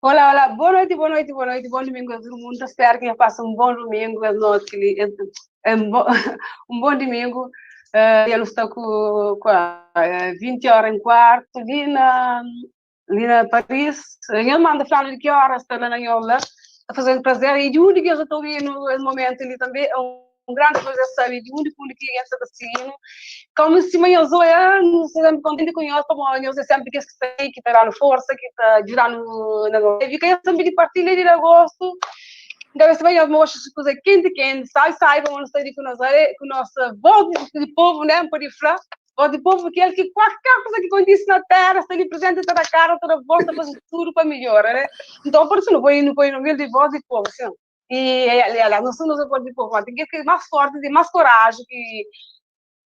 Olá, olá, boa noite, boa noite, boa noite, bom domingo a todo mundo. Espero que faça um bom domingo, as noite, um bom, um bom domingo. Uh, eu estou com, com a 20 horas em quarto, ali na, ali na Paris. Ele manda falar de que horas está lá na Yola, está fazendo prazer. E de onde que eu estou indo no momento ali também, é um Un grandi prazer sabe di undi ku undi ki algen sta ta sigi-nu. Komu sima nhos oia, nu sta sénpri kontenti ku nhos, pamodi nhos é sénpri kes ki sta li, ki ta da-nu forsa, ki ta djuda-nu na nos vida. Ka nhos tanbe di partilha di da gostu. N ta pensa ma nhos mostra si kuza é kenti kenti, sabi sabi, pamodi nu sta li ku nos ku nos voz di povu, né, N pode fla, voz di povu kel ki kualker kuza ki kontise na tera sta li prezenti, ta da kara, ta da voz, ta faze tudu pa midjora, né. Nton, pur isu nu poi nu poi nomi di voz di povu, sin. E aliás, nos tudu nos é voz di povu, ma ten kes ki é más forti, ten más koraji ki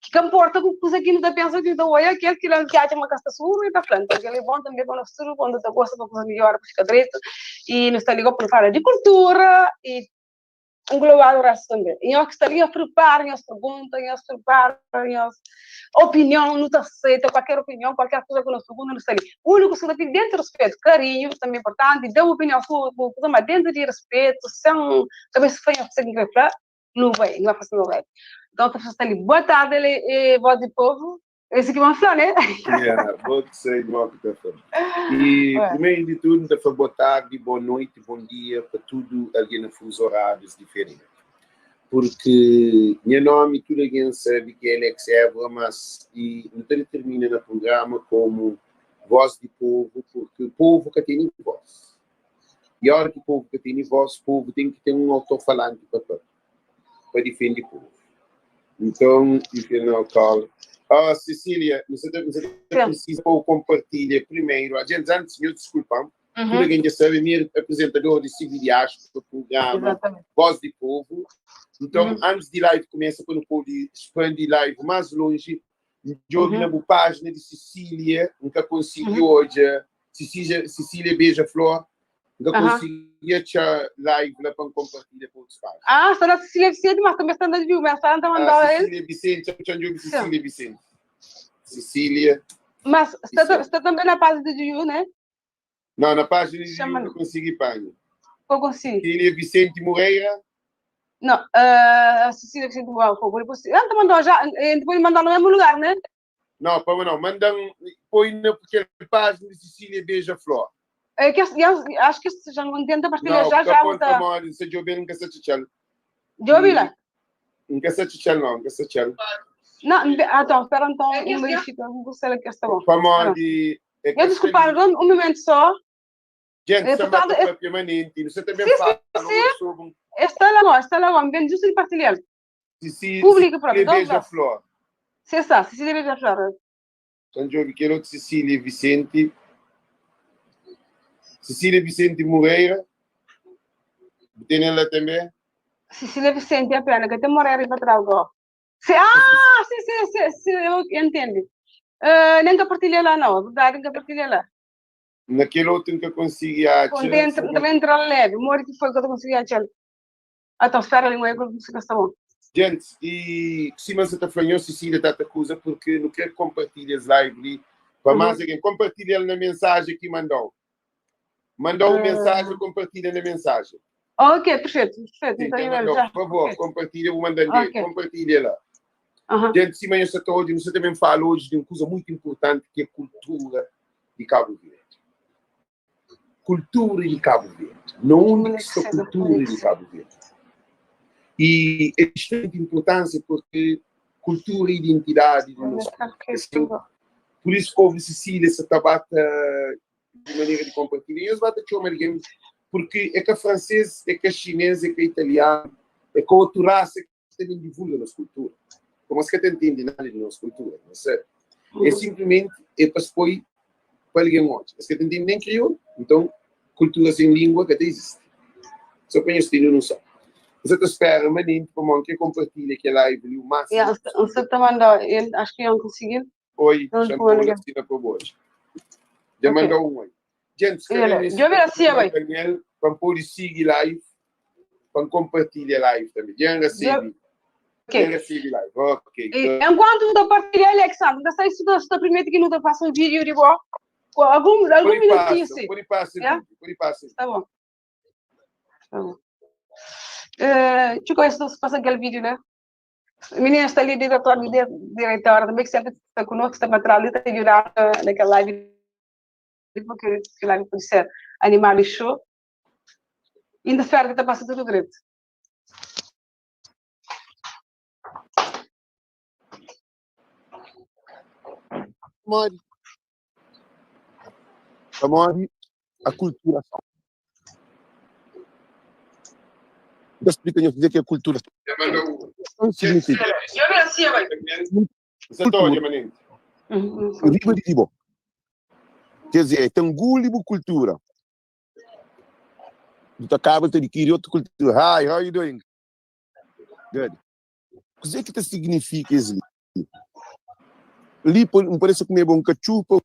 ki ka nporta ku kuza ki nu ta pensa, ki nu ta oia, kel ki la ki atxa ma ka sta suguru, el ta fla. Nton, kel-li é bon tanbe pa nos tudu, kondu ta gosta pa kuza midjora, pa fika dretu. I nu sta li gosi pa nu fala di kultura i nglobadu restu tanbe. I nhos ki sta li, nhos pripara nhos pergunta, nhos pripara nhos opinion, nu ta seita kualker opinion, kualker kuza ku nos pergunta, nu sta li. Uniku kuza ki nu ta pidi dentu di ruspetu, karinhu tanbe é inportanti, da bu opinion ku kuza, ma dentu di ruspetu, sen kabesa fla nhos kuza ki N kre fla. Nu bai, nu bai fasi no rap. Então, ta sta li, boa tarde, ele é voz de povo. Esse que vamos falar, né? Yeah, bo que sei igual que tá falando. E Ué. primeiro de tudo, tá falando boa tarde, boa noite, bom dia para tudo alguém na fuso horários diferente. Porque meu nome tudo alguém sabe que é Alex Évora, mas e não determina na programa como voz de povo, porque o povo que tem voz. I ora ki povu ka tene vos, povu ten ki ten un autofalanti pa papia, pa difende povu. Nton, you can now call. Oh, Cecilia, nu sa ta, nu sa ta prisisa pa bu kompartilha primeru. Ajentis, antis, nho diskulpa-m, tudu algen dja sabe, mi é apresentador di CV Diáspora, prugrama Voz di Povu. Nton, antis di live kumesa, pa nu pode spandi live más lonji, N djobe na bu pájina di Sisília, N ka konsigi odja Sisília, Sisília Beja Flor, N ka konsigi atxa live la pa N konpartilha pa otus pájina. Ah, sta na Sisília Vicente, mas tanbe sta na di bu mensagem ta Ah, mandau el. Sisília Vicente, txa N djobe Sisília Vicente. Sisília Mas sta, Vicente. sta tanbe na pájina di Juju, né? Não, na página de Chama- Juju não consegui panha. Ko konsigi. Cecília Vicente Moreira. Não, uh, Cecília Vicente Moreira, por favor, depois, ela te mandou já, depois mandou no mesmo lugar, né? Não, pá, não, mandam, põe na aquela página de Cecília Beija-Flor. É que, eu, acho que já não tenta partilhar Não, já, já, pode tá. para se eu bem nunca se tchau. Jobi lá. Nunca se tchau, não, nunca se tchau. Não, ah, então, espera então, um verifica, vou ser que está bom. Para de É Eu desculpa, um momento só. Gente, É, sa portanto, mata é- papia manente, você também Sim, fala sim. sobre Está lá, está lá, bem justo de partilhar. Cecília Público próprio. Então, Beija-Flor. Se está, Cecília Beija-Flor. Então, eu quero outro Cecília Vicente. Cecília Vicente Moreira. Tem ela também? Cecília Vicente é a pena, que tem Moreira para trás agora. Se, ah, sim, sim, sim, sim, eu entendo. Uh, nem que partilha lá, não, verdade, nem que partilha lá. Naquele outro nunca consegui achar. Quando entra, também entra leve, more que foi que eu consegui achar. Ah, então, espera ali, um que está bom. Gente, e cima você está falando, Cecília está acusa porque não quer compartilhar as live ali. Para mais alguém, compartilha na mensagem que mandou. Mandou uma mensagem, compartilha na mensagem. Ok, perfeito, perfeito. Sim, Então, quem eu mandou, já. por favor, Perfeito. compartilha o mandante dele, compartilha lá. Gente, cima eu estou hoje, você também fala hoje de uma coisa muito importante que é cultura de Cabo Verde. Cultura de Cabo Verde. Não onde que está a cultura de Cabo Verde. E é de extrema importância porque cultura e identidade do nosso assim, por isso que houve Cecília essa tabata de maneira de compartilhar. E eles batem chama alguém porque é que a francês, é que a chinês, é que a italiano, é que a outra raça que também divulga a nossa cultura. Como se que entende nada de nossa cultura, não sei. É simplesmente é para se pôr para alguém hoje. Se que entende nem crioulo, então cultura sem língua que até existe. Só para eles terem noção. Você te espera, maninho, para mão que compartilha aquela live ali o máximo. Yeah, você está mandando, ele, acho que eu conseguiu. Oi, Não, Jean Paul, não. assina para hoje. Já Ok. mandou um oi. Gente, se Olha, querem eu vi assim, vai. Daniel, para pôr seguir live, para compartilhar live também. Já recebi. Ok. Já recebi live. Ok. E, enquanto tu partilha, Alexandre, não sei se tu está primeiro que não te faça um vídeo de boa. Com algum Por minutinho, passa, sim. por passa, Yeah? por passa. Tá bom. Tá bom. Uh, deixa eu ver se passa aquele vídeo, né? Menina está ali, diretor, diretora, também que sempre está conosco, está para trás ali, está ajudando naquela live, porque aquela live pode ser animado e show. Ainda espero que está passando tudo direito. Pamodi? Pamodi akulturason. N ta splika nhos kuzê ki é akulturason signifika. Kultura riba di bo. Ker dizer, el ta nguli bu kultura. Bu ta kaba ta adikiri otu kultura. Hi, how are you doing? Good. Kuzê ki ta signifika es li? Li N pode sa kumeba un katxupa,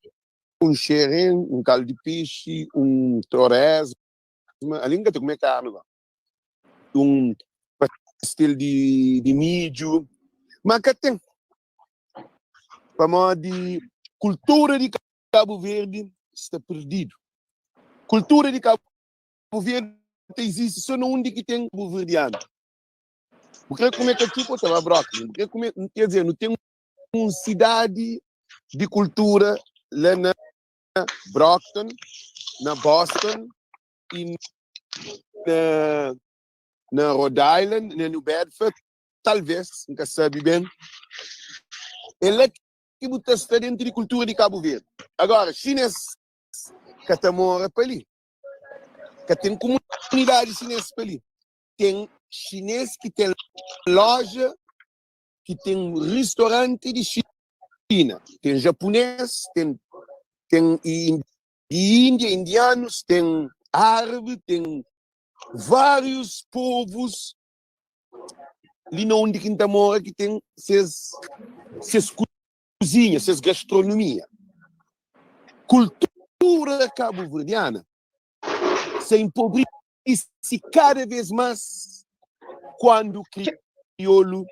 un xerén, un kaldu di pexi, un toresma, ali N ka ta kume karni la, un pastel di midju, ma ka ten, pamodi kultura di Kabu Verdi sta perdidu. Kultura di Kabu Verdi ta izisti so na undi ki ten kabuverdianu. Bu kre kume katxupa, ta ba Brooklyn. Bu kre kume, ker dizer, nu ten un sidadi di kultura la na Brockton, na Boston i na na Rhode Island, na New Bedford, talvês, N ka sabe ben. É la ki bu ta sta dentu di kultura di Kabu Verdi. Agora, xinês ka ta mora pa li. Ka ten kumunidadi xinês pa li. Ten xinês ki ten loja, ki ten ristoranti di Xina. Ten japunês, ten ten di Índia, indianus, ten árabi, ten várius povus li na undi ki N ta mora ki ten ses ses kuzinha, ses gastronomia. Kultura kabuverdiana sa enpobrisi kada vez más kuandu kriolu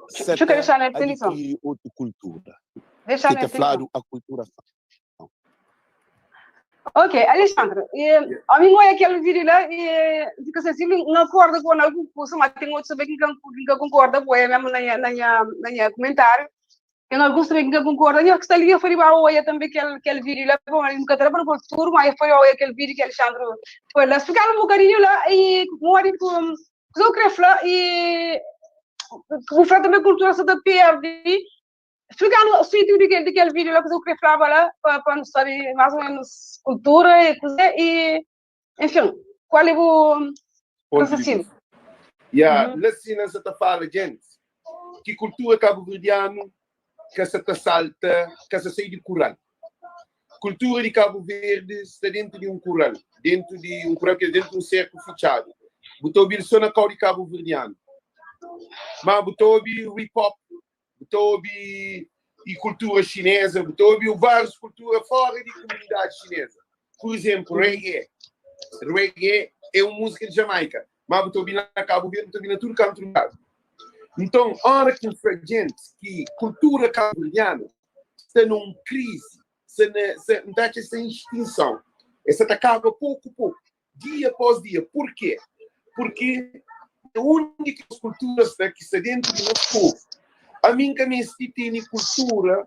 sa ta adikiri otu kultura, ki ta fladu akulturason. Ok, Alexandre, e, ami n oia kel vídeo la e N fika sensível, N akorda ku na algun kusa, ma ten otus tanbe ki N ka konkorda ku el mesmu na nha, na nha, na nha kumentáriu. Ten alguns tanbe ki N ka konkorda. Nhos ki sta li, nhos pode ba oia tanbe kel, kel vídeo la, pamodi N ka ta da pa nu pô-l tudu, ma nhos pode oia kel vídeo ki Alexandre poi la. Splikadu un bokadinhu la e modi ku, kuza ku krê fla e bu fla tanbe kultura sa ta perde. Splikanu sentidu di kel, di kel vídeo la, kuzê ku krê flaba la, pa, pa nu sabe más ô ménus kultura e kuzê e, enfin, kual é bu Pontu di raciocínio? vista. Ya, Uhum. la sina N sa ta fala, djentis, ki kultura kabuverdianu ka sa ta salta, ka sa sai di kural. Kultura di Kabu Verdi sta dentu di un kural, dentu di un kural, ker dentu di un serku fitxadu. Bu ta obi-l so na kau di kabuverdianu. Ma bu ta obi hip hop, bu ta obi i kultura xineza, bu ta obi várius kultura fora di kumunidadi xineza. Pur izénplu, reggae. Reggae é un múzika di Jamaika, má bu ta obi na Kabu Verdi, bu ta obi na tudu kantu lugar. Nton, óra ki N fla djentis ki kultura kabuverdianu sta na un krizi, sta na, sta, N ta atxa sta en extinson, el sta ta kaba poku-poku. dia após dia. Purkê? Purkê é undi ki nos kultura sta, ki sta dentu di nos povu. Ami N ka meste tene kultura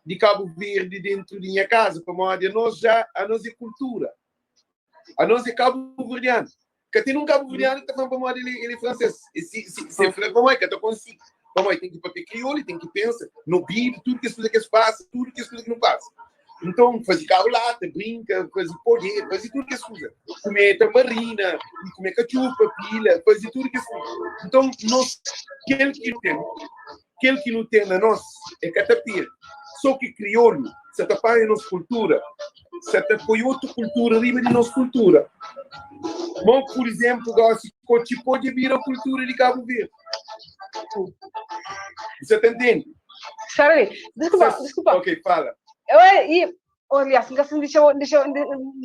di Kabu Verdi dentu di nha kaza, pamodi anos já, anos é kultura. Anos é kabuverdianu. Ka ten un kabuverdianu ki ta fla-m pamodi el é, el é fransês. E si, si, si el fla pamodi, ka ta konsigi. Pamodi ten ki papia kriolu, ten ki pensa no bibi, tudu kes kuza ki es pasa, tudu kes kuza ki nu pasa. Nton, faze karu lata, brinka, faze poder, faze tudu kes kuza. Kume tambarina, i kume katxupa, pila, faze tudu kes kuza. Nton, nos, kel ki nu ten, kel ki nu ten na nos é ka ta perde. So ki kriolu sa ta panha nos kultura, sa ta poi otu kultura riba di nos kultura. Mo, pur izenplu, gosi, kotxipó dja bira kultura di Kabu Verdi. Bu sa ta ntende? Espera aí. Desculpa, desculpa. Ok, fala. Eu, e, aliás, nunca se deixou, deixou,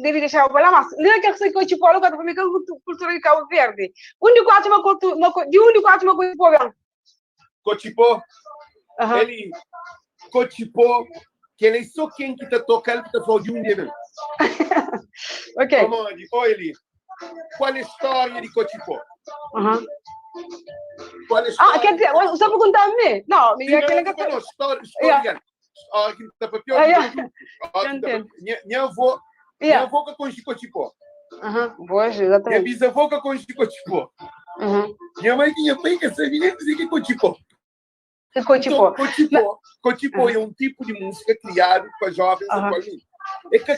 deve deixar eu falar, mas não é que eu que tipo, olha, para mim, que cultura de Cabo Verde. Onde quatro uma cultura, uma, de onde quatro uma cultura bem? Cochipó, ele, Cochipó, que ele é só quem que tá tocando que tá falando de um dia mesmo. Ok. Pamodi, ó ele, qual é a história de Cochipó? Qual é a Ah, história quer dizer, você pergunta a mim? Não, Sim, minha aquele não, que não, história, história. História que tá papel, Ah, yeah. história que tá Entendo. papel. Minha, minha avó, minha avó que conhece Cochipó. Pois, Minha exatamente. bisavó que conhece Cochipó. Minha mãe tinha pai que sabia nem dizer que é Cochipó. Kotxipó. Então, kotxipó, kotxipó é um tipo de música criado pa jovens atualmente. É ka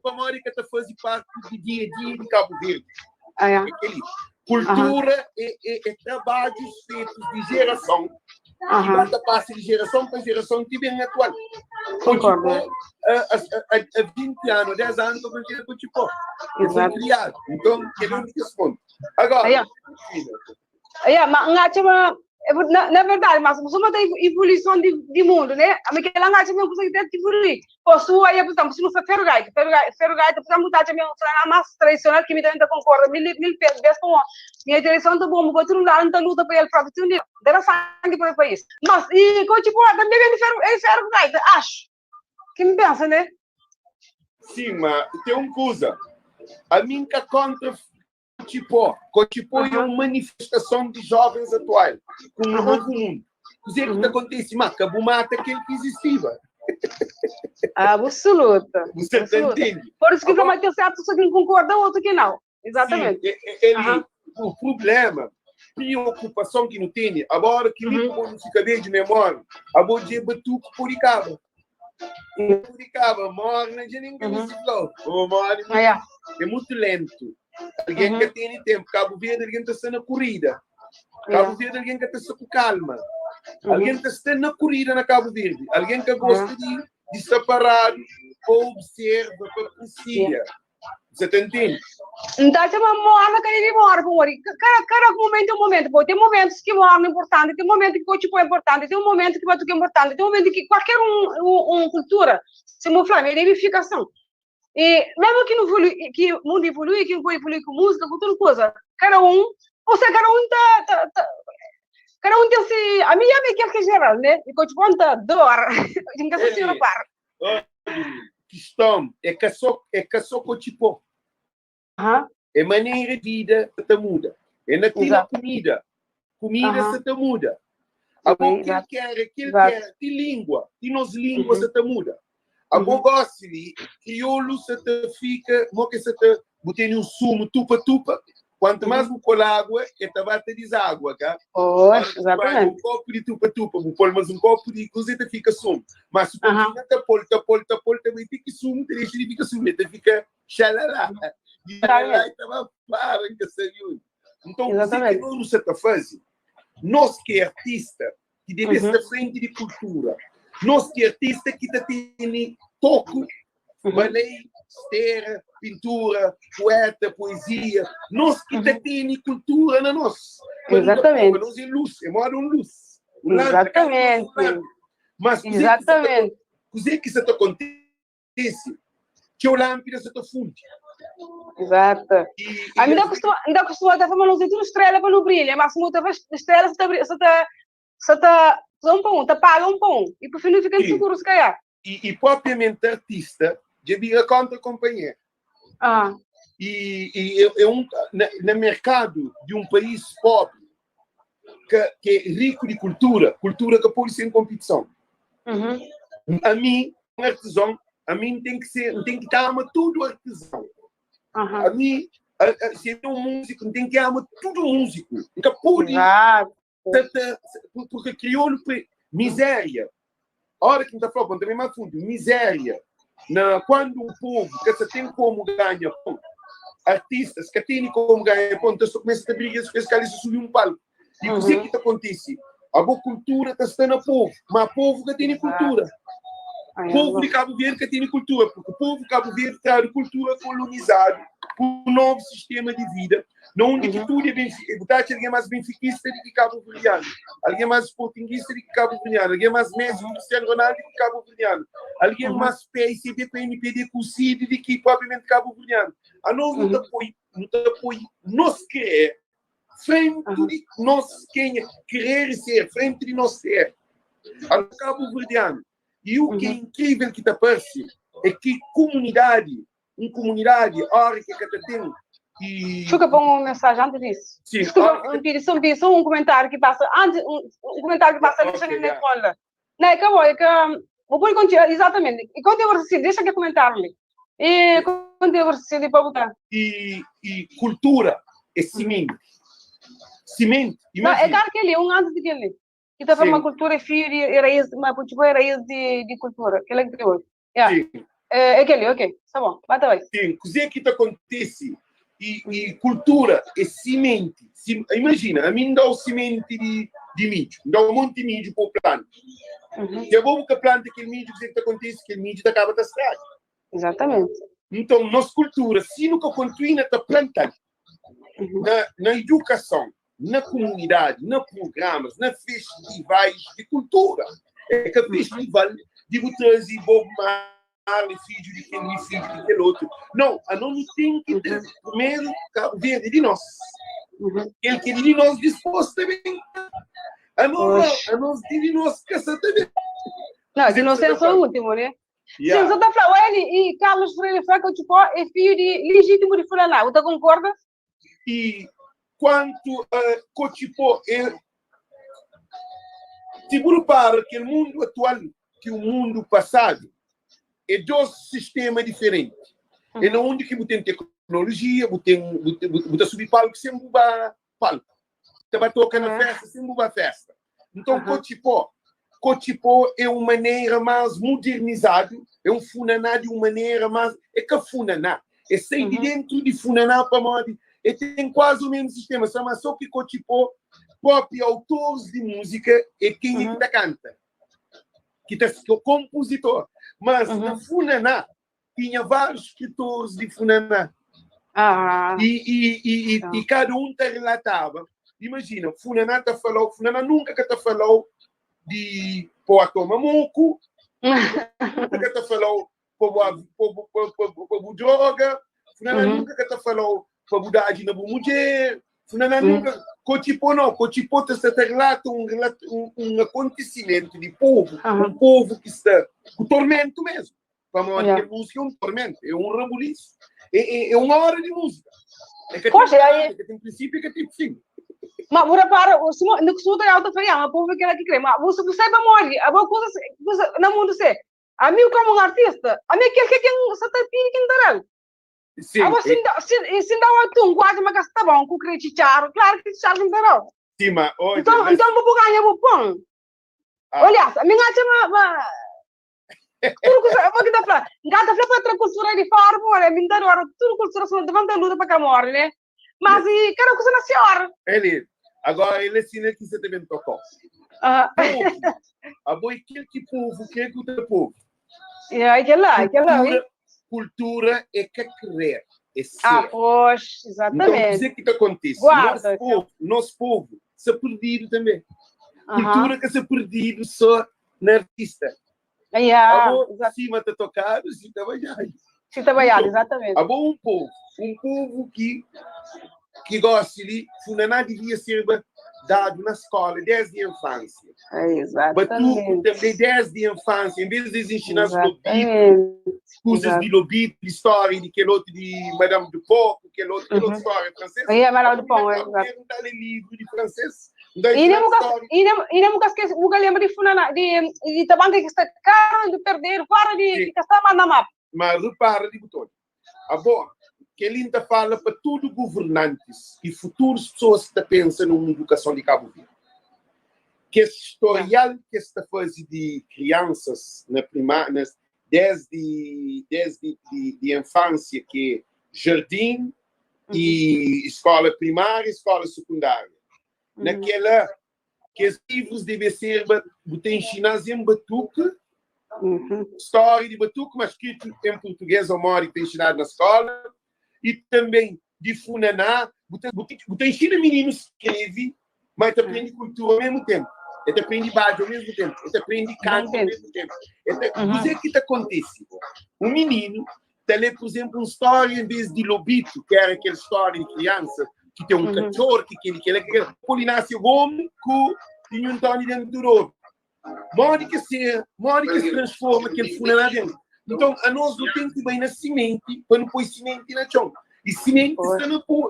pamodi ka ta faze parte di dia a dia di Cabo Verde. É kel-li. Kultura é, é, é trabalhos feitos de geração que vai ta passa de geração pa geração ti ben atual. Concordo. Kotxipó, a, a, a 20 anos, 10 anos, ka konxeda kotxipó. E foi criado. Então, kel-li é um di kes pontu. Agora, Yeah, ma N atxa ma, na, na verdadi, mas suma ta evoluison di, di mundu, né? Ami kela N atxa ma é un kusa ki ten ki evolui. Pô, su aí, por exemplo, si nu fla feru gaita, feru gaita, feru gaita, por exemplo, ta atxa ma é un fla mas tradisional ki mi tambi ta konkorda mil, mil bes pa un. Nha direson ta bon, bu tudu ladu N ta luta pa el propi, tudu dia, N ta da sangi pa país. Mas, i kotxi pô, tambi ben di feru, é feru gaita, axu. Ki N pensa, né? Sim, ma ten un kusa, ami N ka kontra Kotxipó. Kotxipó é un manifestason di jovens atual ku un novu mundu. Kuzê ki ta kontise? Má ka bu mata kel ki izistiba. Absoluta. Bu ta ntende? Por isu ki N fla ma ten sertus ki N konkorda, otu ki nau. Exatamente. Sim, eli, o problema, preokupason ki nu tene, agora ki mi ku bo nu fika bedju ne morre, abo dje batuku pode kaba. Pode kaba, morre na dje nen ka meste fla-u. Bo morre é mutu lentu. Algen ka tene tempu. Cabo Verde algen ta sta na korrida. Cabo Verde algen ka ta sta ku kalma. Algen ta sta na korrida na Cabo Verde. Algen ka gosta di sta paradu pa observa, pa apresia. Você ta ntende? N ta atxa ma morna ka debe mora pamodi kada momentu é un momentu. Pô, ten momentus ki morna é inportanti, ten momentu ki kotxi pô é inportanti, ten momentu ki batuku é inportanti, ten momentu ki kualker un kultura, si bu fla, mi debe fika asin. I mesmu ki nu evolui, ki mundu evolui, ki nu pode evolui ku múzika, ku tudu kuza, kada un, ou seja, kada un ta, ta, ta, kada un ten si, ami ami é kel ki é jeral, né? I kotxi pô N ta adora, N ka sta sima para. Kiston é ka só é ka só kotxi pó. É manera di vida sa ta muda. É na ti na kumida. Kumida sa ta muda. Abo kel ki era kel ki era ti lingua, ti nos lingua sa ta muda. Abo gosi li kriolu sa ta fika mo ke sa ta bu tene un sumu tupa tupa Kuantu más bu pô-l água, el ta ba ta dizagua, ka? Pois, Óras ki bu panha exatamente. un kópu di tupa-tupa, bu pô-l más un kópu di kuza, el ta fika sumu. Má si kontinua ta pô-l, ta pô-l, ta pô-l, ta bai ti ki sumu ta dexa di fika sumu, el ta fika xalalá. Di xalalá el ta ba para, N ka sabe undi. Nton, kuzê ki nos nu sta ta faze? Nos ki é artista, ki debe sta frenti di kultura, nos ki é artista ki ta tene toku Balei, stera, pintura, pueta, poezia, nos ki ta tene kultura na nos. Exatamente. Pa nos é lus, é moda un lus. Un Exatamente. Mas Exatamente. Kuzê ki sa ta kontise? Txeu lánpida sa ta fundi. Exato. Ami nta kustuma, nta kustuma ta fla ma nos é tudu strela pa nu brilha, mas si nu ta fla strela sa ta sa ta sa ta un pa un, ta paga un pa un, i pa fin nu fika inseguru si kalhar. I propriamente artista dja bira kontra konpanheru. I i é un na merkadu di un país pobri ka ki é riku di kultura, kultura ka pode ser en konpitison. Ami, un artizon, ami N ten ki ser, N ten ki ta ama tudu artizon. Ami, si é un múziku, N ten ki ama tudu múziku. N ka pode Porque kriolu miséria. Ora ki N ta fla, pa N ta ben más fundu, miséria na kuandu un povu ka sa ten komu ganha pon, artistas ka tene komu ganha pon, nton es ta kumesa ta briga, es kal es ta subi un palku. I kuzê ki ta kontise? Abo kultura ta sta na povu, ma povu ka tene kultura. Povu di Kabu Verdi ka tene kultura, porque povu Kabu Verdi tradu kultura kolonizadu ku novu sistema di vida, na undi ki tudu é benfi, bu ta atxa algen más benfikista di ki kabuverdianu, algen más sportinguista di ki kabuverdianu, algen más Messi ku Cristiano Ronaldo di ki kabuverdianu, algen más PICD ku MPD ku CID di ki propriamenti kabuverdianu. Anos nu ta poi, nu ta poi nos kerer frenti di nos kenha, kerer e ser, frenti di nos ser. Anos kabuverdianu. I u ki é inkrivel ki ta parse é ki kumunidadi un kumunidadi ora ki ka ta ten i. Fika pa un mensajen antis disu. Sim, Desculpa, um pedi só um pedi só um comentário que passa antes um comentário que passa deixa okay, na conta. Não, é que bom, é que vou pôr continuar exatamente. E quando eu recebi, deixa que comentário ali. E quando eu recebi para botar. E cultura é semente. Semente. Não, é claro que ali, um antes de que ali. Ki ta fla ma kultura é fiu di é raiz, ma Putchipó é raiz di kultura. Kel-la ki ta obi. Ya. É kel-li, ok. Sta bon. Ba ta bai. Sim, kuzê ki ta kontise i kultura é simenti. Imajina, ami N da-u simenti di midju, N da-u monti midju pa bu planta. Si abo bu ka planta kel midju, kuzê ki ta kontise? Kel midju ta kaba ta straga. Exatamente. Nton, nos kultura, si nu ka kontinua ta planta-l na idukason, na kumunidadi, na prugramas, na festivais di kultura, é ka festival di bu traze Bob Marley, fidju di kel-li, fidju di kel otu. Nau, anos nu ten ki traze primeru Kabu Verdi di nos. Kel ki é di nos dispôs ta ben. Anos, anos di di nos ka sa ta ben. Nau, di nos ten sô últimu, né? Yeah. Sim, só ta fla, Eli e Carlos Freire fla que o é filho de legítimo de Fulaná. Você concorda? E quanto a Cochipó, é, tipo repara que o mundo atual que o mundo passado é dois sistemas diferentes. É na onde que você tem tecnologia, você tem, você, você subir palco sem bubar palco. Ta ba toka na festa sem bu ba festa. Nton, Kotxipó, Kotxipó é un manera más mudernizadu, é un funaná di un manera más, é ka funaná, é sai di dentu di funaná pamodi é ten kuazi o mesmu sistema, sama só ki Kotxipó propi autoris di múzika é kenha ki ta kanta, ki ta konpuzitor, mas na funaná tinha várius skritoris di funaná. E, e, e, e, e kada un ta relataba. Imajina, funaná ta falau, funaná nunka ka ta falau di pô toma moku, nunka ka ta falau pa bu, pa bu, pa, pa, pa bu droga, funaná nunka ka ta falau pa bu dadji na bu mudjer, funaná nunka, Kotxipô nau, Kotxipô ta sta ta relata un, un, un akontisimentu di povu, un povu ki sta ku tormentu mesmu. Pamodi kel múzika é un tormentu, é un rabulisu, é un óra di múzika. É ka ten nada, ka ten prinsípiu, ka ten fin. Ma bu repara, suma no kusuma ta alta fala, ma povu kela ki kre, ma bu bu sai pamodi abo kusa kusa na mundu se. Ami komu un artista, ami kel ke ken sa ta pidi kin ta dal. Sim, Abo sin da sin sin da atum ku acha ma ka sta bon ku kre txitxaru, klaru ki txitxaru kin ta dau. Sim, ma odja, Nton, mas nton bu bu ganha bu pon. Aliás, ami n acha ma ma Tudu kusa, bo ki ta fla, N ka ta fla pa tra kultura di fora, pamodi ami N ta adora tudu kultura, suma N ta luta pa ka mori, ne? Mas i kada kusa na si ora. Eli, agora el asina ki sa ta ben tokau. Povu, abo é kel ki povu kre ku ta povu. É, é kel la, é kel la. Kultura, kultura é ka krer, é ser. Ah, pois, exatamente. Então, kuzê ki ta kontise? Guarda. Nos povu, nos povu sa perdidu tanbê. Kultura ka sa perdidu só na artista. Yeah, Abo sima ta tokadu, si ta baiadu. Si ta baiadu, exatamente. Abo un povu ki ki gosi li, funaná divia serba dadu na skola desdi infansia. Exatamente. Batuku tanbe desdi infansia, en vez di es inxina-s lobitu, kuzas di lobitu, di stória di kel otu di Madame du Pont, kel otu, kel otu stória fransês. Yeah, Madame du Pont, exato. N ta lé livru di fransês. I nem bu ka, i nem, i nem bu ka skese, bu ka lembra di funana, di, di tabanka ki sta kara di perdedu, fora di, ki ka sta mas na mapa. Ma repara di bu ta odja. Abo, kel-li N ta fala pa tudu guvernantis i futurus pesoas ki ta pensa na un idukason di Kabu Verdi. Kes storial ki es ta faze di kriansas na prima, na, desdi, desdi di, di infansia ki é jardin, i skola primária i skola sekundária. Na kela, kes livrus debe serba, bu ta inxina-s en batuku, stória di batuku, mas skritu en purtugês ô modi ki ta inxinadu na skola, i tanben di funaná, bu ta, bu ta inxina mininus skrebe, ma el ta prende kultura ao mesmu tenpu, el ta prende badja ao mesmu tenpu, el ta prende kanta ao mesmu tenpu. El ta, kuzê ki ta kontise? Un mininu ta lé, pur izénplu, un stória envês di Lobitu, ki éra kel stória di kriansa ki ten un katxor, ki kel-li, kel-la, kel-la, Polinásia Gomi ku Nhu Ntóni déntu di oru. Modi ki ser, modi ki es transforma kel funaná déntu? Nton, anos nu ten ki bai na simenti pa nu poi simenti na txon. I simenti sta na po,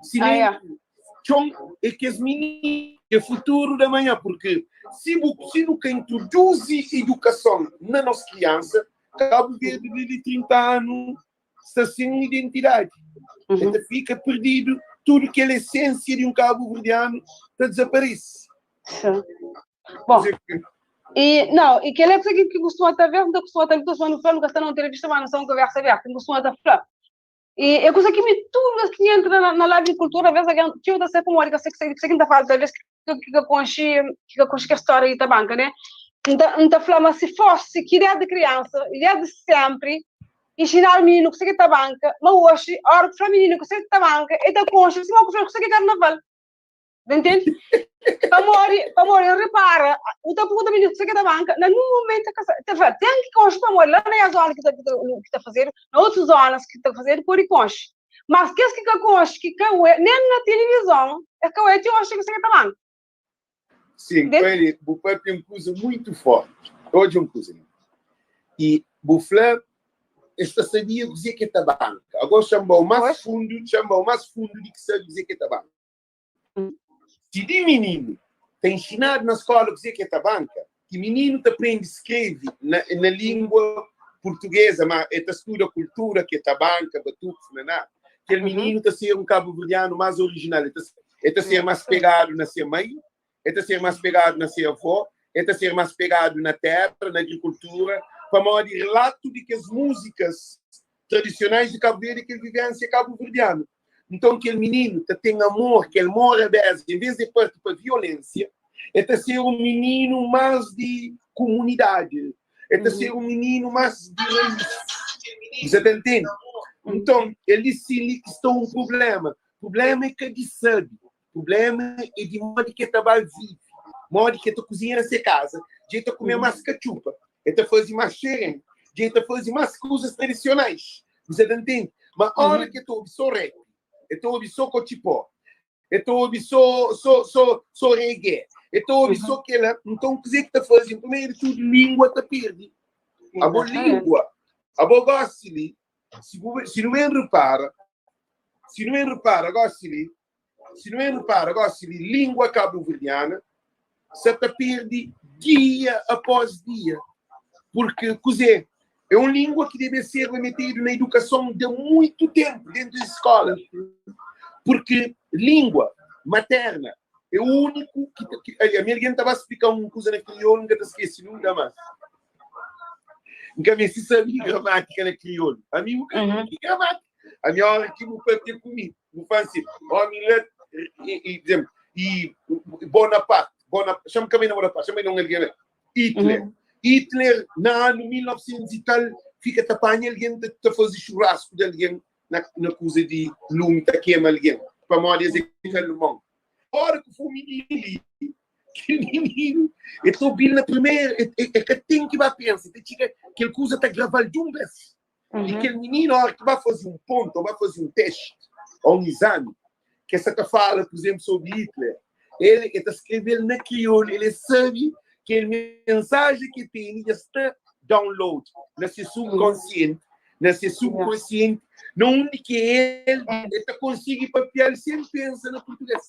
simenti, txon é kes mininu, é futuru da manhã, purki si bu, si nu ka introduzi idukason na nos kriansa, Kabu Verdi li di 30 anu sta sen identidadi. El ta fika perdidu, tudu kel esensia di un kabuverdianu ta dizaparese. Bom, e, não, e kel época que costuma ta ver, não costuma ta costuma no fla, nunca está numa entrevista, mas não são conversa aberta, não costuma ta fla. E é coisa que me tudo que entra na live de cultura, às vezes alguém, tio da sempre uma que sei que sei que tá falando, talvez que conche que a história de tabanca, né? Então, fala, mas se fosse que ideia de criança, ideia de sempre, ensinar o menino que sei que tabanca, mas hoje, a hora que fala menino que sei que tabanca, ele tá conche, se não que sei que carnaval. Entende? Pa morre, repara, o ta pergunta menino que sei que tabanca, num momento que tá tem que conche para morrer, lá na zona que tá fazendo, na outras zonas que tá fazendo, por conche. Mas que que conche, que nem na televisão, é que eu acho que sei que tabanca. Sim, ele, o papi é uma coisa muito forte. Hoje é uma coisa. E o Flá esta sabia dizer que é tabanca. Agora chama o mais fundo, chama o mais fundo de que sabe dizer que é tabanca. Se de menino tem ensinado na escola dizer que é tabanca, que menino te aprende escreve na língua portuguesa, mas é estuda a cultura que é tabanca, batuque, funaná. Aquele menino está a ser um cabo-verdiano mais original, está a ser mais pegado na sua mãe, está a ser mais pegado na sua avó, está a ser mais pegado na terra, na agricultura, para modo de relato de que as músicas tradicionais de Cabo Verde que ele vivência cabo-verdiano. Então, aquele menino tá, tem amor, que ele mora bem, em vez de partir para violência, é tá ser um menino mais de comunidade, é tá ser um menino mais de raiz. Você tá entendendo? Então, ele disse que está um problema. O problema é que ele sabe. O problema é de modo que ele vive. Modo que ele cozinha na sua casa. De jeito comer mais cachupa. Ele faz mais xerém. De jeito fazer mais coisas tradicionais. Você tá entendendo? Mas a hora que eu estou só rap, eu estou só cotipó, eu estou só reggae, eu estou só aquela. Então, o que é que está fazendo? Primeiro de tudo, língua está perde. A boa língua, a boa gosta ali, se não repara, gosta ali, se não repara, gosta ali, língua cabo-verdiana, se está perde dia após dia. Porque, quer é uma língua que deve ser metida na educação de muito tempo dentro da escola. Porque língua materna é o único que a minha alguém estava a explicar uma coisa na crioulo, nunca te esqueci, nunca mais. Nunca me se sabia gramática na crioulo. A mim nunca gramática. A minha hora que o pai ter comigo, vou fazer assim, homem, e, por exemplo, e Bonaparte, Bonaparte, chama também não Bonaparte, chama não alguém, Hitler. Hitler, na ano 1900 e tal, fica tapando alguém de fazer churrasco de alguém na coisa de lume, tá queima alguém, para morrer dizer que é alemão. A hora que foi o menino ali, que menino, eu estou bem na primeira, é que tem que vai pensar, tem que aquele coisa está gravado de um vez. E aquele menino, a hora que vai fazer um ponto, ou vai fazer um teste, ou um exame, que essa que fala, por exemplo, sobre Hitler, ele está escrevendo na crioulo, ele sabe que a mensagem que tem já está download na seu subconsciente, não que ele está consegue papel sempre pensa na português.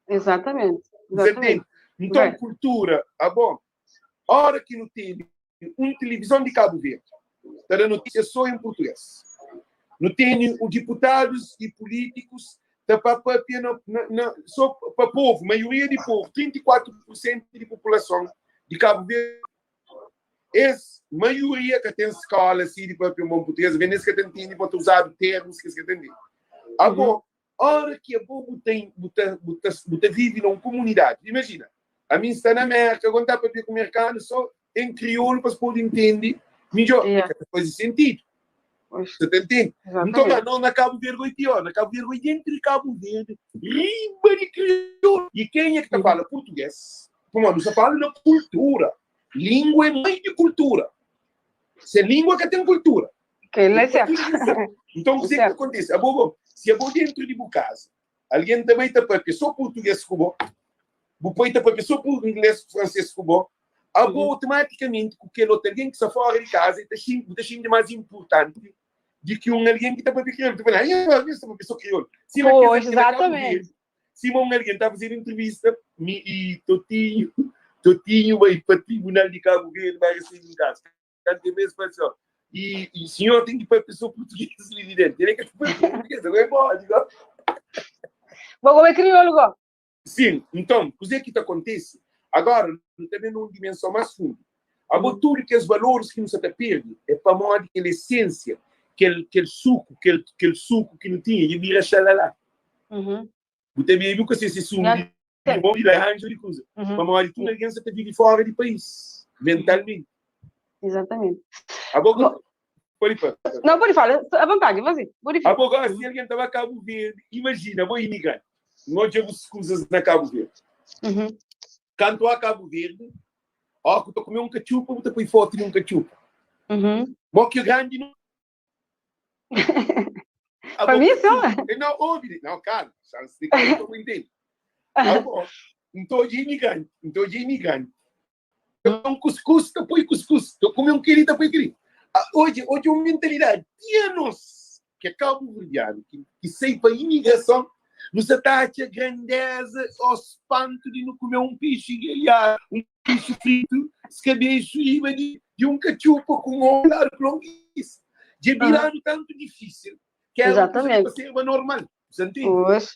Exatamente. Exatamente. Então, cultura, ah, bom, hora que não tem uma televisão de Cabo Verde, está dando notícia só em português. Não tem os deputados e políticos tá para só para povo, maioria de povo, 34% de população de Cabo Verde. Esse maioria que tem escola assim de papel bom português, vem nesse que tem tem pode usar termos que se tem. Agora, hora que a povo tem buta vive numa comunidade. Imagina, a mim está na América, agora está para ver com o americano só em crioulo para se poder entender melhor, faz sentido. Você entende? Então, não na Cabo Verde é pior. Na Cabo Verde, dentro de Cabo Verde, riba de crioulo. E quem é que tá fala português? Como não se fala na cultura. Língua é mãe de cultura. Se é língua que tem cultura. Que é certo. Então, o que é que acontece? A bobo, se eu vou dentro de uma casa, alguém também está para só português com o está para pessoa por inglês, francês com a boa automaticamente, porque outro alguém que está fora de casa está sendo mais importante de que um alguém que está para crioulo. Tu fala, ah, eu sou uma pessoa crioulo. Se Pois, exatamente. Se um alguém está a fazer entrevista e Totinho vai para o tribunal de Cabo Verde, vai receber um caso. Tanto mesmo para assim, e o senhor tem que ir para a pessoa portuguesa ali dentro. Ele é que é português, agora é bom. Bom, como é crioulo? Sim, então, o que é que acontece? Agora, nu ta ben na un dimensão más fundu. Abo tudu kes valoris ki nu sa ta perde é pamodi kel esensia, kel kel suku, kel kel suku ki nu tinha dja bira xalalá. Bu ta bebe ku se sumu di limon, di laranja, di kuza. Pamodi tudu algen sa ta vive fora di país, mentalmenti. Exatamente. Abo go, pode fala. Não, pode falar, à vontade, você. Pode falar. Abo gosta si algen ta ba Cabo Verde, imagina, abo é imigrante. N odja bus kuzas na Cabo Verde. Kantu a Cabo Verde, ó ku ta kume un katxupa, bu ta poi fotu di un katxupa. Mo ki grandi no. Pa mi só. Não, ouve, não, calma, chance de que eu entendo. Abo, N ta odja imigrante, N ta odja imigrante. Ta kume un kuskus, ta poi kuskus. Ta kume un keli, ta poi keli. Odja, odja un mentalidadi. Ti anos, ki é kabuverdianu, ki, ki sai pa imigrason, nu sa ta atxa grandeza o spantu di nu kume un pixi grelhadu, un pixi fritu, skabexu riba di, di un katxupa ku un ovu ladu ku longiza. Dja bira-nu tantu difísil ki era un kuza ki pa serba normal. Bu sa ntende? Pois.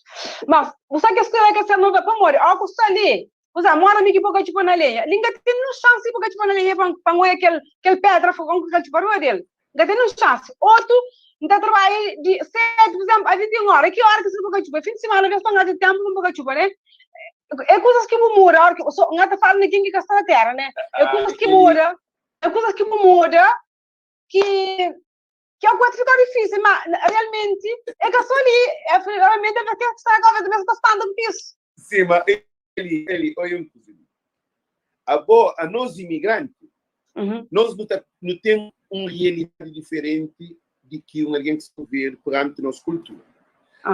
Mas, bu sa kes kuza ka ser normal pamodi ó ku sta li, bu sa, mora mi ki poi katxupa na lenha, li N ka ten nun xansi di poi katxupa na lenha pa N pa N oia kel kel pedra fogon ku katxupa riba del. N ka ten nun xansi. Otu, N ta trabadja di sedu, pur izemplu, a 21 ora. Ki ora ki si poi katxupa? Fin di simana, alves pa N ka ten tenpu pa N poi katxupa, ne? É kuzas ki bu muda, ora ki, so N ka ta fala na ken ki ka sta na tera, ne? É kuzas ki muda, é kuzas ki bu muda ki Ki é kuza fika difísil, ma realmenti é ka só li, é realmenti é kes ki sta na Cabo Verde mesmu ta spanta ku isso. Sim, ma eli, eli, oia un kuza li. Abo, anos imigranti, nos nu ta, nu ten un realidadi diferenti di ki un algen ki sta Cabo Verde peranti nos kultura.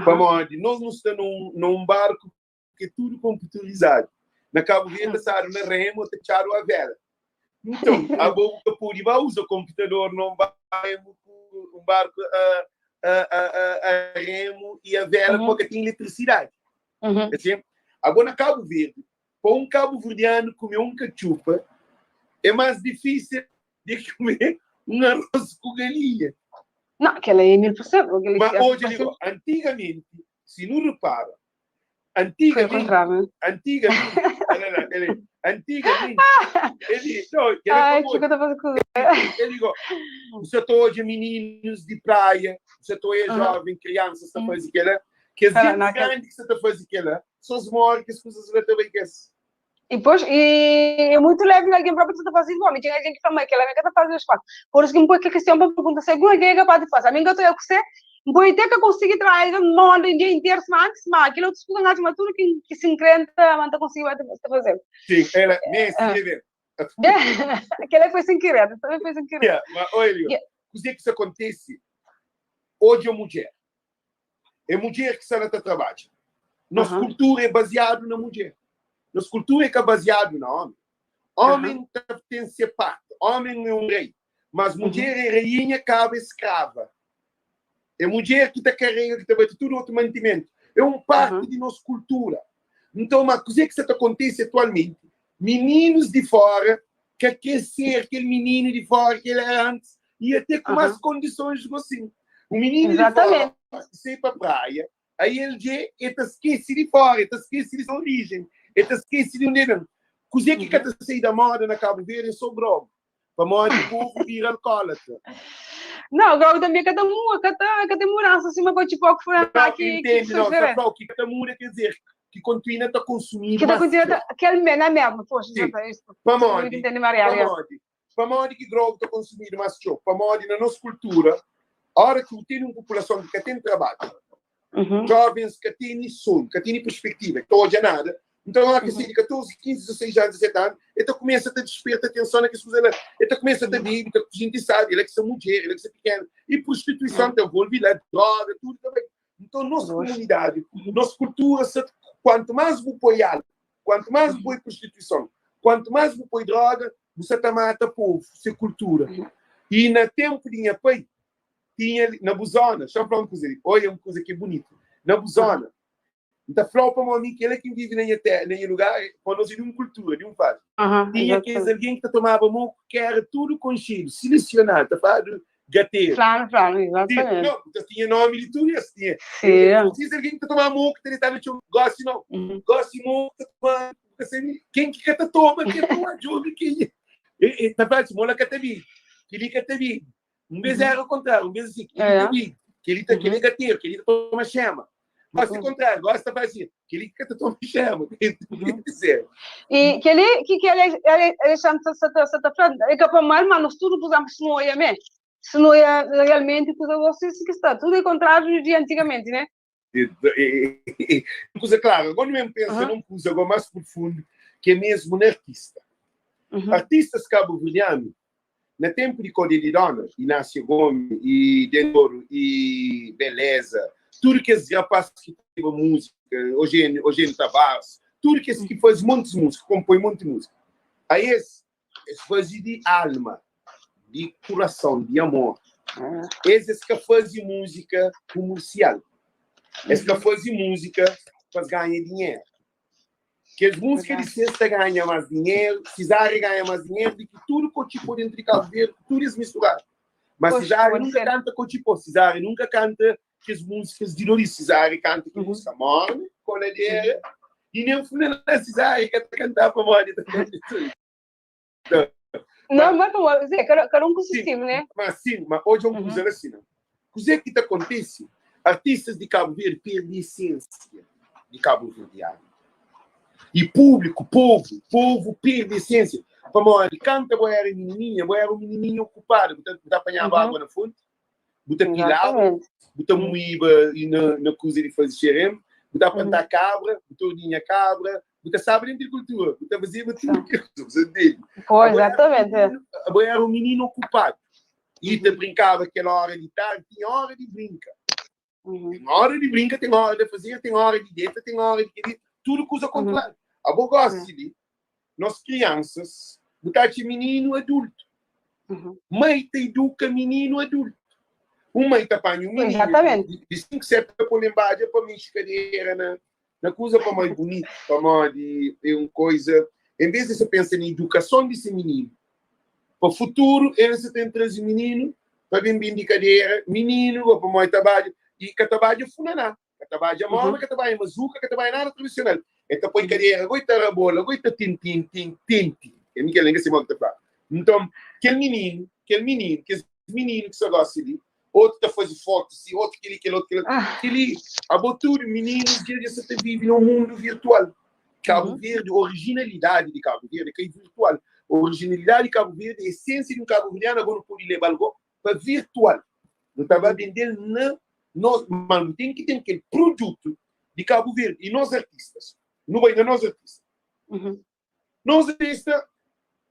Pamodi nos nu sta na un, na un barku ki é tudu konputurizadu. Na Kabu Verdi ta stadu na remu ô ta txadu a vela. Nton, abo bu ka pode ba uza konputador na un remu ku un barku a a a a remu i a vela pamodi ka ten eletrisidadi. Asin, abo na Kabu Verdi, pa un kabuverdianu kume un katxupa é más difísil di ki kume un arroz ku galinha. Não, kel-la é 1000%. Ma odja li, antigamenti, si nu repara, Antigamente, antigamente, olha lá, ele, antigamente, ele, não, ele, Ai, que eu tô fazendo com ele digo, você tá hoje meninos de praia, você tá hoje jovem, criança, você tá fazendo aquela, que as gente grande que você tá fazendo aquela, só se morre que as coisas lá também que esse. E depois, e é muito leve alguém próprio que você tá fazendo igual, tinha alguém que fala, mas aquela é que tá fazendo as coisas. Por isso que me põe a questão para perguntar se algum alguém é capaz de fazer. A mim que eu estou a você, me até que consegui trazer manda um dia inteiro, mas antes, mas aquilo outro escuta mas tudo que, que se encrenta, mas tá conseguindo fazer. Sim, ela, nesse ah. ver. Aquela foi sem querer, também foi sem querer. Yeah, mas olha, yeah. o que isso acontece? Hoje a mulher. É mulher que está na trabalho. Nossa cultura é baseada na mulher. Nossa cultura é que é baseada na homem. Homem tem ser parte. Homem é um rei. Mas mulher é rainha, cabe escrava. É mulher que te carrega, que te bate tudo outro mantimento. É um parte de nossa cultura. Então, mas o que é que isso acontece atualmente? Meninos de fora que quer ser aquele menino de fora que ele era antes e até com mais condições assim. O menino de fora sai para a praia, aí ele já ele tá esquece de fora, ele tá esquece de sua origem, ele tá esquece de onde ele vem. O que é que tá sair da moda na Cabo Verde é só droga. Para moda o povo vira alcoólatra. Não, droga também cada um, cada cada mudança assim, mas tipo que foi lá que entende, não, só que cada muda quer dizer que continua a consumir. Que continua aquele mesmo, mesmo, poxa, isso. Pamodi, pamodi, pamodi que droga está consumindo mais txeu? Pamodi na nossa cultura, a hora que tem uma população que tem trabalho, jovens que têm sonho, que têm perspectiva, que não nada, então, lá que uhum. de 14, 15, 16 anos, 17 anos, ele começa a te despertar atenção na que se usa ele começa a te ver, a gente sabe, ele é que são mulher, ele é que são pequeno. E prostituição te envolve lá, droga, tudo também. Então, nossa comunidade, nossa cultura, quanto mais você põe álcool, quanto mais você põe prostituição, quanto mais você põe droga, você tá mata povo, isso é cultura. E na tempo de minha pai, tinha na Buzona, deixa eu falar uma coisa ali, olha uma coisa que é bonita, na Buzona, então falou para mim que ele é quem vive na minha terra, na minha lugar, quando nós de uma cultura, de um faz. Tinha aqueles alguém que tomava moco, que era tudo conchido, selecionado, tá falando gateiro. Claro, exatamente. Não, então tinha nome de tudo isso, tinha. Sim. Tinha alguém que tomava moco, que ele estava gosto não, gosto de moco, tá tomando. Ka sabe ken ki ka ta toma ki é pa djobe ki e ta fala assim, mola ka ta bi, kili ka ta bi. Un bes era o contrário, un bes assim, kili ta bi, kili ta kili ka ter, kili ta toma xema. Mas se contrário, agora ta fala assim, kili ka ta toma xema. Quer dizer, E keli ki ki Alexandre sa ta fla, é ka pa mal, mas nos tudo por exemplo, se não oia me, se não oia realmente, kuza gosto isso que está, tudo é contrário de antigamente, né? Kuza claro, agora não pensa num kuza agora mais profundo, que é mesmo na artista. Artistas cabo-verdianos, na tempo de Code de Dona, Inácio Gomes, e Denoro, e Beleza, tudo que esses rapazes que têm música, Eugênio, Eugênio Tavares, tudo que esses que fazem montes de música, compõem monte de música. Aí esses, eles fazem de alma, de coração, de amor. Esses que fazem música comercial. Esses que fazem música para ganhar dinheiro. Que as músicas de sexta ganham mais dinheiro, Cesário ganha mais dinheiro do que tudo que o tipo dentro de Cabo Verde, tudo isso misturado. Mas Cesário nunca canta com tipo, Cesário nunca canta que as músicas de Doris, Cesário canta que música morne, coladeira, e nem o funeral Cesário que cantar para morte. Não, mas como dizer, cada um com o seu estilo, né? Mas sim, mas hoje é um coisa assim, não? Coisa que te acontece, artistas de Cabo Verde perdem a essência de Cabo Verdeano. E público, povo, povo perde a essência. Para canta, boa era menininha, boa era um menininho ocupado, portanto, apanhava água na fonte, bota pilava, bota moíba e na coisa de fazer xerém, bota plantar cabra, bota ordinha cabra, bota sabe de agricultura, bota fazer tudo que eu dele. Pois, exatamente. Boa era um menino ocupado. E te brincava aquela hora de tarde, tinha hora de brinca. Tem hora de brinca, tem hora de fazer, tem hora de dieta, tem hora de querer, tudo coisa contrária. A boa gosta de nós crianças, botar menino adulto. Mãe te educa menino adulto. Um mãe te apanha um menino de 5, 7 para pôr embaixo, para mim cadeira na coisa para mãe bonito, para mãe de é uma coisa. Em vez de você pensar na educação desse menino, para o futuro, ele se tem trazer menino para bem bem de cadeira, menino, para mãe trabalho, e que trabalho funaná, que trabalho morna, que trabalho mazuca, que trabalho nada tradicional. Então põe cadeira, goita rabola, goita tim tim tim tim tim. É Miguel nem se mostra para. Então, aquele menino, aquele menino, aquele menino que só gosta de outro tá fazendo foto, se outro aquele, aquele outro, aquele, aquele, a botura, menino que já vive num mundo virtual. Cabo Verde, originalidade de Cabo Verde, que é virtual. Originalidade de Cabo Verde, a essência de um Cabo Verdeano, agora não pode levar algo para virtual. Não estava vendendo na nós, mas tem que ter aquele produto de Cabo Verde. E nós artistas, no bem, nós artistas. Nós artistas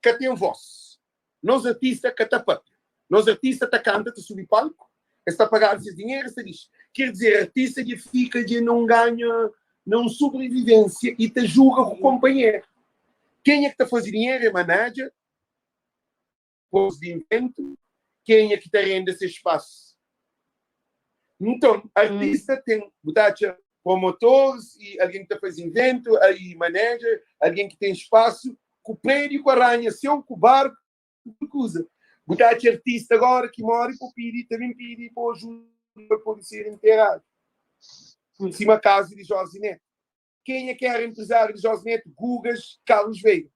que tem voz. Nós artistas que tá papel. Nós artistas que canta, que sobe palco, está pagando esse dinheiro, está diz. Quer dizer, artista que fica de não ganha, não sobrevivência e te julga com o companheiro. Quem é que está fazendo dinheiro é manager, pôs de invento, quem é que está rende esse espaço? Então, artista tem, botacha, promotores e alguém que está fazendo invento, aí manager, alguém que tem espaço, com o prédio, com a aranha, seu, com o barco, com coisa. Botacha artista agora que mora e pedir, também pedir para ajuda para poder ser enterrado. Em cima da casa de José Neto. Quem é que era empresário de José Neto? Gugas Carlos Veiga.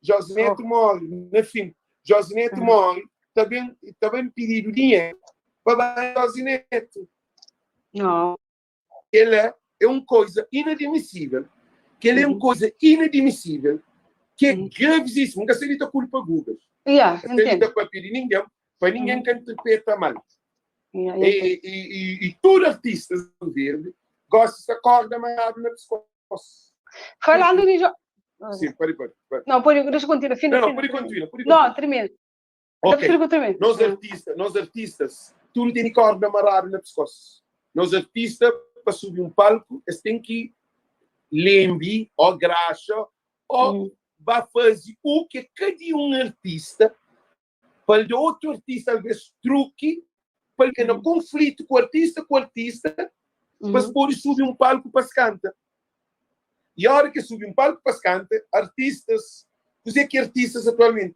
José Neto morre, na fim. José Neto morre, também pedindo dinheiro para José Neto. Não. Ele é uma coisa inadmissível. Que ele é uma coisa inadmissível, que é gravíssimo. Nunca se dita culpa Gugas. Yeah, dita para pedir ninguém, para ninguém que interpreta mal. E todo artista verde gosta de corda amarrada na pescoço. Falando de... Sim, pode. Não, pode, deixa eu continuar. Fina, não, pode continuar. Não, termina. Ok. Nós artistas, tudo tem corda amarrada na pescoço. Nós artistas, para subir um palco, eles têm que lembre, ou graxa, ou vai fazer o que cada um artista, para o outro artista, às vezes, truque, para que não conflito com o artista, para poder subir um palco para se canta. E a hora que subir um palco para se canta, artistas, o que artistas atualmente?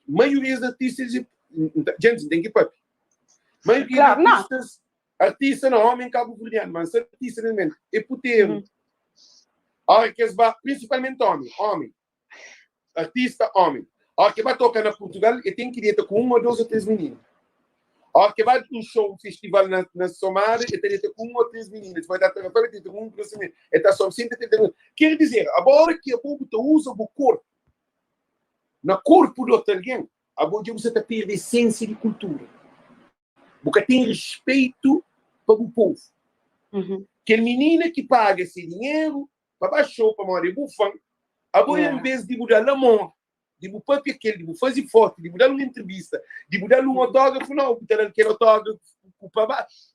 A maioria dos artistas, gente, tem que papi. Maioria claro, dos artistas, artista não, homem cabo-verdiano, mas artista realmente, é puteiro. Ora ki es ba, prinsipalmenti omi, omi, artista omi, ora ki ba toka na Purtugal, e ten ki deta ku un o dos o tres minina. Ora ki ba un show, un festival na, na Somada, e ta deta ku un o tres minina. Depois ta Tarrafal, e deta ku un, tres minina. E ta São Vicente, e ta deta ku Quer dizer, agora ki abo bu ta usa bu korpu na korpu di otu algen, abo dja bu sa ta perde esensia di kultura. Bu ka ten respeito pa bu povu. Kel minina ki paga se dinheru pa ba show pamodi é bu fan, abo en vez di bu da-l amor, di bu papia kel, di bu faze fotu, di bu da-l un entrevista, di bu da-l un otógrafu, nau, bu ta da-l kel otógrafu ku pa baxu.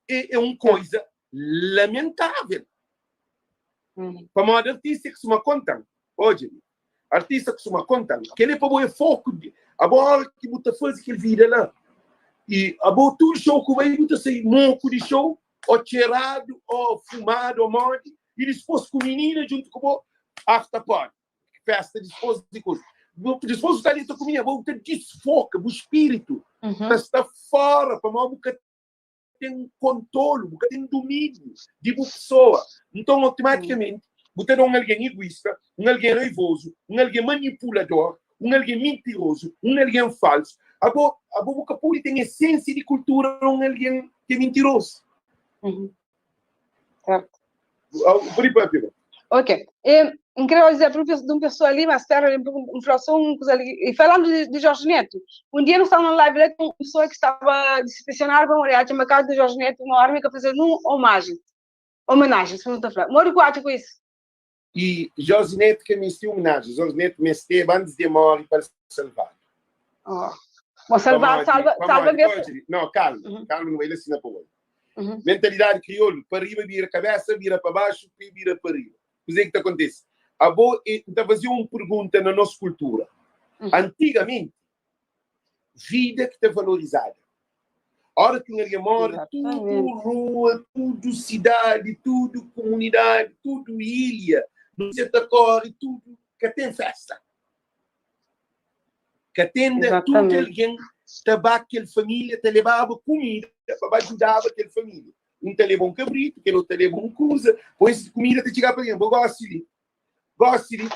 É, é un koiza lamentável. Pamodi artista é kustuma konta-m, odja mi, artista kustuma konta-m, kel-li pa bo é foku di, abo ora ki bu ta faze kel vida la, i abo tudu show ku bai bu ta sai moku di show, o txeradu, o fumadu, o modi, i dispos ku minina djuntu ku bo, after party, festa dispos di kuza. Dispos bu ta li ta ku minina, bo bu ta disfoka, bu spiritu ta sta fora, pamodi bu ka ten kontolu, bu ka ten dumíniu di bu pesoa. Nton, otomatikamenti, bu ta da un algen iguista, un algen raivozu, un algen manipulador, un algen mintirozu, un algen falsu. Abo, abo bu ka pode ten esensia di kultura un algen ki é mintirozu. Certo. Pode papia, ba. Ok. E, N kre dizer para de um pessoa ali, mas espera, um falou só um coisa ali. E falando de Jorge Neto, um dia nós estávamos na live lá com uma pessoa que estava decepcionada com o reality, uma casa de Jorge Neto, uma hora que fazer uma homenagem. Homenagem, se não estou falando. Moro com com isso. E Jorge Neto que me homenagem. Jorge Neto me esteve antes de morrer para salvar. Oh. Bom, salvar, salva, salva mesmo. Não, calma, calma, não é assim na porra. Mentalidade crioulo, para riba vira cabeça, vira para baixo, e vira para riba. O que é que acontece? A boa, então fazer uma pergunta na nossa cultura. Antigamente, vida que está valorizada. A hora que alguém morre, tudo rua, tudo cidade, tudo comunidade, tudo ilha, não se corre, tudo, que tem festa. Que atenda tudo alguém, tabaco, aquela família, te levava comida, para ajudar aquela família. Um te leva um cabrito, aquele outro te leva um coisa, pois comida te chegar para alguém, gosto de, gosto de,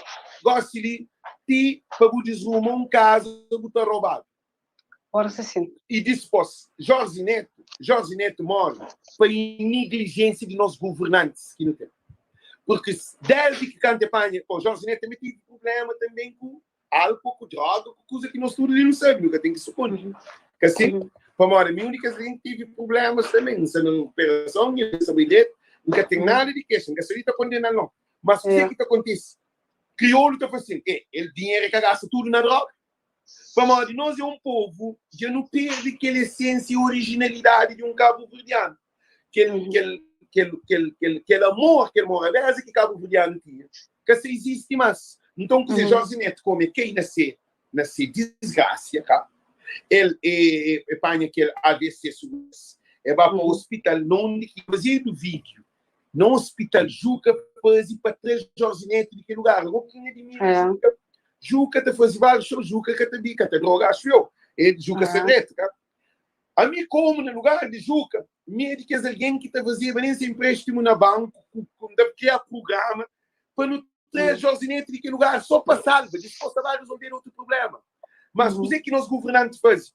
gosto de, ti, para desarrumar um caso, você roubado. Ora, sim. E depois, Jorge Neto morre para negligência de nossos governantes que não tem. Porque desde que canta panha, o Jorge Neto também teve problema também com álcool, com droga, com coisa que nós tudo não sabe, nunca tem que supor. Que assim, para morrer, a minha única gente tive problemas também, não sei na operação, não sei bilhete, nunca tem nada de queixa, nunca se está condenado não. Mas o que é que acontece? Crioulo está fazendo, ele dinheiro que gasta tudo na droga. Para nós é um povo que não perde aquela essência e originalidade de um cabo-verdiano. Aquele amor, aquele morabeza que cabo-verdiano tinha, que se existe mais. Então, que Jorge Neto, como é quem nasce, nasce desgraça, cá, ele é, é, aquele AVC, é vai para o hospital, não fazia do vídeo, no hospital, Juca fazia para três Jorge Neto de que lugar. Eu tinha de mim, Juca. Juca te fazia vários shows, Juca que te bica, te droga, acho eu. É Juca secreto, tá? A mim, como no lugar de Juca, me de que alguém que te fazia nem se empréstimo na banco, com deve criar programa, para não ter Jorge Neto de que lugar, só para salva, depois vai resolver outro problema. Mas o que é que nós governantes fazem?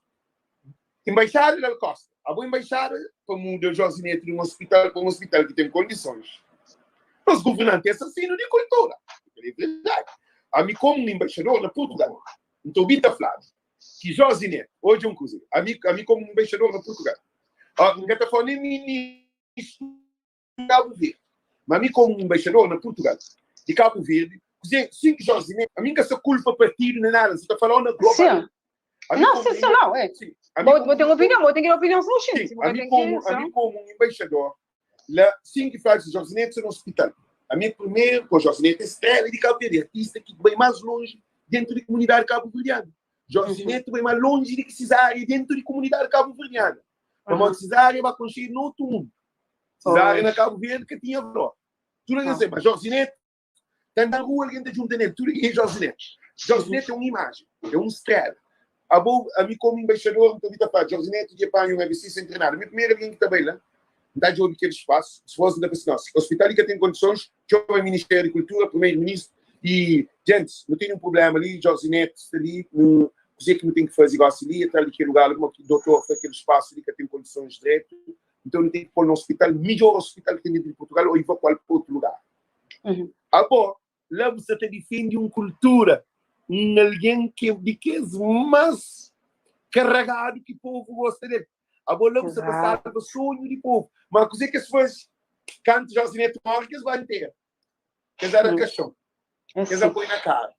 Embaixada da Costa. A boa embaixada para mudar Jorge Neto de um hospital para um hospital que tem condições. Nosso governante é assassino de cultura. É verdade. A mim, como um embaixador na Portugal, então, Bita Flávio, que Jorge Neto, hoje é um coisa, a mim como um embaixador na Portugal, não está falando nem ministro de Cabo Verde, mas a mim como um embaixador na Portugal, de Cabo Verde, sim, Jorge Neto, a mim que essa culpa partido nem nada, você está falando na global. Sim. Não, sim, não, é. Sim. Vou ter uma opinião, vou ter que opinião sim. A mim como um embaixador, lá, sim que faz Jorge Neto no hospital. A minha primeira, com o Jorge Neto, é estrela de Cabo Verde, artista que vai mais longe dentro da comunidade cabo-verdiana. Jorge Neto vai mais longe do que Cesária dentro da comunidade cabo-verdiana. Como Cesária vai construir no outro mundo. Cesária na Cabo Verde que tinha valor. Tu não sei, mas Jorge Neto, está na rua, alguém está junto nele, tudo é Jorge Neto. Jorge Neto é uma imagem, é um estrela. A mim, como embaixador, não estou a falar, Jorge Neto de apanha um ABC sem treinar. A minha primeira alguém que está bem lá, N ta djobe kel spasu, dipôs N ta fla si, Nos ospital li ka ten kondisons, txoma Ministériu di Kultura, Primeru-Ministru i, Gentis, nu tene un prubléma li, Jorge Neto sta li, nu, kuzê ki nu ten ki faze gósi li? E tal di kel lugar li, kuma ki dotor fla kel spasu li ka ten kondisons dretu, nton nu ten ki pô-l na ospital, midjór ospital ki ten dentu di Purtugal ô ivakuá-l pa otu lugar. Abo, la bu sa ta difende un kultura, un algen ki é di kes más karagadu ki povu gosta del. Abo la bu sa ta salva sonhu di povu. Ma kuzê ki es faze? Kantu Jorge Neto móre ki es ba ntera. Kes era kaxon. Kes apoi na kara.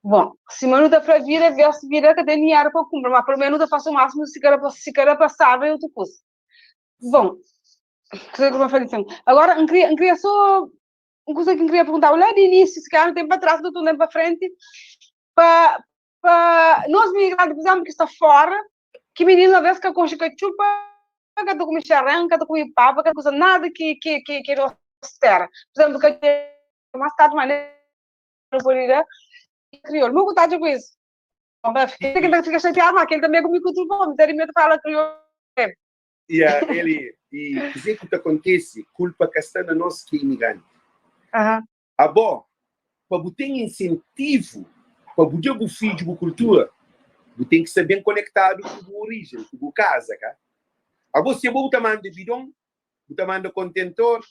Bon, sima nu ta fla vida vs vida ka ten dinheru pa kunpra, ma pelu menu nu ta fase o masimu si ka da si ka da pa salva é otu kuza. Bon, kuzê ki bu fla di Agora N kria N kria so un kuza ki N kria perguntaba la di inisiu, si kalhar nu ten pa tras nu ten pa frenti, pa pa nos migranti, pur izemplu, ki sta fora, ki mininu aves ka konxe katxupa, ka ta kume xaren, ka ta kume papa, ka ta kuza nada ki ki ki ki nos tera. Pur izemplu, ka mas tardi mas nu pode da kriolu. Mo ku ta atxa ku isu? Kel ta fika xatiadu, ma kel tanbe kume ku tudu, mi ta ri mi ta fala kriolu. Ya, eli, i kuzê ki ta kontise, kulpa ka sta na nos ki é imigranti. Abo, pa bu ten insentivu pa bu da bu fidju bu kultura, bu ten ki sta ben konektadu ku bu orijen, ku bu kaza, ka? Abo, si abo bu ta manda bidon, bu ta manda kontentor,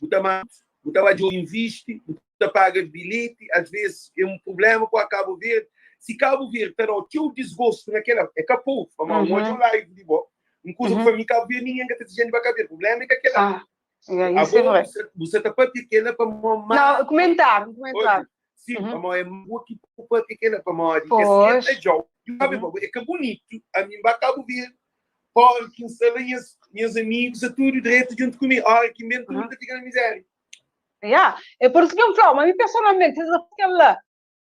bu ta manda, bu ta ba djobe invisti, bu ta paga bilheti, as ves é un prublema ku a Kabu Verdi. Si Kabu Verdi ta da-u txeu disgostu na kela, é ka povu, pamodi N odja un live di bo, un kuza ku fla mi Kabu Verdi, ningen ka ta dizende ba Kabu Verdi, prublema é ka kela. Yeah, isso é Abo, verdade. bu sa ta papia kela pamó Não, ma comentário, um comentário. Obi, sim, pamó é mágua ki bu papia kela pamodi es Pois. ke ta djau. Sabe, é ka bunitu ami ba Kabu Verdi, pora ki N sta la nhas nhas amigus sta tudu dretu djuntu ku mi, ora ki N ben tudu ta fika na mizeria. Yeah, é por isso que eu falo, mas mi pessoalmente, se eu ficar lá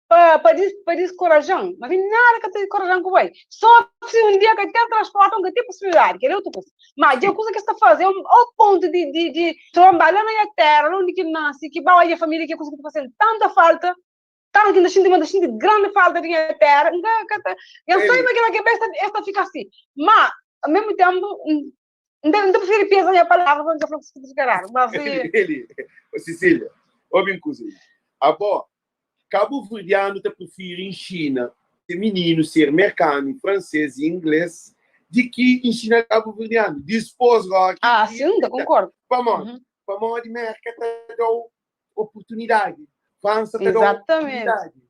pa pa dis pa diskorajan, ma mi nada ka ta diskorajan ku bai. Só si un dia ka ten transporti, un ka ten posibilidadi, kel é otu kusa. Ma dja kusa ki es ta faze é ao pontu di di di tromba la na nha tera, la undi ki N nasi, ki ba odja familia, ki é kusa ki ta fasen tanta falta, tantu ki N ta xinti ma N ta xinti grandi falta di nha tera, N ka ka ta, N sabe ma kila kabesa es ta fika asi. Ma, ao mesmu tempu, N ta N ta prifiri peza nha palavra pa N ka fla kusa ki ta fika radu, mas. Eli, Sisília, obi un kusa li. Abo, Kabuverdianu ta prifiri inxina se mininu ser merkanu, fransês i inglês di ki inxina kabuverdianu. Dispôs, góra ki Ah, sin, ta konkordu. Pamodi? Pamodi Merka ta da-u oportunidadi, Fransa ta da-u oportunidadi.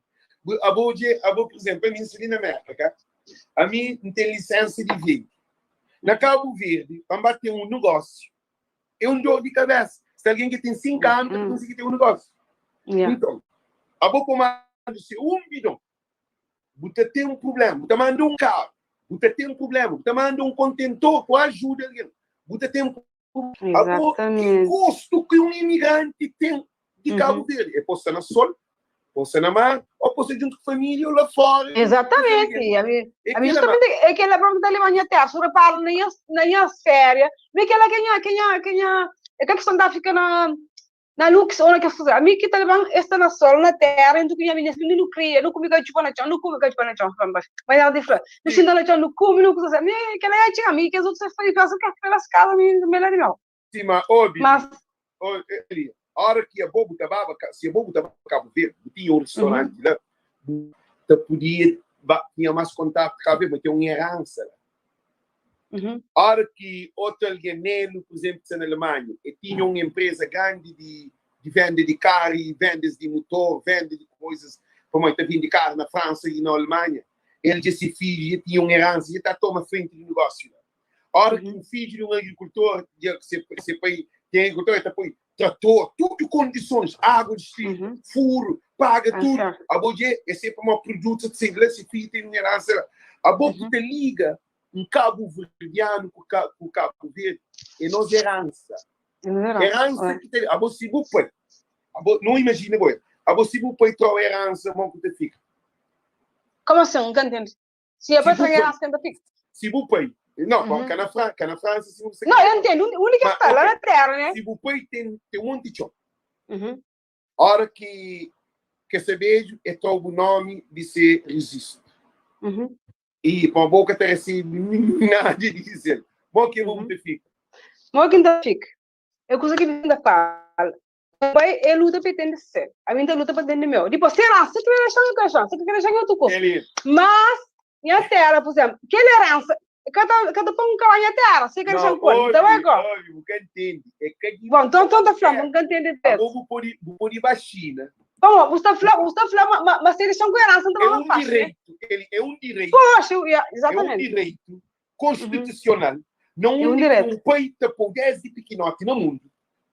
Abo dje, abo, pur izénplu, ami N sta li na Merka, ka? Ami N ten lisénsa di vende. Na Kabu Verdi, pa N ba ten un nugósiu, é un dor di kabésa. Se algen ki ten 5 anu ka ta konsigi ten un negósiu. Nton, abo ku manda se un bidon, bu ta ten un prubléma. Bu ta manda un karu, bu ta ten prubléma. Bu ta manda un kontentor ku ajuda algen, bu ta ten prubléma. Abo, ki gostu ki un imigranti ten di Kabu Verdi? É posta na sol, posta na mar, ô posta djuntu ku família ô la fora. Exatamente. Ami, ami justamente é kela próprio ta leba nha terra. Se repara na nha, na nha féria, mi kela ke nha, ke nha, ke nha, é ka questão de fica na na lux ou na kes kuza. Ami ki ta leban é sta na sol, na terra, entu ku nha minha filha, nu kria, nu kume katxupa na txon, nu kume katxupa na txon, fla manera di fla. Nu xinta na txon, nu kume, nu kuza. Mi kela ya txiga, mi kes otus fla, fla, fla, fla, fla, mi melhor di meu. Sima obi, Mas eli, ora ki abo bu ta baba, si abo bu ta baba Kabu Verdi, bu tinha un restauranti la, bu ta podia ba, tinha mas kontatu ku Kabu Verdi, ma ten un eransa la. Ora ki otu algen, Nelu, pur izenplu, ki sta na Alemanha, e tinha un enpreza grandi di di venda di karu i vendas di mutor, venda di koizas, pamodi ta vende karu na Fransa i na Alemanha, el dja se fidju dja tinha un eransa, dja ta toma frenti di nugósiu la. Ora ki un fidju di un agrikultor, dja se, se pai ten agrikultor, el ta poi trator, tudu kondisons, água di stri, furu, paga tudu. Abo dje, é se pamodi produtu ta sai di la, se fidju ten un eransa la. Abo ki ta liga un kabuverdianu ku ka, ku Kabu Verdi, é nos eransa. Eransa ki ta, abo si bu pai, abo, no imajina bo, abo si bu pai trau eransa, mo ku ta fika? Como assim? N ka ntende. Si é pa Si bu tra pai, eransa, ken ta fika? si bu pai, não, bom, ka na Fran, ka na Fransa, si bu sa Não, eu entendo. Onde que Ma, está? Lá ok. na terra, né? Si bu pai ten, ten un monti txon. Ora ki ke sabeju, e trau bu nomi di se rejistu. E pa bo ka ta resebe nada di sel. Bo ke bo bu ta fika? Mo ki N ta fika? É kuza ki N ta fala. Pai é luta pa ten di se. Ami N ta luta pa ten di meu. Dipôs, será? Se kre dexa-m, el ka dexa-m. Se ka kre dexa-m, é otu kuza. Mas, nha téra, pur izénplu, kel eransa ka ta, ka ta pô-m kaba nha téra. Se ka dexa-m ku el, N ta bai go. Obi, bu ka ntende. É ka di Bon, nton, nton ta fla-m, bu ka ntende dretu. Abo bu pode, bu pode ba Xina. Pamodi, bu sta fla, bu sta fla ma, ma, ma se dexa-m ku eransa, N ta É ba un faxi, né? direitu, el é un direitu. Poxa, ya, É un exatamente. direitu konstitusional na É un undi ki direitu. un pai ta pô desdi pikinoti na mundu,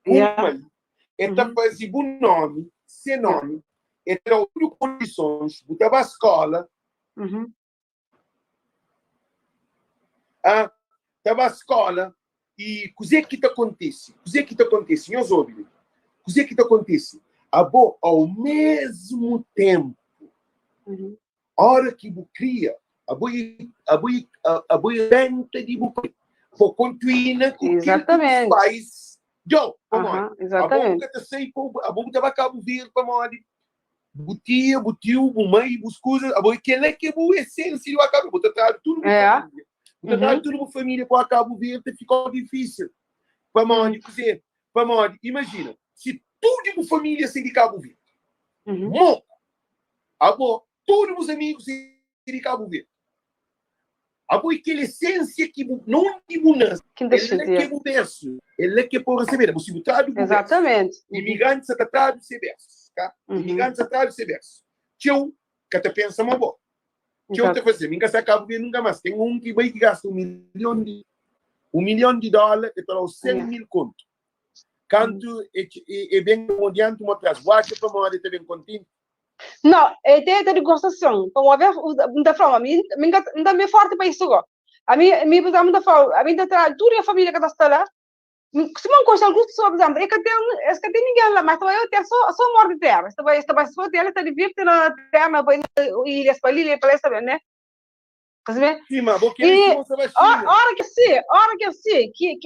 un pai el ta faze bu nomi, se nomi, el ta da-u tudu kondisons, bu ta ba skola, ta ba skola i kuzê ki ta kontise? Kuzê ki ta kontise? Nhos obi li. Kuzê ki ta kontise? Abo, au mesmu tenpu, Ora ki bu kria, abo i abo i abo i renta di bu pai. Po kontuina ku kil ki bus pais dau. Pamodi? Abo bu ka ta sai pa abo bu ta ba Kabu Verdi pamodi bu tia, bu tiu, bu mai, bus kuzas, abo i kila ki bu esensia di ba Kabu Verdi. Bu ta tradu tudu bu familia. Bu ta tradu tudu bu familia pa ba Kabu Verdi ta fikau difisil. Pamodi kuzê? Pamodi imajina si tudu bu familia sai di Kabu Verdi, moku Abo, tudu bus amigus é di Kabu Verdi. Abo é kel esensia ki bu, na undi bu nase, Ki N ta é la ki é xatia. bu bersu, é la ki é pa bu resebeda. Bu si bu tradu bu bersu, Exatamente. imigranti sa ta tradu se bersu, ka? Imigranti sa tradu se bersu. Txeu ka ta pensa ma bo. Txeu ta Exato. fla si, mi N ka sai Kabu Verdi nunka mas. Ten un ki bai ki gasta un milhon di, un milhon di dóla, el ta da-u 100 mil kontu. Kantu e, e, e ben mo dianti mo tras, bu atxa pamodi e ta ben kontenti? Não, é te te gostação. Pamodi N ta fla, mi mi N ta mi forti pa isso go. A mi mi por exemplo, N ta fla, a mi ta tra tudo a família que ta sta lá. Se não consta algumas pessoas, por exemplo, é que tem, es que tem ninguém lá, mas também eu tenho só só amor de terra. Está vai está vai só terra, está diverte na terra, na ilhas para ilha, para essa, né? Percebe? Sim, mas vou querer E que você vai China. hora que se, hora que se, que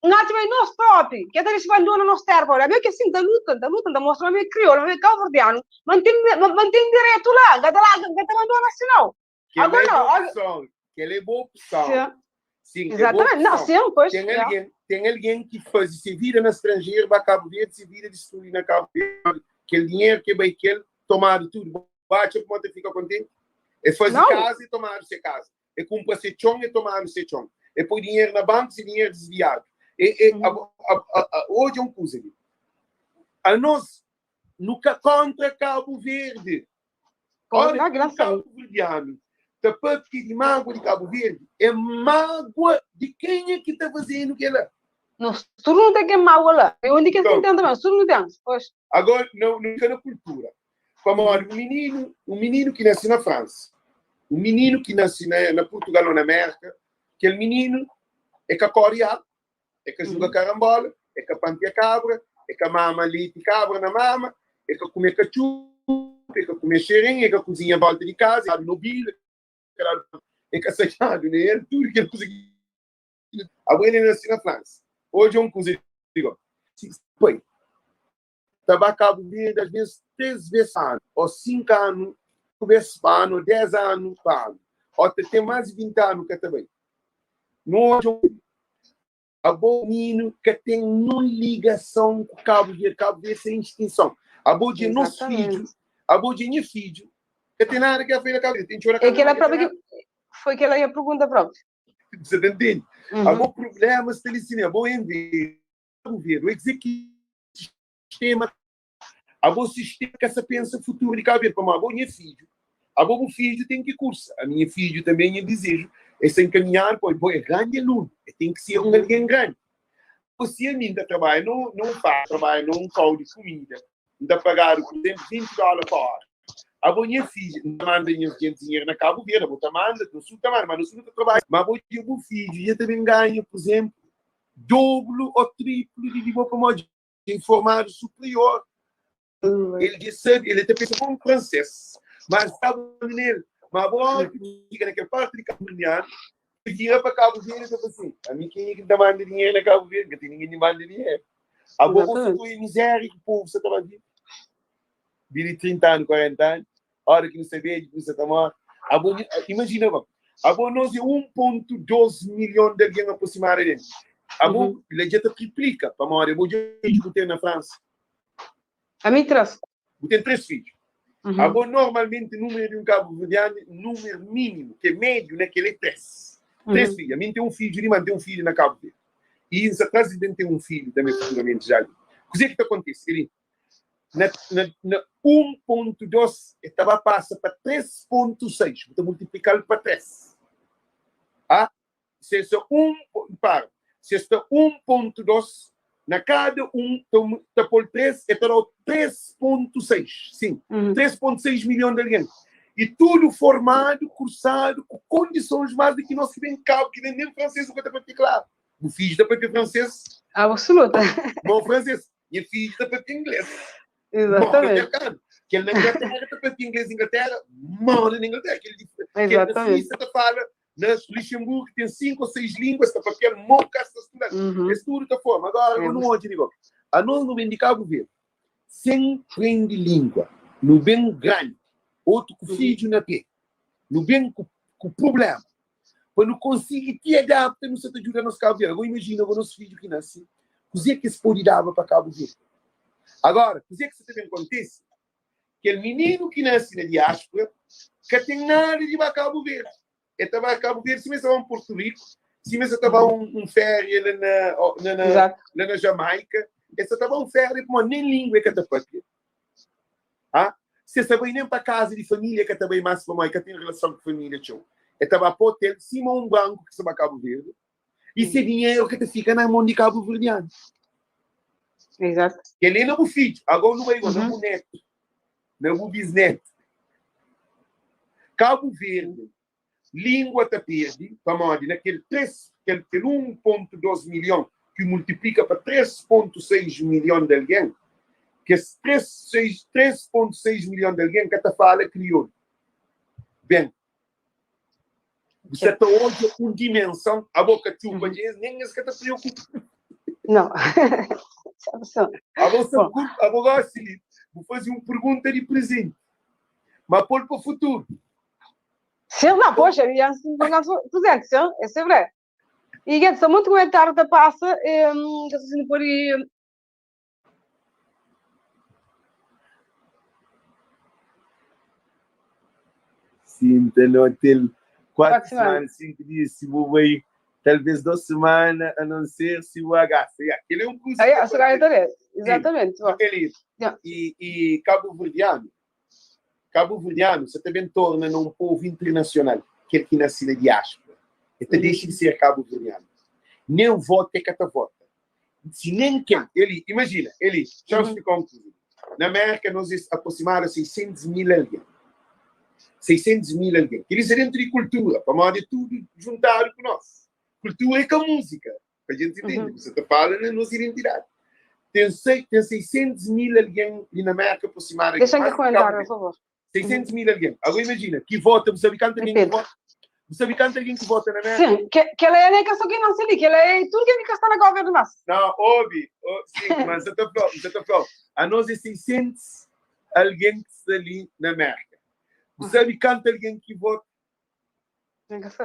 Nós também nós próprio, que até abandona nossa terra, olha, meio que assim, da luta, da luta, da mostra, meio crioulo, meio cabo-verdiano, mantém, mantém direito lá, gata lá, gata abandona assim não. Que Agora é não, boa olha, opção, que é boa opção. sim, Sim, é boa exatamente, não, opção. sim, pois, Tem yeah. alguém, tem alguém que faz se vida na estrangeiro, vai Cabo Verde, se vida destruir na Cabo Verde, aquele dinheiro que vai que ele tomado tudo, bate como te fica contente. É fazer Não. casa e tomar se casa. É comprar se chão e tomar se chão. É pôr dinheiro na banca e dinheiro desviado. É, é, a, hoje é um coisa ali. A nós, nunca contra Cabo Verde. Olha, Não, graças a Cabo Verdeano, tá papi de mágoa de Cabo Verde, é mágoa de quem é que está fazendo aquilo lá. Não, tudo não tem que mágoa lá. Eu onde que Então, se entende também, tudo não tem. Pois. Agora, não, não fica na cultura. Como, olha, um menino que nasce na França, um menino que nasce na Portugal ou na América, aquele menino é que corre alto, é que joga carambola, é que pantea cabra, é que mama leite cabra na mama, é que come cachupa, é que come xerém, é que cozinha à volta de casa, é que mobília, é que assajado nele, tudo que ele cozinha. Agora ele nasce na França. Hoje é um cozinho, digo, pai, Taba Cabo Verde, às vezes, 3 vezes ano, ou 5 anos, vezes pa ano, 10 anos pa ano, ou até tem mais de 20 anos que também. Não hoje, a bom menino que tem não ligação com Cabo Verde, Cabo Verde sem extinção. A boa de nosso filho, a boa de minha filho, que tem nada que a feira Cabo Verde, tem que chorar É que ela Cabo Verde, própria que foi que ela ia pergunta própria. Você entende? A bom problema se ele ensina, bom em ver, Cabo Verde, o executivo sistema, a bom sistema que essa pensa futuro de Cabo Verde, como a bom minha filho, a bom filho tem que cursa, a minha filho também é desejo, é se encaminhar, pois, bom, é grande aluno, é, tem que ser um alguém grande. Você a mim trabalha, não, não faz trabalho, não call de comida, não dá pagar, por exemplo, 20 dólares por hora. A bom minha filha, não manda minha gente dinheiro na Cabo Verde, a bom manda, no sul tá manda, mas no sul não trabalha. Mas bom dia, bom filho, eu também ganho, por exemplo, dobro ou triplo de bom para modo informado superior. Ele disse, sabe, ele até pensa como francês, mas sabe nele. Mas bom, fica naquela parte de Cabo Verdeano, vira para Cabo Verde e fala assim, a mim quem é que manda dinheiro na Cabo Verde? Que tem ninguém que manda dinheiro. Agora você foi em miséria que o povo você estava vindo. Vira 30 anos, 40 anos, hora que não sabia, que você está morto. Agora, imagina, agora nós é 1,2 milhão de alguém aproximadamente. Abo, la dja ta triplika, pamodi abo dja fidju bu ten na Fransa. Ami 3. Bu ten 3 fidju. Abo, normalmenti, númeru di un kabuverdianu, númeru mínimu, ki é médiu na kel é 3. 3 fidju. Ami N ten un fidju li, ma N ten un fidju na Kabu Verdi. I N sa traze di N ten un fidju tanbe futuramenti ja li. Kuzê ki ta kontise li? Na, na, na 1.2 e ta ba pasa pa 3.6. Bu ta multiplika-l pa 3. Ah? Se sta 1, para, se sta 1.2 na kada un ta, ta pô-l 3, e ta da-u 3.6. Sin, 3.6 milhon di algen. I tudu formadu, kursadu, ku kondisons más di ki nos ki ben Kabu, ki nen fransês nu ka ta papia klaru. Bu fidju ta papia fransês? Absoluta. Bom fransês. Nha fidju ta papia inglês. Exatamente. Kel na Inglaterra ta papia inglês Inglaterra, mora na Inglaterra. Kel, kel na Suíça ta fala na Luxemburgo tem 5 ou 6 línguas ta papia mo ka sta estudando. Es tudo ta forma. Agora, eu não hoje digo, a nós no bem de Cabo Verde, sem prende língua, no bem grande, outro com filho na pé, no bem com, com problema. Pa nu konsigi ti adapta, nu sa ta djuda nos Cabo Verde. Agora imagina agora nos fidju ki nasi, kuzê ki es pode daba pa Cabo Verde? Agora, kuzê ki sa ta ben kontise? Kel mininu ki nasi na diáspora ka ten nada di ba Cabo Verde. El ta ba Cabo Verde sima el sa ba un Porto Rico, sima el sa ta ba un féria la na, na, na, la na Jamaica. El sa ta ba un féria pamodi nen língua el ka ta papia. Ah, se sa bai nen pa kaza di família ka ta bai más pamodi ka ten relason ku família txeu. El ta ba pa hotel sima un branku ki sta ba Kabu Verdi i se dinheru ka ta fika na mon di kabuverdianu. Exato. Kel-li é na bu fidju. Agora nu bai na bu netu, na bu bisnetu. Kabu Verdi, língua ta perde pamodi na kel 3, kel, kel 1.2 milhon ki multiplika pa 3.6 milhon di algen, kes 3.6 milhon di algen ka ta fala kriolu ben. Bu sa ta odja un dimenson, abo ka txupa dja es, nen es ka ta preokupa. Não. Abo sa abo gosi li, bu faze un pergunta di prezenti, ma pô-l pa futuru. Sim, não, poxa, e antes de presente, sim, isso é verdade. E gente, são muito comentário da passa, que assim não pode. Sim, ta no hotel 4 semanas, 5 dias, se bu bai, talvez 2 semana, a não ser se bu agaça. Yeah, aquele é um custo. Ah, yeah, exatamente. Aquele, yeah. E cabo-verdiano, Kabuverdianu sa ta ben torna na un povu internasional, kel ki nase na diáspora. E ta dexa di ser kabuverdianu. Nen vota e ka ta vota. Si nen ken, eli, imajina, eli, xa-m splika un kuza li. Na Mérka nos é aprosimadu a 600 mil algen. 600 mil algen. Kel-li sta dentu di kultura, pamodi é tudu juntadu ku nos. Kultura é ka múzika. Pa gente entende, você ta fala na nos identidade. Tem, sei, tem 600 mil alguém ali na América aproximada. Deixa eu comentar, por favor. 600 mil alguém. Agora imagina, que vota, você sabe quanto alguém que vota? Você sabe quanto alguém que vota na América? Sim, que ela é nem que só que não se li, que ela é tudo que está na governo mas. Não, ouve, oh, sim, mas você tá falando, você tá falando. A nós é 600 alguém que está ali na América. Você sabe quanto alguém que vota?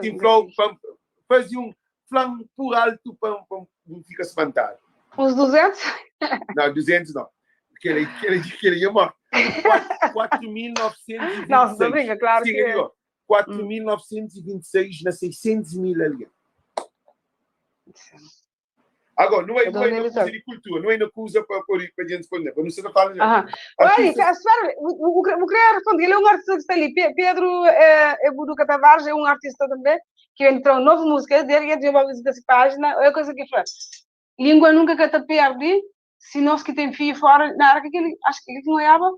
Ti flau pa faze un flan por altu pa pa bu fika spantadu. Uns 200? Não, 200 não. Kel kel kel é morte. 4.926. Não, você brinca, claro Sim, que é. digo, 4.926 na 600 mil algen. Agora, não é, não é na coisa de cultura, não é na coisa para para gente responder, para não ser fala. Aham. Olha, espera, vou querer responder. Ele é um artista que está ali. Pedro é, é Buduca Tavares, é um artista também, que entrou nova música dele, e eu visita essa página, é coisa que fala. Língua nunca que te perde, se nós que tem filho fora, na hora que ele, acho que ele não olhava,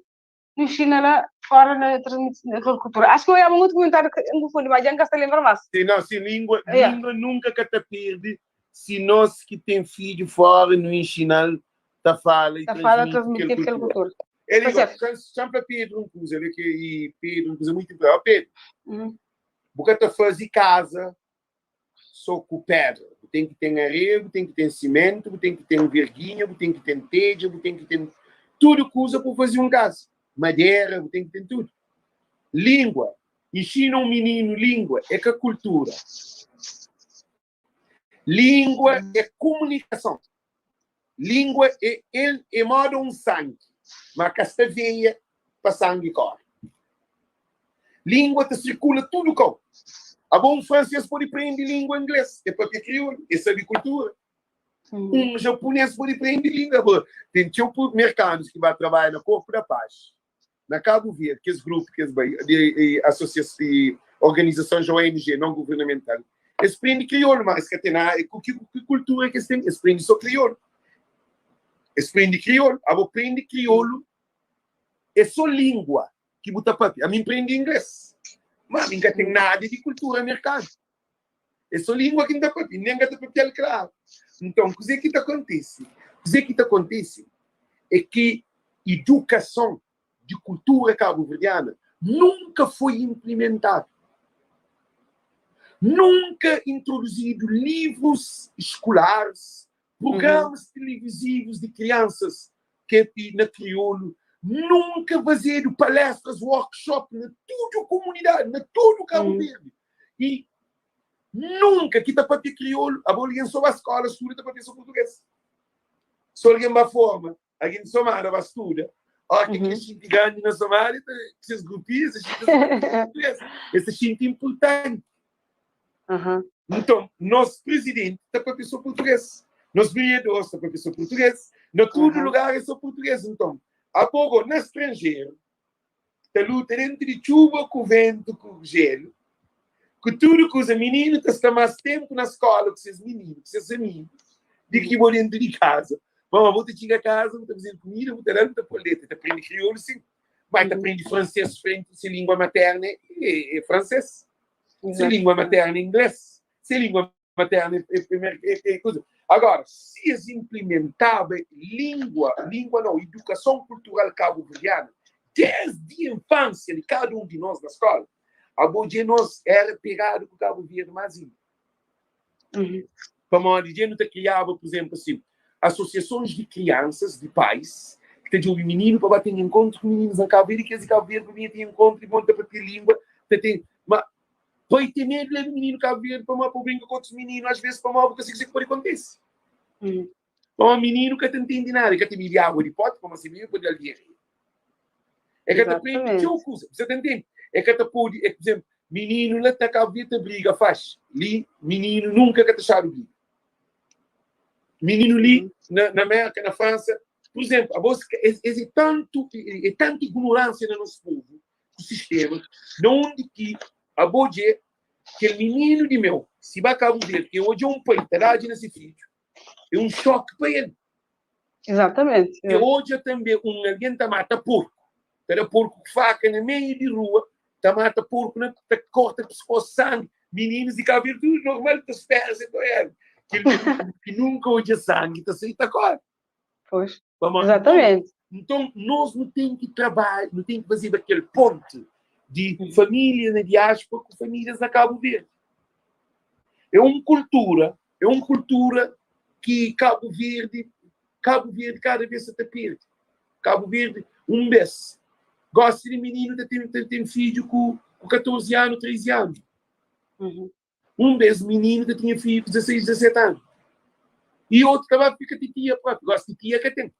no China lá, fora na transmissão da cultura. Acho que eu olhava muito comentário que não foi, mas já não se lembra mais. Sim, não, sim, língua, língua nunca que te perde, se nós que tem filho fora no ensinar, tá fala e tá fala transmitir aquela cultura. Ele chama para Pedro um coisa, ele que e Pedro um coisa muito importante. Pedro, você tá fazer casa só com pedra. Tem que ter areia, tem que ter cimento, tem que ter verguinha, tem que ter telha, tem que ter tudo que usa para fazer um casa. Madeira, tem que ter tudo. Língua. Ensina um menino língua, é que a cultura. Língua é komunikason. Língua é el é moda un sangi, ma ka sta veia pa sangi kore. Língua ta sirkula tudu kau. Abo un fransês pode prende língua inglês, é papia kriolu, é sabe kultura. Un japunês pode prende língua. Abo, ten txeu merkanus ki ba trabadja na Korpu da Paz, na Kabu Verdi, kes grupu ki es bai, di asosiason, di organizasons ONG, non guvernamental, es prende kriolu, ma es ka ten nada, ku ki kultura ki es ten? Es prende so kriolu. Es prende kriolu. Abo prende kriolu é so lingua ki bu ta papia. Ami N prende ingles, ma ami N ka ten nada di kultura merkanu. É so lingua ki N ta papia, nen N ka ta papia-l klaru. Nton, kuzê ki ta kontise? Kuzê ki ta kontise é ki idukason di kultura kabuverdiana nunka foi inplimentadu. Nunka introduzidu livrus skolaris, prugramas televizivus di kriansas ki é na kriolu, nunka fazedu palestras, workshop na tudu komunidadi, na tudu Kabu Verdi. I nunka ki ta papia kriolu, abo algen so ba skola studa ta papia so purtuges. So algen ba forma, algen di Somada ba studa, óra ki kes xinti grandi na Somada, ta ses grupinhus, es ta xinti português, es ta xinti inpurtanti. Nton, nos prizidenti ta papia so purtuges, nos vereadores ta papia so purtuges, na tudu lugar é so purtuges. Nton, abo go na stranjeru, ta luta dentu di txuba ku ventu ku jelu, ku tudu kuza, mininu ta sta mas tenpu na skola ku ses mininu, ku ses amigu, di ki bo dentu di kaza. Pamodi bo ta txiga kaza, bu ta faze-l kumida, bu ta da-l, bu ta pô-l deta, el ta prende kriolu sin, ma el ta prende franses frenti, se lingua materna é franses, se lingua materna é ingles, se lingua materna é kuza. Agora, si es inplimentaba lingua, lingua nau, idukason kultural kabuverdianu desdi infansia di kada un di nos na skola, abo dja nos era pegadu ku Kabu Verdi mas inda. Pamodi dja nu ta kriaba, pur izenplu, asin, asosiasons di kriansas, di pais, ki ta djobe mininu pa ba ten enkontru ku mininus na Kabu Verdi, kes di Kabu Verdi pa binha ten enkontru i bon ta papia lingua, ta ten, ma Pai ten medu leba mininu Kabu Verdi pamodi pa bu brinka ku otus mininu, às vezes pamodi bu ka sabe kuzê ki pode kontise. Pamodi mininu ka ta ntende nada, el ka ta bebe agu di poti pamodi se bebe pode da-l diarreia. El ka ta prende txeu kuza, bu sa ta ntende? El ka ta pode, é, por exemplo, mininu la ta Kabu Verdi ta briga faxi, li mininu nunka ka ta xadu briga. Mininu li na Merka, na Fransa, por exemplo, abos, es, es é tantu, é tantu ignorânsia na nos povu, ku sistema na undi ki abo dje kel mininu di meu si ba Kabu Verdi e odja un pai ta dadji na si fidju é un xoki pa el. Exatamente. E odja tanbe un algen ta mata porku, ta da porku ku faka na meiu di rua, ta mata porku na ta korta piskosu sangi, mininus di Kabu Verdi tudu normal ta spera se ta oiaba kel mininu ki nunka odja sangi ta sai ta kore. Pois. Pamodi, Exatamente. Nton, nos nu ten ki trabadja, nu ten ki fazeba kel ponti di família na diáspora ku famílias na Kabu Verdi. É un kultura, é un kultura ki Kabu Verdi, Kabu Verdi kada bês sa ta perde. Kabu Verdi, un bês, gosi di mininu ta ten, ta ten fidju ku, ku 14 anu, 13 anu. Un bês mininu ta tinha fidju ku 16, 17 anu. I otu ta ba fika titia própi. Gosi titia ka ten.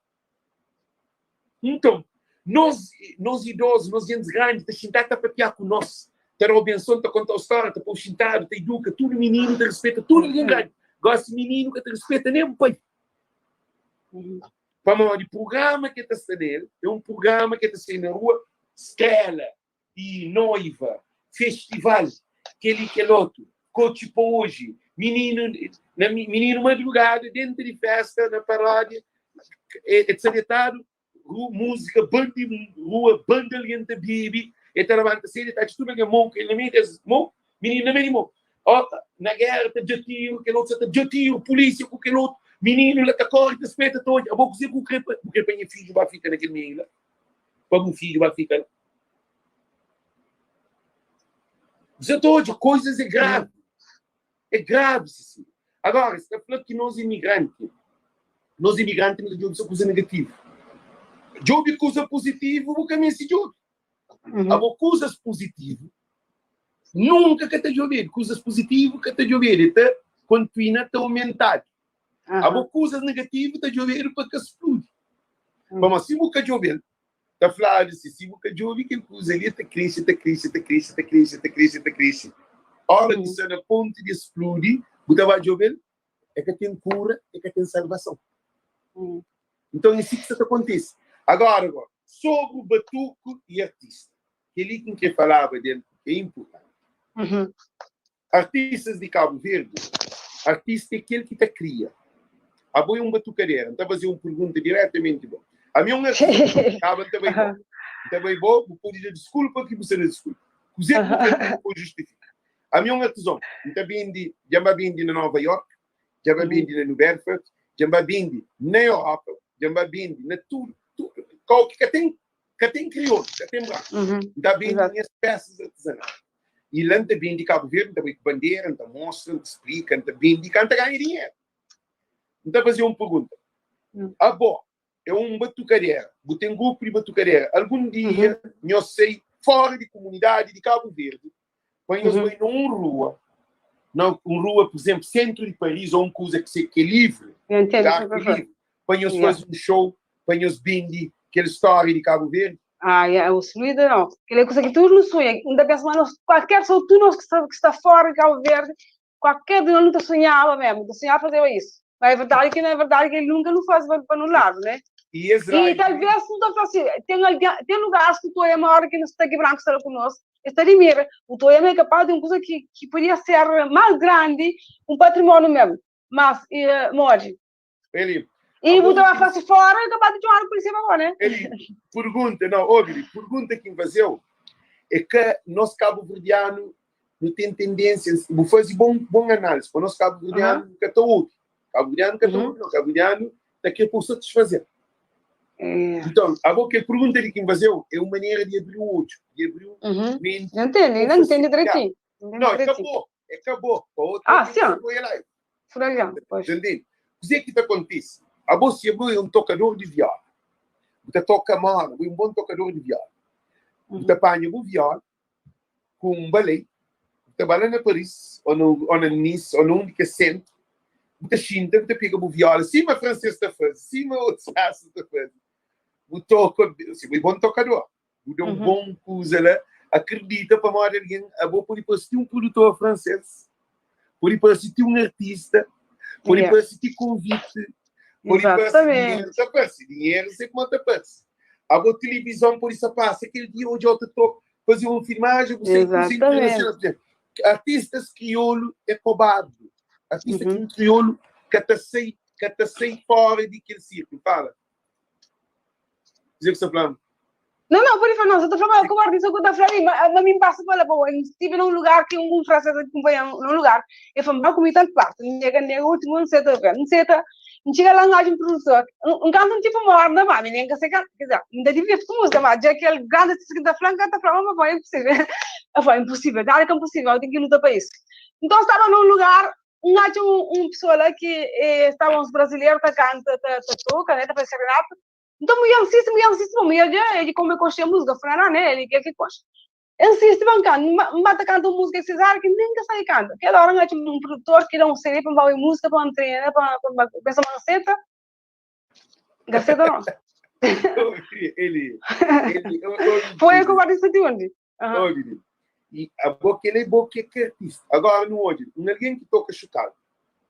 Nton, nos, nos idozu, nos gentis grandi ta xintá ta papiá ku nos, ta da-u benson, ta konta-u stória, ta pô-u xintadu, ta iduka tudu mininu, ta rispeta tudu algen grandi. Gosi mininu ka ta rispeta nen pai. Pamodi prugrama ki el ta sta nel é un prugrama ki el ta sai na rua, strela, i noiva, festival, kel-li kel-otu, kotxi pa oji, mininu na mininu madrugada dentu di festa na paródia, e ta sta detadu, múzika bandi rua, bandi algen ta bebe, e ta labanta sedu, e ta atxa tudu algen moku, el na meiu des moku, mininu na meiu di moku, ó na géra ta da tiru, kel otu sa ta da tiru, pulísia ku kel otu, mininu la ta kóre, ta speta, ta odja, abo kuzê ku kre pa, bu kre pa nha fidju ba fika na kel meiu la? Pa bu fidju ba fika la? Você ta odja coisas é grave. É grave, Cecília. Agora, você ta fla ki nos imigrante, nos imigrante nu ta djobe só kuza negativo. Djobe kuza positivo, bu ka meste djobe. Abo kuzas positivo nunka ka ta djobedu. Kuzas positivo ka ta djobedu. E ta. kontinua ta aumentadu. Abo kuzas negativu ta djobedu pa ka spludi. Pamodi si bu ka djobe-l, ta fladu si, si bu ka djobe kel kuza li, el ta krese, ta krese, ta krese, ta krese, ta krese, ta krese. Óra ki sta na pontu di spludi, bu ta ba djobe-l, el ka ten kura, el ka ten salvason. Nton, é si ki sta ta kontise. Agora, go, sobri batuku i artista, kel-li ki N krê falaba del, é inpurtanti. Artistas di Kabu Verdi, artista é kel ki ta kria. Abo é un batukadera, N ta faze un pergunta diretamenti bo. Ami é un artista, kaba N ta bai bo. N ta bai bo, bu pode da diskulpa ki bu sta da diskulpa. Kuzê ki bu krê bu pode justifika. Ami é un artizon, N ta bende, dja N ba bende na Nova York, dja N ba bende na New Bedford, dja N ba bende na Europa, dja N ba bende na tudu, tudu kau ki ka ten, ka ten kriolu, ka ten branku. N ta bende nhas pesas artizanal. I la N ta bende Kabu Verdi, N ta bai ku bandera, N ta mostra, N ta splika, N ta bende, ka N ta ganha dinheru. N ta faze un pergunta, Abo é un batukadera, bu ten grupu di batukadera, algun dia nhos sai fora di kumunidadi di Kabu Verdi pa nhos bai na un rua, na un rua, pur izenplu, sentru di Paris ô un kuza ki se ki é livri, lugar ki é livri, pa nhos faze un show, pa nhos bende kel stória di Kabu Verdi? Ah, yeah, o Sluida não. Aquela coisa que tudo nos sonha. Ainda penso, mas nós, qualquer pessoa, tudo nós que está fora de Cabo Verde, qualquer de nós nunca sonhava mesmo, nunca sonhava fazer isso. Mas é verdade que não é verdade que ele nunca não faz para um lado, né? E esse E live, talvez não tá assim, tem alguém, tem lugares que o Toyama, uma hora que não está aqui branco está conosco, está de mira. O Toyama é capaz de uma coisa que podia ser mais grande, um patrimônio mesmo. Mas, e, morde. Eli, E a bu boca ta que faze fora, é capaz de txomadu polícia pa bo, né? Eli, pergunta, não, obi, pergunta que fazeu é que nós cabo-verdiano não tem tendência, bu faze bom, bom análise, para nós cabo-verdiano nunca tá ouve. Cabo-verdiano nunca tá ouve, não, cabo-verdiano tá quer por satisfazer. Então, a boca pergunta de quem fazeu é uma maneira de abrir o olho, de abrir o mente. Não entende, não entende direitinho. Não, acabou, acabou. Pa outro Ah, alguém sim. foi lá. Furalhão, pois. Entende? Kuzê ki ta kontise? Abo si abo é un tokador di viola, bu ta toka moda, bu é un bon tokador di viola. Bu ta panha bu viola ku un balei, bu ta ba la na Paris, ô na, ô na Nice, ô na undi ki é sentru, bu ta xinta, bu ta pega bu viola, sima fransês ta faze, sima otus rasa ta faze. Bu toka, si bu é bon tokador, bu da un bon kuza la, akredita pamodi algen, abo pode parse ti un produtor fransês, pode parse ti un artista, pode parse ti konvite, pode parse dinheru, ta parse dinheru, sei kuma ta parse. Abo tilivizon pode sa pasa kel dia odja ta toka, faze un filmajen, bu sai kuza internasional. Por exemplo, artistas kriolu é kobardu. Artista kriolu ka ta sai, ka ta sai fora di kel sirkulu. Fala. Kuzê ki sta fla-m? Não, não, pode falar, não, só tô falando, como artista que eu tô falando, mas mas me passa pela boa. Eu estive num lugar que um francês acompanha num lugar, eu falei, vai comer tanto parte, nega, nega, último, não sei, tô vendo, não sei, tá, não chega lá, não acho um produtor, um canto um tipo morna, mas nem que sei, quer dizer, não dá diverto com música, mas já aquele grande artista que tá falando, que tá falando, mas é impossível. Eu falei, impossível, nada que é impossível, eu tenho que lutar para isso. Então, estava num lugar, um acho um pessoa lá que estava uns brasileiros tá canta, tá, tá toca, né, tá fazendo serenata. Então, mulher insiste, mulher insiste, mulher, ele come coxa música, fala, né, ele quer que coxa. Insiste, bancando, mata canta música Cesar que nunca sai canta. Aquela hora, um produtor que dá um CD para ouvir música, para treinar, para pensar uma receita. Gaceta não. Ele, ele, Foi a que eu disse de onde? Ouve, e a boca ele é boca que é artista. Agora, no hoje, um alguém que toca chocalho,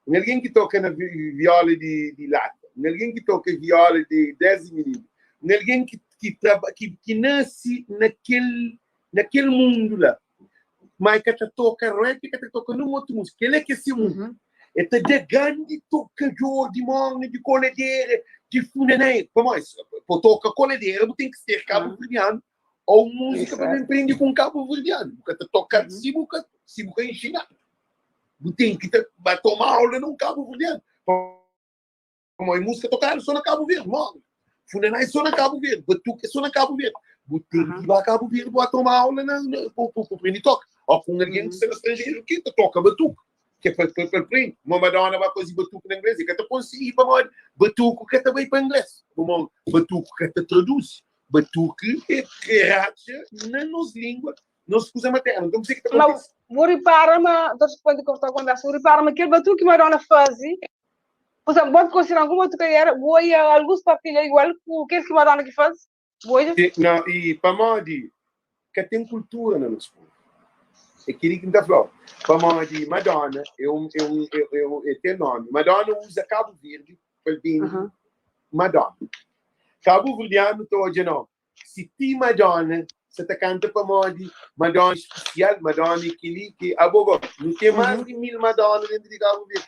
um alguém que toca na viola de lata, um alguém que toca viola de 10 milímetros, um alguém que nasce naquele mundo lá, mas que te toca rap, que te toca numa outra música. Ele é que esse mundo. É te de grande tocador de morna, de coladeira, de funané. Como é isso? Para tocar coladeira, tem que ser cabo-verdiano ou música para aprender com cabo-verdiano. Porque te toca se você se você ensinar. Você tem que te, vai tomar aula num cabo-verdiano. Como é música tocada só na Cabo Verde, mano. Funaná é só na Cabo Verde, batuque é só na Cabo Verde. Você tem que ir a Cabo Verde para tomar aula na, na, para, para, para aprender toca. Ou com alguém que seja estrangeiro que te toca batuque. Que é para, para, para aprender. Uma Madonna vai fazer batuque na inglês e que te consegue para modo batuque que também para inglês. Uma batuque que te traduz. Batuque é que racha na nossa língua, nossa coisa materna. Então, você que te Mas acontece. Bu ripara ma, ta responde korta konversa, bu ripara ma kel batuki Madonna faze, por exemplo, bo konsidera algun batukadeira, bu oia alguns partilha igual ku kes ki Madonna ki faze? Bu oja? Não, e pamodi ka ten kultura na nos povu. É kel-li ki N ta fla-u. Pamodi Madonna é un, é un, é, é un, é ten nomi. Madonna uza Kabu Verdi pa el bende Madonna. Kabuverdianu ta odja no, si ti Madonna sa ta kanta pamodi Madonna é spesial, Madonna é kel-li ki abo go, nu ten más di 1000 Madonna dentu di Kabu Verdi.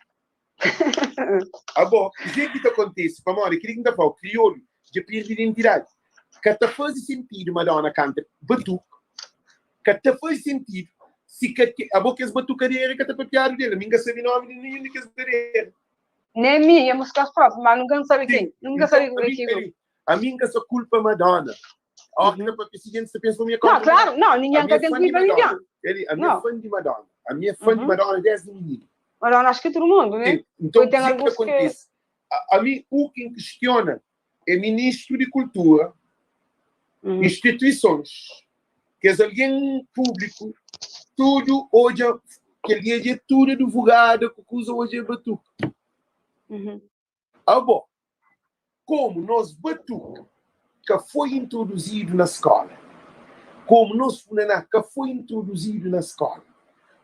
Abo, kuzê ki ta kontise? Pamodi kel-li ki N ta fla-u, kriolu dja perde identidadi. Ka ta faze sentidu Madonna kanta batuku, ka ta faze sentidu si ka te, abo kes batukadeira ka ta papiadu del, ami N ka sabe nomi di ninhun di kes batukadeira. Nem mi, é músicas próprias, mas nunca N sabe quem, nunca sabe Ami, que grupo. ami N ka sa kulpa Madonna. Ó, ki ta papia si gente ta pensa ma mi é Não, kontra claro, não, ninguém Ami ka é tem fã de culpa ninguém. Madonna. Ele, ami é Não. fã de Madonna. Ami é fã de Madonna desde menino. Madonna, acho que todo mundo, né? Sim. Então, Foi, tem o que que alguns que acontece? A mim, o que questiona é ministro de Cultura, instituições, que é alguém público, tudo hoje, que ele é tudo advogado, que usa hoje é batuque. Ah, bom, como nós batuque que foi introduzido na escola, como nós funaná que foi introduzido na escola,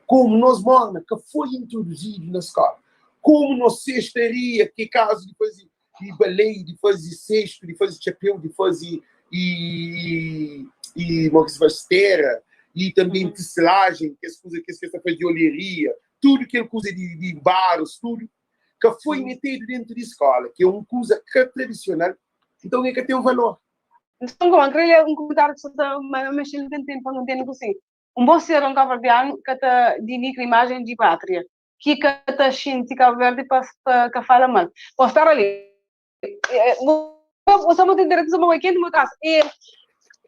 como nós morna que foi introduzido na escola, como nós cestaria, que é caso de fazer de balé, de fazer cesto, de fazer chapéu, de fazer e, e como que se faz esteira, e também tecelagem, que as coisas que se faz de olheria, tudo que é coisa de barros, tudo, que foi metido dentro de escola, que é uma coisa que é tradicional, então é que tem um valor. Então, como, queria um comentário que está mexendo tem tempo, não tem assim. Um bom cidadão cabo-verdiano que está denigra a imagem de pátria, que está xinte Cabo Verde para que fala mal. Posso estar ali. Você não tem direito a uma quente, uma casa. E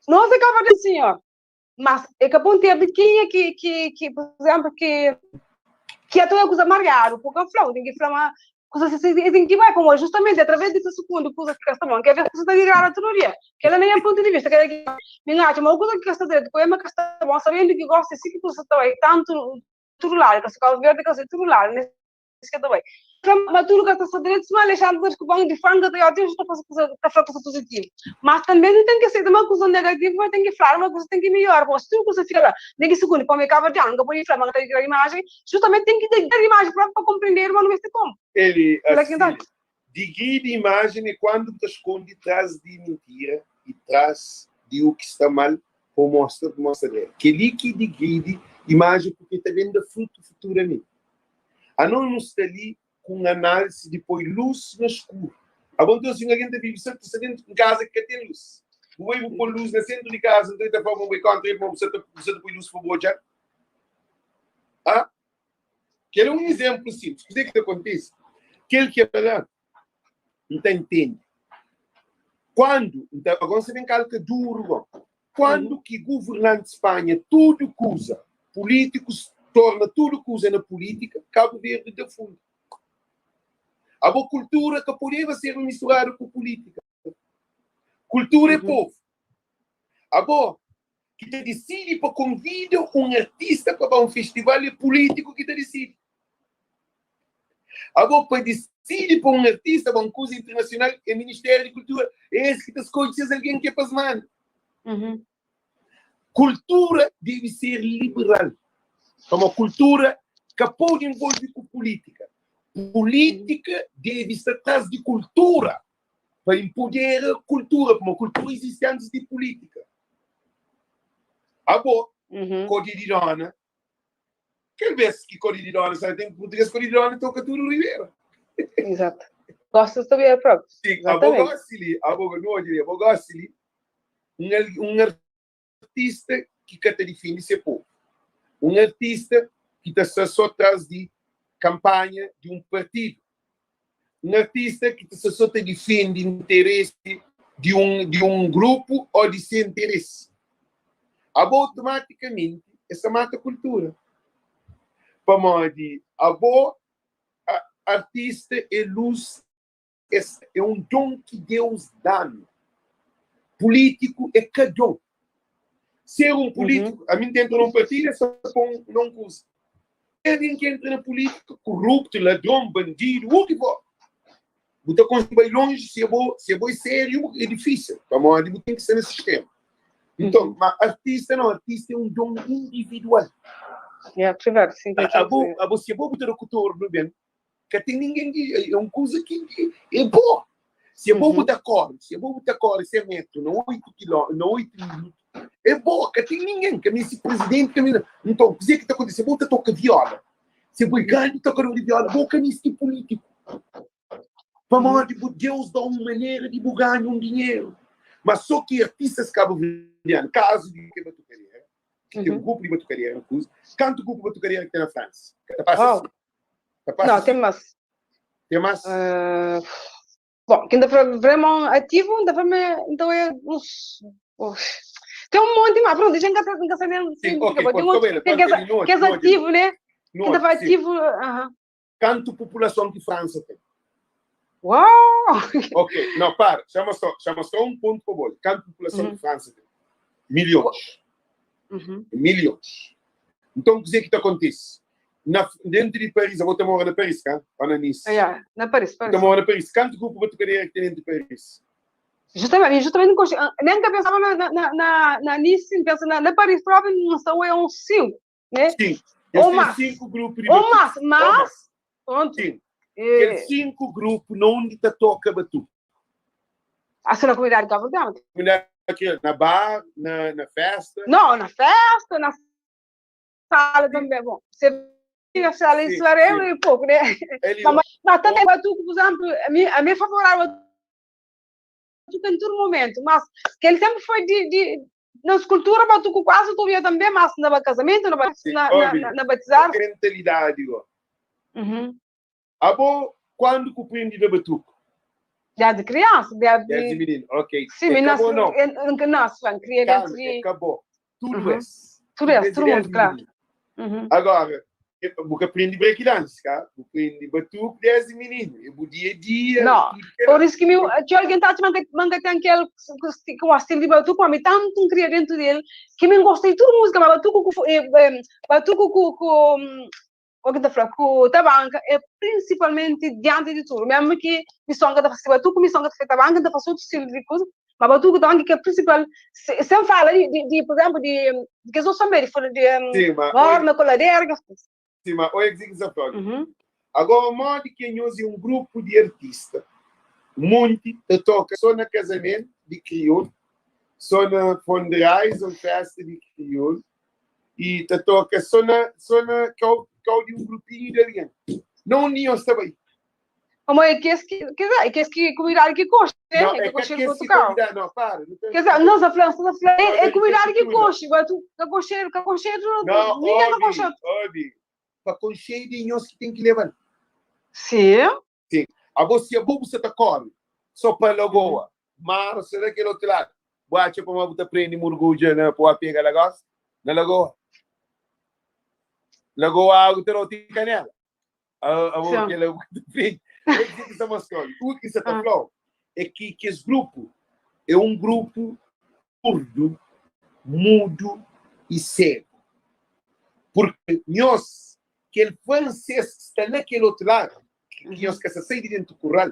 nós é Cabo Verde, senhor. Mas é que bom ter de quem é que, por exemplo, que a tua coisa amargado, porque eu falo, tem que falar coisa assim, tem que vai como justamente através desse segundo coisa que está bom, que a vez você está ligado a teoria, que ela nem é ponto de vista, que ela que me acha, uma coisa que está direito, poema que está bom, sabendo que gosta, assim que você está aí, tanto tudo lá, que se Cabo Verde, que se tudo lá, nesse que está bem. Mas tudo que está direito, se Alexandre, que bom de fanga, eu tenho que fazer coisa, tá falando coisa positiva. Mas também tem que ser uma coisa negativa, tem que falar, uma coisa tem que melhorar. Porque se tudo que você fica lá, nem que segundo, como é Cabo Verde, não pode falar, mas tem que ter imagem, justamente tem que ter imagem para compreender, mas não é como. Ele, Será que assim, dá? divide imagem é quando te esconde atrás de mentira e traz de o que está mal, ou mostra dele. Que ali que divide imagem porque também dá fruto futuramente. A não nos está ali com análise de pôr luz no escuro. A bom Deus, se alguém está vive sempre está dentro de casa que tem luz. O vou pôr luz no centro de casa, então está falando, vou contra ele, você põe luz para o já. Ah? Quero um exemplo simples. O que é que acontece? Aquele que é para não entende. Quando, então, agora você vem cá que duro, bom. Quando que governante de Espanha tudo que usa, políticos torna tudo que usa na política, Cabo Verde da fundo. A boa cultura que poderia ser misturada com política. Cultura é povo. A boa que te decide para convida um artista para um festival é político que te decide. A boa para decide para um artista para um curso internacional é Ministério de Cultura. É esse que te escolhe se alguém que é pasmando. Cultura deve ser liberal. É uma cultura que pode envolver com política. Política deve estar atrás de cultura para empoderar a cultura, porque a cultura existe antes de política. A boa, Código de Dona, aquele vez que Código de Dona, sabe, tem português, Código de Dona toca tudo Ribeira. Exato. Gosto de saber próprio. Sim, a boa gosta ali, a boa, não, a boa gosta ali, um artista que cata define ser povo. Um artista que está só atrás de campanha de um partido. Um artista que está só te defende interesse de um grupo ou de seu interesse. A boa, automaticamente, essa mata a cultura. Para a boa artista é luz, é um dom que Deus dá. Político é cada um. Ser un pulítiku, ami N ta entra na un partidu, é só pa-m na un kuza. Algen ki entra na pulítika, koruptu, ladron, bandidu, u ki for, bu ta konsigi bai lonji si abo, si abo é sériu, é difísil, pamodi bu ten ki sta na sistéma. Nton, ma artista nau, artista é un don individual. Yeah, privadu, sim, tem que Abo, ser. abo, si abo bu ta da ku tornu ben, ka ten ningen ki, é un kuza ki é bo. Si abo bu ta kore, si abo bu ta kore 100 metru na 8 kiló, na 8 minutu, é bo, ka ten ningen, ka meste prizidenti, ka meste. Nton, kuzê ki ta kontise? Bo ta toka viola, si bo é grandi tokador di viola, bo ka meste pulítiku. Pamodi bu Deus da un manera di bu ganha un dinheru. Mas só ki artistas kabuverdianu, kazu di ke batukadeira, ki ten grupu di batukadeira, kuza, kantu grupu batukadeira ki ten na Fransa? Ka ta pasa si? Ta pasa Não, si? ten mas. Ten mas? Bom, ki N ta fla vraiment ativu, N ta fla ma N ta oia uns, ten un monti mas, prontu, dja N ka ta, N ka sabe nen Sim, si ok, ten prontu, otus, kabela, ten prontu, kes, ali no kes no ativu, ne? no Ki N ta fla sim. ativu, aha. Kantu populason ki Fransa ten? Uau! Ok, não, para, chama só, chama só um ponto para bola. Kantu populason ki Fransa ten? Milhões. Milhões. Então, kuzê ki ta kontise? Na, dentro di Paris, abo ta mora na Paris, ka? Ou na Nice? Yeah, na Paris, Ta Paris. mora na Paris. Kantu grupu batukadeira ki ten dentro di Paris? Justamente, justamente, nkoxe, nem ka pensaba na, na, na, na Nice, N pensa na, na Paris próprio, N sta oia uns 5, né? Sim. Ou Es ten mais. 5 grupu di Ou batuku. mais, Ou mais. mas, pronto. Sim. E, Kel 5 grupu na undi ta toka batuku? Assim na comunidade cabo-verdiana. Comunidade aqui, na bar, na, na festa? Não, na festa, na sala também. Bom, você na sala Sim, isso era sim. um pouco, né? Ele, Mas, mas também batuco, por exemplo, a mim é favorável batuco em todo momento, mas aquele tempo foi de na escultura batuco quase todo dia também, mas na casamento, na, Sim, na, na, óbvio. na, na batizar. Mentalidade, ó. Abo, quando que aprendi da batuco? Desde criança, desde... Desde menino, ok. Sim, mas Acabou, não? nunca nasce, não, cria Calma, dentro de... acabou. Tudo é. Tudo é, Desde todo mundo, desde claro. menino. Agora, eu nunca aprendi breakdance, tá? Eu aprendi batuco desde menino. Eu dia a dia. Não, tudo que era. por isso que meu, tinha alguém tá, manga, manga tem aquele, que o estilo de batuco, mas tanto um cria dentro dele, que me gosta de tudo música, mas batuco com, batuco com, com, o que tá falando, com tabanca, é principalmente diante de tudo. Mesmo que missão que tá fazendo batuco, missão que tá fazendo tabanca, tá fazendo outro estilo de coisa, mas batuco tabanca que é principal, sem fala de, de, de, por exemplo, de, de que eu sou também, de, de, Sim, mas, morna, coladeira, que coisas. Sim, mas olha que você fala. Agora, o modo que nós é um grupo de artistas, um monte, que toca só na casamento de crioulo, só na fundraiser, festa de crioulo, e te toca só na, só na, cau, cau de um grupinho de alguém. Não união está bem. Como é que esse que, quer dizer, é que esse que comunidade que gosta, né? Não, É é que que gosta de aquele que Portugal. convidar, não, para. Não tem Quer dizer, não, se falando, se falando, é, é Não, comunidade que não. gosta, mas tu, que gosta, que gosta, Não, ninguém que óbvio, gosta. óbvio. Para concheio de nós que tem que levar. Sim. Sim. A você, a bobo, você tá corre. Só para Lagoa. Mar, será que é outro lado? Boate para uma buta prende murguja na poa pega Lagoa? Na Lagoa. Lagoa, água, terá tem canela. A Sim. boca que ela prende. O que está mostrando? O que você tá falando é que esse grupo é um grupo surdo, mudo e cego. Porque nós, aquele francês que está naquele outro lado, que nós que se sai de dentro do curral,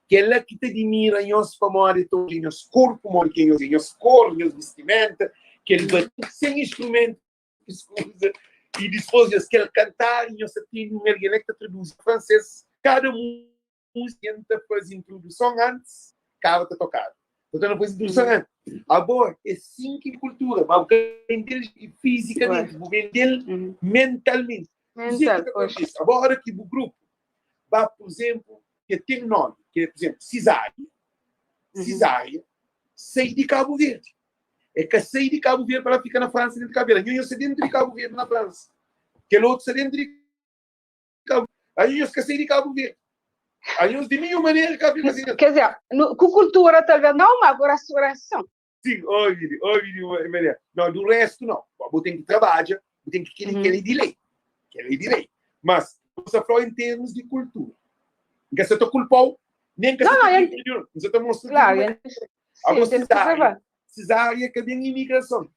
que é lá que te admira nós para morrer todo, nós corpo morre, que nós, nós cor, nós vestimenta, que ele bate sem instrumento, que se usa, e depois nós quer cantar, e nós tem um alguém que traduz francês, cada música tenta fazer introdução antes, acaba de tocar. Então não faz introdução antes. Agora, é cinco em cultura, mas o que vender fisicamente, o vender mentalmente. Mental, pois. Agora que o grupo vai, por exemplo, que tem nome, que é, por exemplo, Cesária, Cesária, sai de Cabo Verde. É que sai de Cabo Verde para ficar na França dentro de Cabo Verde. Eu sei dentro de Cabo Verde na França. Aquele outro sai dentro de Cabo Verde. Aí eu esqueci de Cabo Verde. Aí eu de nenhuma maneira Cabo Verde. Assim, Quer dizer, no, com cultura talvez não, mas agora a solução. Sim, ouve, ouve, Maria. Não, do resto não. Vou ter que trabalhar, vou ter que querer, querer de lei. Querer de lei. Mas, você falou em termos de cultura. Não se te culpou, nem que Não, se não, te eu culpou. Você está mostrando Claro, uma eu A sim, você tem que Cesária, observar. Cesária que vem imigração.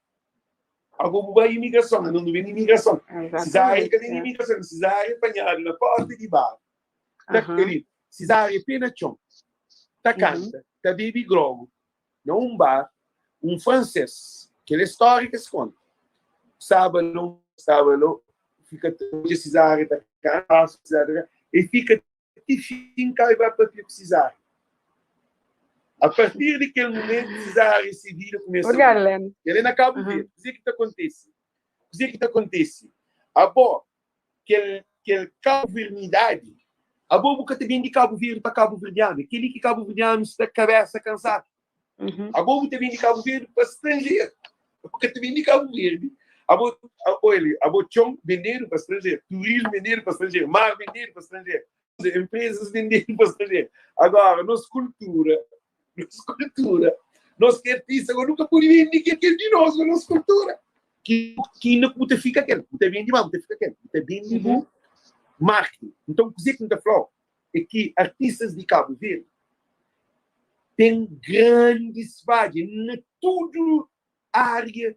Ago bu bai imigrason, anos nu ben di imigrason. Cesária ka ben di imigrason, Cesária panhadu na porta di bar. Ta keli, Cesária pé na txon, ta kanta, ta bebi grogu na un bar, un fransês, kel é stória ki es konta. Staba la, staba la, fika ta odja Cesária ta kanta, Cesária ta kanta, e fika ti fin ka ba papia ku Cesária. A partir di kel momentu, Cesária se vida kumesa Obrigada, Leno. El é na Cabo Verde. Kuzê ki ta kontise? Kuzê ki ta kontise? Abo, kel, kel kabuvernidádi, abo bu ka ta ben di Cabo Verde pa kabuverdianu. É kel-li ki kabuverdianu sta kabésa kansadu. Abo bu ta ben di Cabo Verde pa stranjeru. Bu ka ta ben di Cabo Verde. Abo, olha, abo txon bendedu pa stranjeru, turismu bendedu pa stranjeru, mar bendedu pa stranjeru, empresas bendedu pa stranjeru. Agora, nos kultura, nos kultura, nos ki artista, agora nu ka pode bende kel ki é di nos, nos kultura. Ki, ki inda ku bu ta fika kel, bu ta bende ma bu ta fika kel, bu ta bende bu marketing. Nton, kuzê ki N ta fla-u é ki artistas di Cabo Verde ten grandis fadja na tudu ária,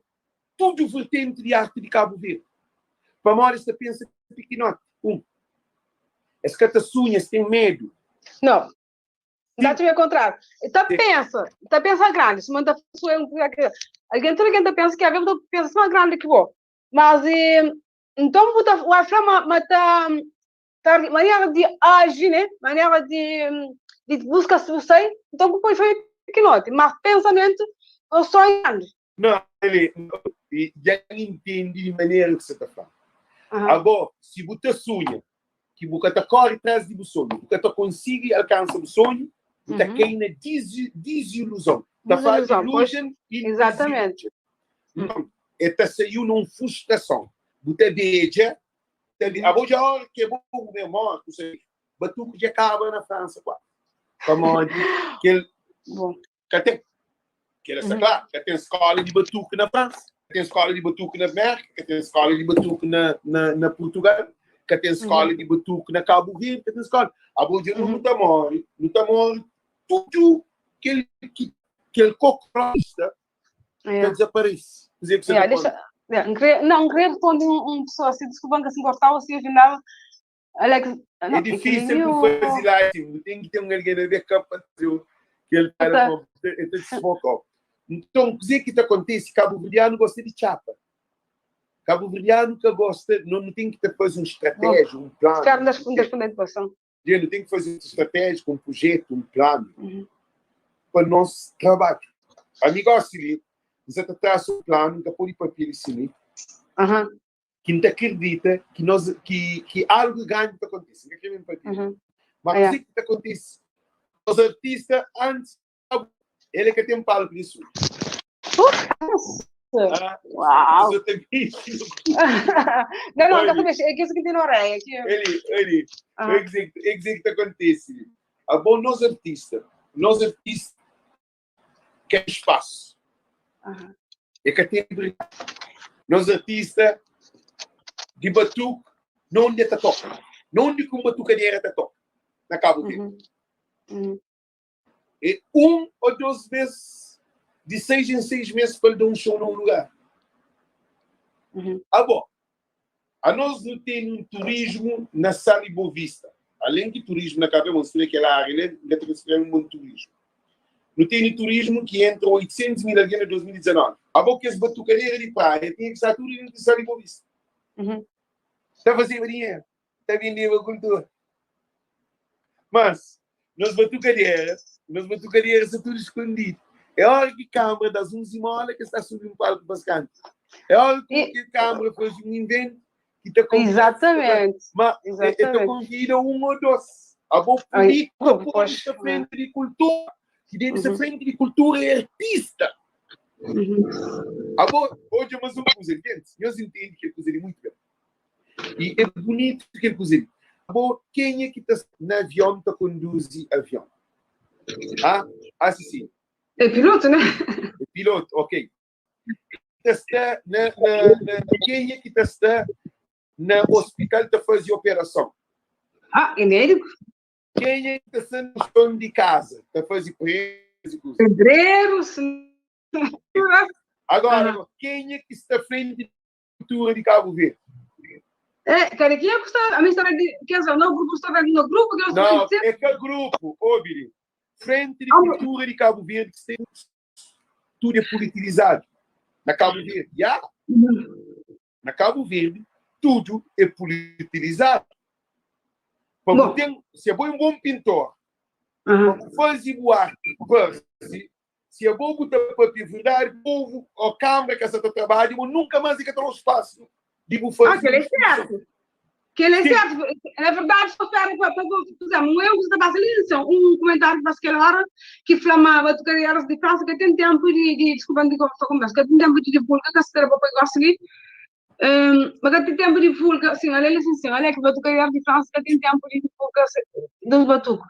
tudu vertenti di arti di Cabo Verde. Pamodi es ta pensa pikinoti. 1, es ka ta sunha, es ten medu. Não. Dá te contrário. Ta pensa, ta pensa grande. Se manda alguém, tudo alguém ta pensa que a vida pensa mais grande que bom. Mas então bu ta vai falar, mas tá ta manera di aji, né? Manera di di buska sai, então ku pode foi pikinoti, mas pensamentu o sonho grandi. Não, ele dja N intendi di manera ki sa ta fla. Abo, si bu ta sunha ki bu ka ta kori tras di bu sonhu, bu ka ta konsigi alkansa bu sonhu, bu ta kai na diziluzon. Ta fala illusion e Exatamente. Nton, e ta saiu na un frustrason. Bu ta beja Tabi, abo dja ora ke bo bu ben mori, ku sabi, batuku dja kaba na Fransa kuazi. Pamodi kel Bom. ka ten. Kel sta klaru, ka ten skola di batuku na Fransa, ka ten skola di batuku na Merka, ka ten skola di batuku na na na Portugal, ka ten skola di batuku na Cabo Verde, ka ten skola. Abo dja nu ta mori, nu ta mori tudu kel ki kel kokrolista ta desaparece. Kuzê ki você ta deixa, yeah, queria, não, queria responder um pessoa assim, desculpa que se cortava, assim, afinal, Alex, não, é difícil o... fazer lá, assim, tem que ter um alguém na backup para fazer que ele tá, tá. ele tá desfocado. Então, kuzê ki ta kontise? Kabuverdianu gosta di txapa. Kabuverdianu ka gosta, não, não tem que ta fazer um estratégia, um plano. Cara, não responder de Não tem que fazer uma estratégia, um projeto, um plano pa nos trabadju. Ami gosi li, N sa ta trasa un planu, N ta poi di papel li si li, ki N ta kridita ki nos, ki, ki algu grandi ta kontise. N ka kre ben papia. Ma kuzê ki ta kontise? Nos artista antis El é ka ten palku di sul. Ah, Uau! Não, não, tá mexe. É que isso que tem na orelha. Que... Ele, ele, ah. é que é que tá acontece. A bom nós artista, nós artista quer espaço. É que tem nós artista de batuque, não onde tá toca. Não onde que um batucadeira tá toca. Na Cabo Verde. É un ô dôs bês di seis en seis mês pa el da un show na un lugar. Abo, anos nu tene un turismu na Sal i Boa Vista. Alén ki turismu na Kabu Verdi, si kel ária li, N ka ta konsidera un bon turismu. Nu tene turismu ki entra 800 mil algen na 2019. Abo, kes batukadera di praia tinha ki sta tudu dentu di Sal i Boa Vista. Ta fazeba dinheru. Ta bendeba kultura. Mas, nos batukaderas, nos batukaderas sta tudu skondidu. É ora ki kambra das un zimola ki es ta subi un palku pa es kanta. É ora ki e kambra faze un inventu ki ta konvida. Exatamente. Ma e ta konvida un ô dos. Abo pulítika pode sta frenti di kultura, ki debe sta frenti di kultura é artista. Abo, odja mas un kuza, gentis, nhos intende kel kuza li muitu ben. E é bunitu kel kuza li. Abo, kenha ki ta na avion ta konduzi avion? Ah, ah, si, si. É pilotu, né? É pilotu, ok. Ta sta na, na, na, kenha ki ta sta na hospital ta faze operason? Ah, é médiku? Kenha ki ta sta no chão di kaza ta faze presa e kuza? Pedreru, Agora, kenha ki sta frenti di kultura di Cabo Verde? É, cara, quem é que está, a minha história de, quer dizer, não, grupo está vendo no grupo, que eu Não, é que grupo, ouve frente de cultura de Cabo Verde, que tem, tudo é politizado. Na Cabo Verde, já? Na Cabo Verde, tudo é politizado. Para ter, se é bom um bom pintor, para fazer boa arte, se é bom botar papel verdade, povo, ou câmara que essa trabalho, nunca mais é que um espaço de fazer. Ah, que ele é certo. Que ele é certo. Na verdade, só espero para, por exemplo, eu que estava ali, um comentário para aquela hora que flamava tu querias de França que tem tempo de desculpa de conversa, que tem tempo de divulgar que se para gosto ali. Mas que tem tempo de divulgar, assim, olha, assim, olha que batucaria de França que tem tempo de divulgar dos batucos.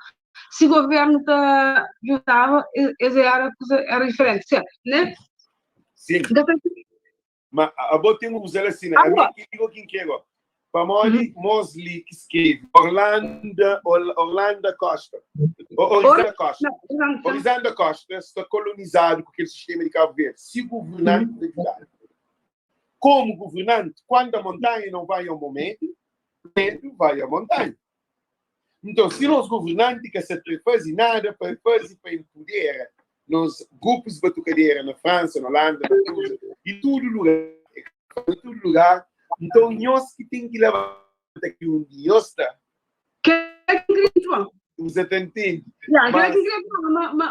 Se o governo tá juntava, era era diferente, certo, né? Sim. Mas a boa tem um assim, né? A mim que quem quer Pamoli Mosley que escreve Orlando, Orlando Costa. Orizanda Costa. Orizanda Costa está colonizado com aquele sistema de Cabo Verde. Se governante ajudar. Como governante, quando a montanha não vai ao momento, vai à montanha. Então, se nós governantes que se fazem nada para fazer para empoderar nos grupos de batucadeira na França, na Holanda, na Rússia, em todo lugar, em todo lugar, então nós que tem que levar aqui um dia está. Que é que Você tá entende? Mas,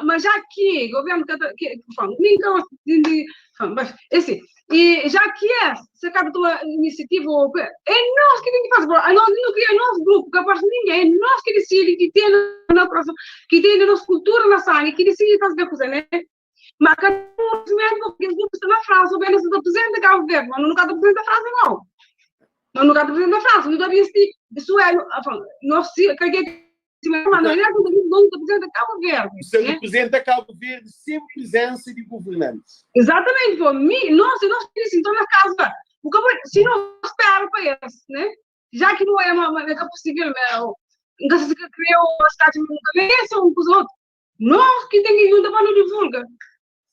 mas já que governo que nem que mas assim, e já que é, se acaba tua iniciativa, é nós que tem que fazer, a nós não cria nosso grupo, capaz de ninguém, é nós que decide, que tem na próxima, que tem na nossa cultura na sangue, que decide fazer coisa, né? Mas cada um mesmo, porque os grupos estão na França, o governo se apresenta Cabo Verde, mas não representa a França, não. Não nunca representa a França, não devia ser, isso é, nós, que não representa Cabo Verde. Você né? representa Cabo Verde sem presença de governantes. Exatamente, pô. Nós, nós, então na casa, se não espera para esse, né? Já que não é uma, uma, é possível, não se criou uma cidade nunca cabeça um com os outros. Nós que tem que juntar para não divulgar.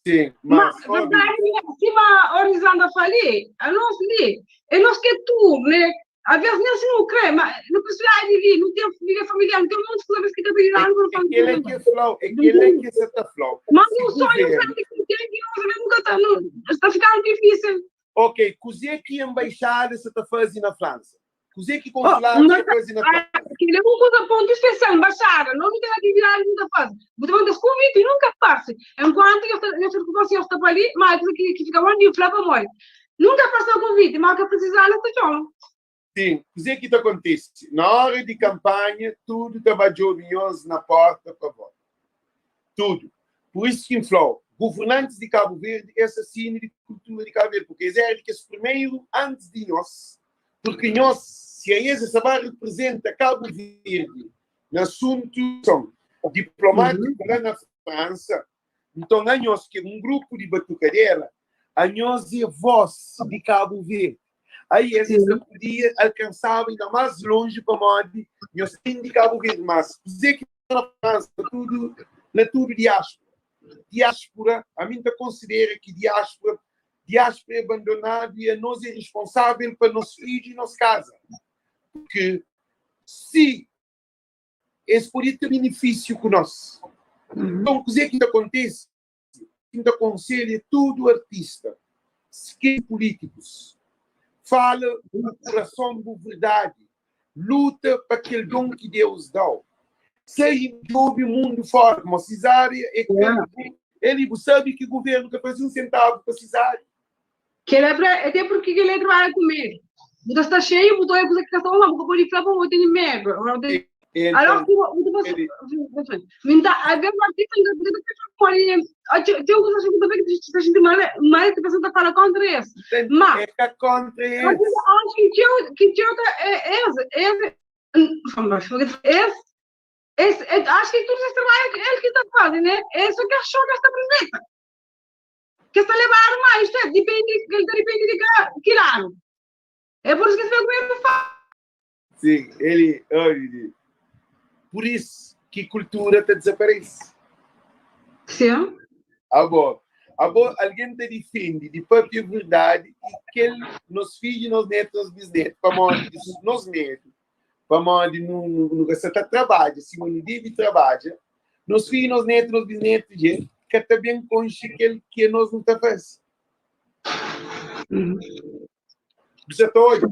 Sim, mas, mas verdade, se a Orizanda falei, a nós ali, é nós que é tu, né? Às vezes nem se não crê, mas não precisa de vir, não tem família familiar, não tem um monte de coisas que está pedindo. Aquele é que é flow, aquele é que é está flow. Mas o sonho que tem que nós nunca está, está ficando difícil. Ok, cozer que embaixada você está fazendo na França? Cozer que consulado você está fazendo na França? Aquilo é uma coisa ponto especial, embaixada, não tem atividade nunca faz. Você manda convite e nunca passa. Enquanto eu fico com você, eu estou ali, mas que fica onde eu falo para morrer. Nunca passa o convite, mas que precisar, não está. Sim, o que que acontece? Na hora de campanha, tudo estava de na porta para voto. Tudo. Por isso que inflou. Governantes de Cabo Verde é assassino de cultura de Cabo Verde, porque eles eram que esse primeiro antes de nós, porque nós, se a ESA representa Cabo Verde no assunto diplomático lá na França, então a nós, que é um grupo de batucadeira, a nós é voz de Cabo Verde. Aí essa podia alcançar ainda mais longe para modo, nós tem de Cabo Verde, mas dizer que na França, tudo, na tudo diáspora. Diáspora, a mim considera que diáspora, diáspora é abandonada e a nós é responsável para nosso filho e nossa casa. Porque se esse podia ter benefício com nós. Então, o que é que acontece? Que aconselha todo artista, se quer políticos, fala o coração de verdade, luta para aquele dom que Deus dá. Sai de mundo fora, como Cesária, é que ele sabe que o governo quer fazer um centavo para Cesária. Que ele é até porque ele trabalha comigo. Você está cheio, botou a coisa que está lá, porque pode falar, vou ter medo. Alors, minta a ver o artista tem coisas que também que a gente mal mal que você fala contra isso. Mas é contra isso. Acho que que é esse esse esse acho que tudo esse trabalho ele que está fazendo, né? É isso que achou que está presente. Que está levando mais, depende, ele depende de que lado. É por isso que esse governo faz. Sim, ele, olha, por isso que cultura está desaparece. Sim. Ah, bom. Abo algen ta difende di papia verdadi i kel nos fidju, nos netu, nos bisnetu, pamodi di nos medu, pamodi nu nu ka sa ta trabadja sima nu debe trabadja, nos fidju, nos netu, nos bisnetu dje ka ta ben konxe kel ki anos nu ta fase. Bu sa ta odja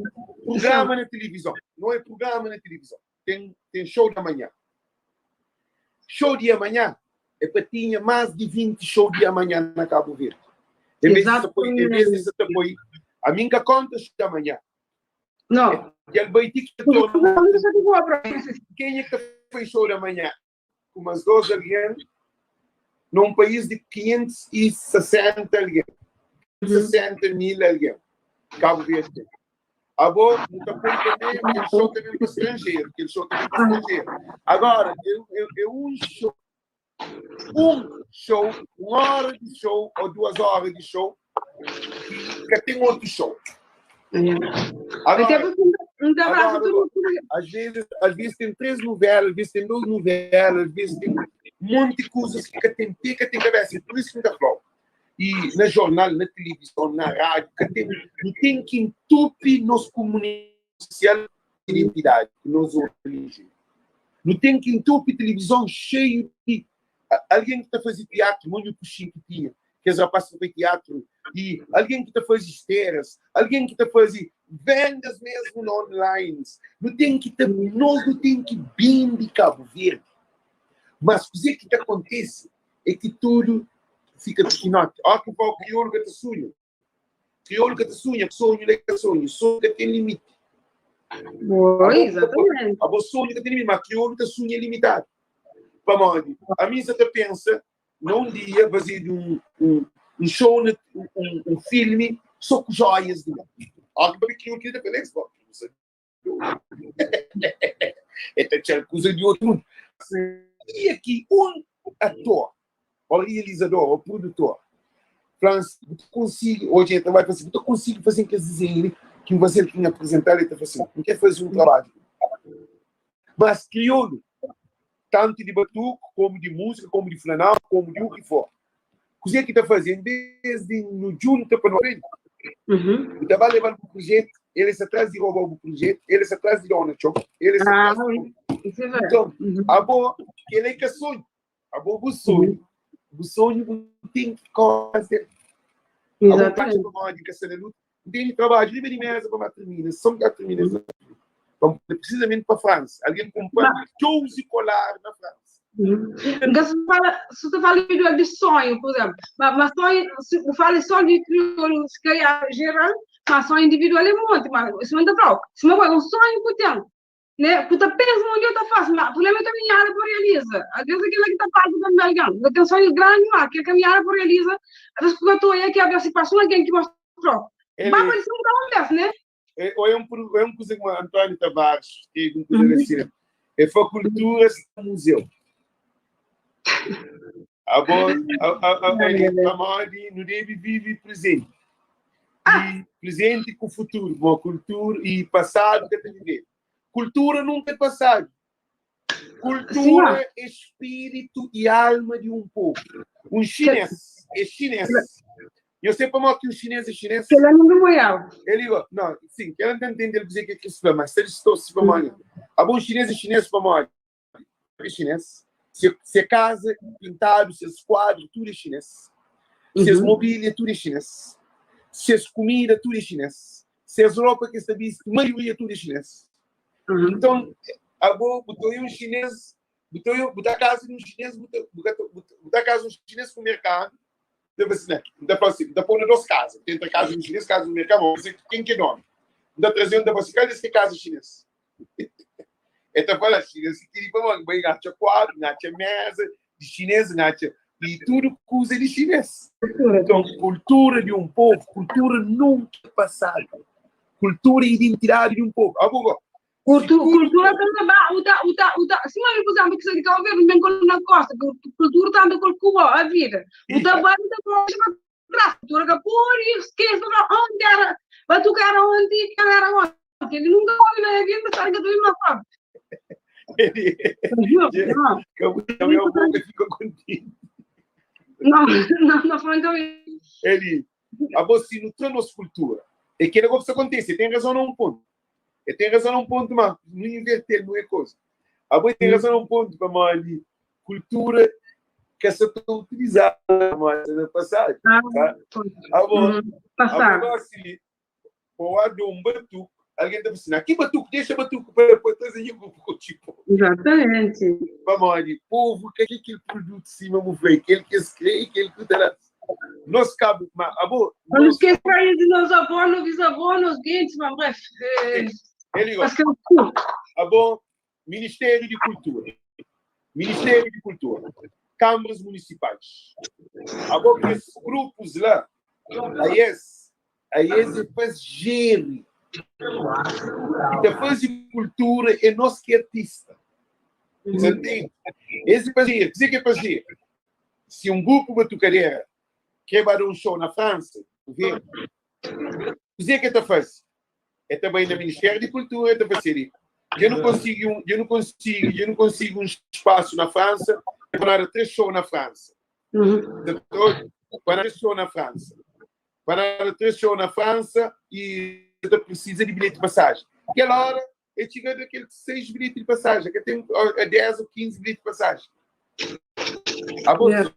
prugrama na tilivizon, no é prugrama na tilivizon. Ten ten show di amanhã. Show di amanhã é pa tinha más di 20 show di amanhã na Cabo Verde. Em vez de poi, em vez de ta poi, a mim ka conta show di amanhã. Não. Dja bai ti ki torna. Quem é que faz show di amanhã? Ku mais dois alguém num país de 560 alguém. 60 mil alguém. Cabo Verde tem. Abo, nu ta poi também, aquele show também para estrangeiro, aquele show também para estrangeiro. Agora, eu, eu, eu um show, um show, uma hora de show ou 2 horas de show, que tem outro show. Agora, agora, às vezes tem três novelas, às vezes tem duas novelas, às vezes tem um monte de coisas que tem pé, que tem cabeça. Por isso que não tá. E na jornal, na televisão, na rádio, que tem, não tem que entupir nos comunicação social, identidade, nos origem. Não tem que entupir televisão cheio de alguém que está fazendo teatro, muito puxinho que tinha, que os rapazes que fazem teatro, e alguém que está fazendo esteiras, alguém que está fazendo vendas mesmo no online. Não tem que ter, nós não tem que vir de Cabo Verde. Mas o que que acontece é que tudo fica pequenote. Ó que o crioulo que te sonho. Crioulo que te sonha, sonho é sonho, sonho que tem limite. Boa, exatamente. A sonho que tem limite, mas crioulo que sonho é limitado. Pamodi, a mim você pensa, num dia fazer um show, um filme só com joias de mim. Ó que crioulo que te pensa, é tinha coisa de outro mundo. E aqui, um ator, ou realizador, ou produtor, França, consigo, hoje é trabalho, assim, eu consigo fazer aqueles desenhos que você tinha apresentado, ele está assim, não quer fazer um trabalho. Mas crioulo, tanto de batuque, como de música, como de flanão, como de o que for. O que é que está fazendo? Em vez de no junta para frente, o trabalho levar o projeto, ele se atrás de roubar o projeto, ele se atrás de dona chop, ele se atrás de. Então, a boa, ele é que sonho, a boa o sonho, o sonho tem que fazer. Exatamente. Tem trabalho livre de mesa para terminar, só que termina. Precisamente para a França. Alguém comprou 12 colar na França. Então, se você fala individual de sonho, por exemplo, mas sonho, se fala só de crioulo, se calhar geral, mas sonho individual é muito, mas isso não dá. Se não é um sonho que tem, né? Porque pensa onde eu estou fazendo, mas o problema é caminhar por realiza. Às vezes aquilo que está fazendo também alguém. Eu tenho sonho grande, mas que é caminhar por realiza. Às vezes porque eu estou aí aqui a ver se passa alguém que mostrou. Mas isso não dá um né? É, ou é um coisa como António Tavares, teve um coisa assim, é foi cultura museu. A boa, a no deve vive presente. E presente com o futuro, boa cultura e passado que tem que ver. Cultura nunca é passado. Cultura é espírito e alma de um povo. Um chinês é chinês. Eu sei para que um chinês é chinês. Que ele não é. Ele, não, sim, que ele não entende ele dizer que é que mas se ele estou se para A bom chinês é chinês para é chinês. Se a casa pintado, se os quadros, tudo é chinês. Se as mobília, tudo é chinês. Se as comida, tudo é chinês. Se as roupas que está vestindo, maioria, tudo é chinês. Então, a boa, botou um chinês, botou, botou a casa de um chinês, botou a casa de um chinês com o mercado. Deve assim, né? Dá para assim, dá para duas casas. Tem a casa de um chinês, casa do mercado, mas quem que é dono? Dá trazendo, dá para assim, cadê essa casa chinês? Então, fala chinês, que tipo, vai ngacha quadro, ngacha mesa, de chinês, ngacha e tudo coisa de chinês. Então, cultura de um povo, cultura nunca é passado. Cultura e identidade de um povo. Ah, bom. Cultura também, uta, uta, uta. Se mas, por exemplo, que se de Verde bem com na costa, cultura também com Cuba, a vida. O trabalho da para trás, cultura que por esquece onde era, batuca era onde, era onde. Ele nunca ouve na vida, sabe que eu estou uma Ele, que a minha boca fica contente. Não, não, não francamente. Eli, abo si nu tra nos kultura, é kela gosta acontece, tem razão num ponto. E tem razão num ponto, mas nu inverter não é coisa. Abo tem razão num ponto, pamodi kultura ka sa ta utilizada mas na passado. Ah, Tá? pois. Abo, Uhum. abo Passado. gosta de pô um batuque, alguém tá pensando, aqui batuque, deixa batuque para depois trazer um grupo tipo. Exatamente. Pamodi, povo que aquele produto de cima me aquele que se crê, aquele que tá lá. Nós cabo, mas abo, Não nós, esquecer de nos avós, nos bisavós, nos guintes, mas bref. ele gosta. Parce que eu curto. Abo, Ministério de Cultura. Ministério de Cultura. Câmaras Municipais. Abo, que esses grupos lá, a esse, a esse faz gere. E da fazer cultura é nós que é artista. Você entende? Esse fazer, dizer que é fazer. Se um grupo batucadeira quer dar um show na França, vê? Dizer que está fazendo. É também no Ministério de Cultura, é fazer. Eu não consigo, um, eu não consigo, eu não consigo um espaço na França para dar três shows na França. Para dar três shows na França. Para dar três shows na França e precisa de bilhete de passagem. Aquela hora, eu tinha daquele seis bilhetes de passagem, que tem 10 ou 15 bilhetes de passagem. A bolsa,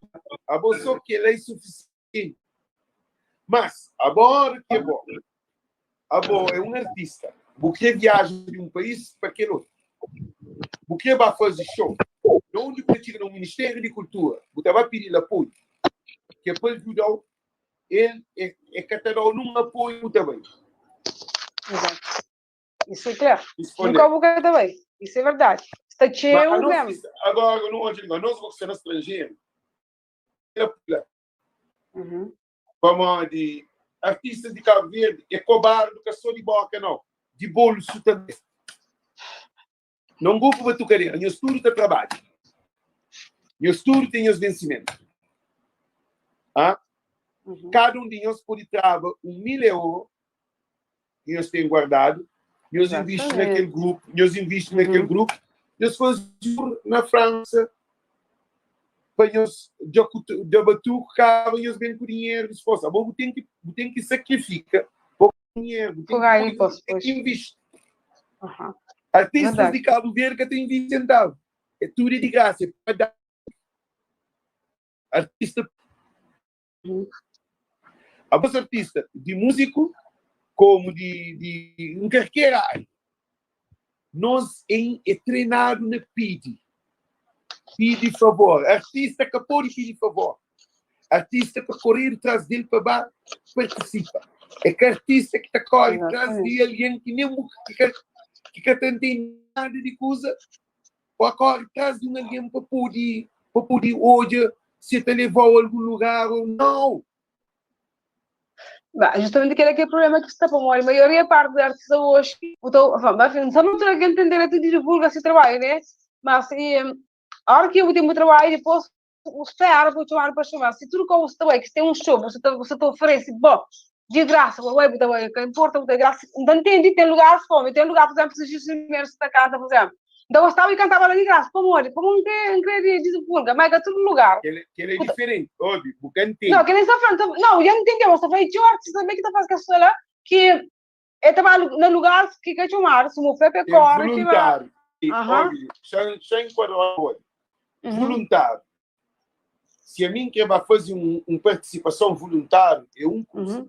a bolsa que ela é suficiente. Mas, agora que é bom, a bom é um artista. Porque viaja de um país para aquele outro. Porque vai fazer show. De onde você no Ministério de Cultura, você vai pedir apoio. Que depois ajudar, ele é, é catador num apoio também. Exato. Isso é claro. Nunca vou também. Isso é verdade. Está cheio mesmo. Agora, não hoje, nós vamos ser estrangeiro. Como de artistas de Cabo Verde, é cobarde que só de boca, não. De bolso também. Não vou para batucadeira, meu estudo está trabalho. Meu estudo tem os vencimentos. Ah? Cada um de nós pode travar 1000 euros que nós temos guardado, nós investimos naquele grupo, nós investimos naquele grupo, nós fazemos na França, para nós, de batuque, cá, nós bem com dinheiro, disposto. Bom, tem que sacrificar pouco dinheiro, tem que, tem que investir. Artistas de Cabo Verde que têm 20 centavos. É tudo de graça, é para dar. Artista. A vossa artista, de músico, como de um qualquer área, nós em, é treinado na pedir. Pede favor. Artista que pode pedir favor. Artista para correr atrás dele para bar, participa. É que artista que está corre atrás de alguém que nem que que tem nada de coisa, ou corre atrás de um alguém para poder hoje se te levou a algum lugar ou não. Bah, justamente aquele é o problema que está para a maioria parte dos artistas hoje, então, não muito que entender tudo divulga esse trabalho, né? Mas e, a hora que eu tenho meu trabalho, depois espera para chamar para chamar. Se tudo como você também, que tem um show, você te oferece, bom, de graça, o web também, que importa, de graça. Então entende, tem lugares como, tem lugar, por exemplo, se primeiro está canta, por exemplo. Então eu estava e cantava lá de graça, como olha, como não tem crédito divulga, mas é todo lugar. Que ele é diferente, óbvio, porque entende. Não, que ele está falando, não, eu não entendi, mas está falando, tinha um artista também que está fazendo que lá, que é trabalho no lugar que quer chamar, se mover para É voluntário. Óbvio, já enquadrou agora. Voluntário. Se a mim quer fazer um participação voluntária, é um curso.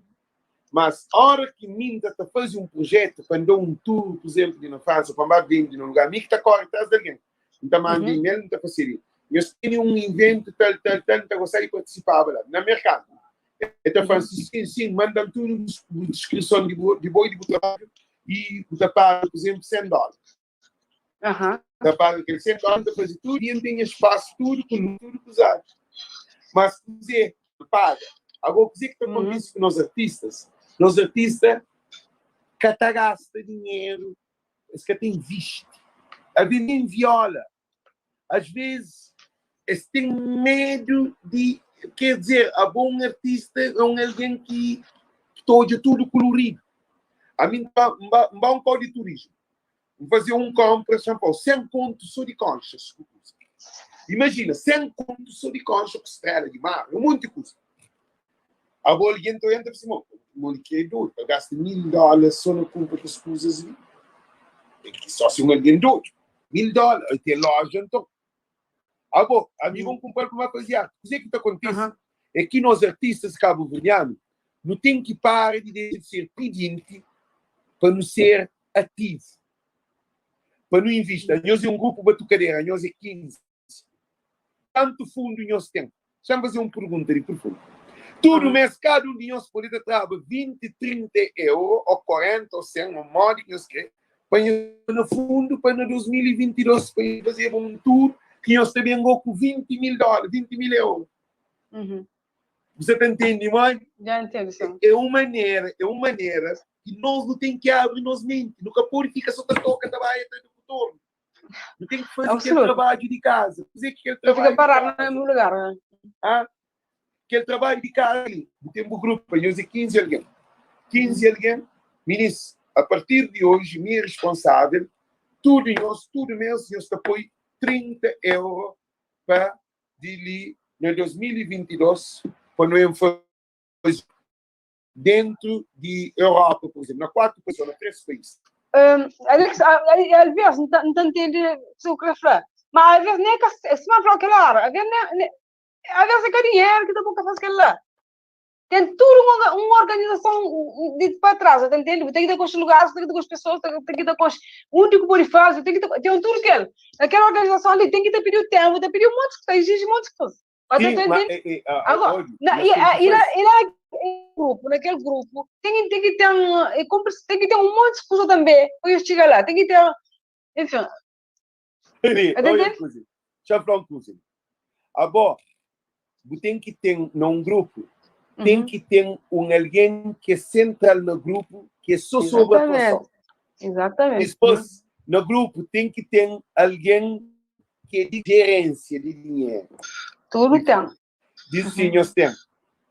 Mas a hora que mim está a fazer um projeto, quando dou um tour, por exemplo, na França, para vender no lugar, mim que está corre atrás de alguém. Então, manda e-mail, não está fazendo. Eu tenho um evento, tal, tal, tal, então gostaria de participar lá, no mercado. Então, falo assim, sim, mandam tudo, descrição de boi de trabalho e você paga, por exemplo, US$ 100. Você paga aquele US$ 100, fazer tudo e não tem espaço, tudo, com tudo usado. Mas, dizer, paga. Agora, o que é que acontece com nós artistas? Nós artistas, que gasta dinheiro, esse que tem visto. A vida nem viola. Às vezes, eles têm medo de. Quer dizer, a bom artista é um alguém que todo tudo colorido. A mim, vai um código de turismo. Vou fazer um compra, São Paulo, 100 conto só de conchas. Imajina, 100 kontu so di konxa ku strela di mar, un monti kuza. Abo algen ta orienta pa si mon, mon ki é dodu, pa gasta 1000 dólar so na kunpra kes kuzas li. É ki só si un algen dodu. 1000 dólar, el ten loja nton. Abo, ami bon kunpra-l pa ba faze arte. Kuzê ki ta kontise é ki nos artistas kabuverdianu nu ten ki para di dexa di ser pidinti pa nu ser ativu, pa nu invista. Anhos é un grupu batukadera, anhos é 15. Kantu fundu nhos ten? Xa-m faze un pergunta di profundu. Tudu mês, kada un di nhos pode ta traba 20, 30 euro, ô 40, ô 100, ô modi ki nhos kre, pa nhos na fundu pa na 2022 pa nhos fazeba un tour ki nhos ta ben go ku 20 mil dólar, 20 mil euro. Você ta ntende, mãe? Já entendo, sim. É un manera ki nós não tem que abrir nos mente. Nunca pode ficar só ta toca, ta vai, ta do retorno. Não tem que fazer aquele trabalho de casa. Fazer aquele Não trabalho fica de parado no casa. mesmo lugar, né? Ah? Aquele trabalho de casa ali. Tem um grupo, nós é 15 alguém. 15 alguém, ministro, a partir de hoje, minha responsável, tudo nós, tudo mês, nós te põe 30 euros para de li no 2022 para não fazer dentro de Europa, por exemplo, na quatro países, ou na três países. Alex, às vezes não entende o que eu falo. Mas às vezes nem que se me falar aquela hora, às vezes nem, às vezes é que dinheiro que tá fazer aquilo lá. Tem tudo uma organização de para trás, tá entende? Tem que ter com os lugares, tem que ter com as pessoas, tem que ter com os onde que pode fazer, tem que ter, tem tudo aquilo. Aquela organização ali tem que ter pedido tempo, tem que pedir um monte de coisa, exige um monte de coisa. Mas Sim, tá mas, entende? é, Agora, olha, na, mas e, tem que e, fazer. e lá, grupo, naquele grupo, tem que ter um, tem que ter um monte de coisa também para eu chegar lá. Tem que ter, enfim, Olha, entende? coisa. Deixa eu falar uma coisa. Abo, você tem que ter num grupo, tem que ter um alguém que é central no grupo, que é só sobre a atuação. Exatamente. Depois, no grupo, tem que ter alguém que é de gerência de dinheiro. Tudo tem. Diz sim, nós tem.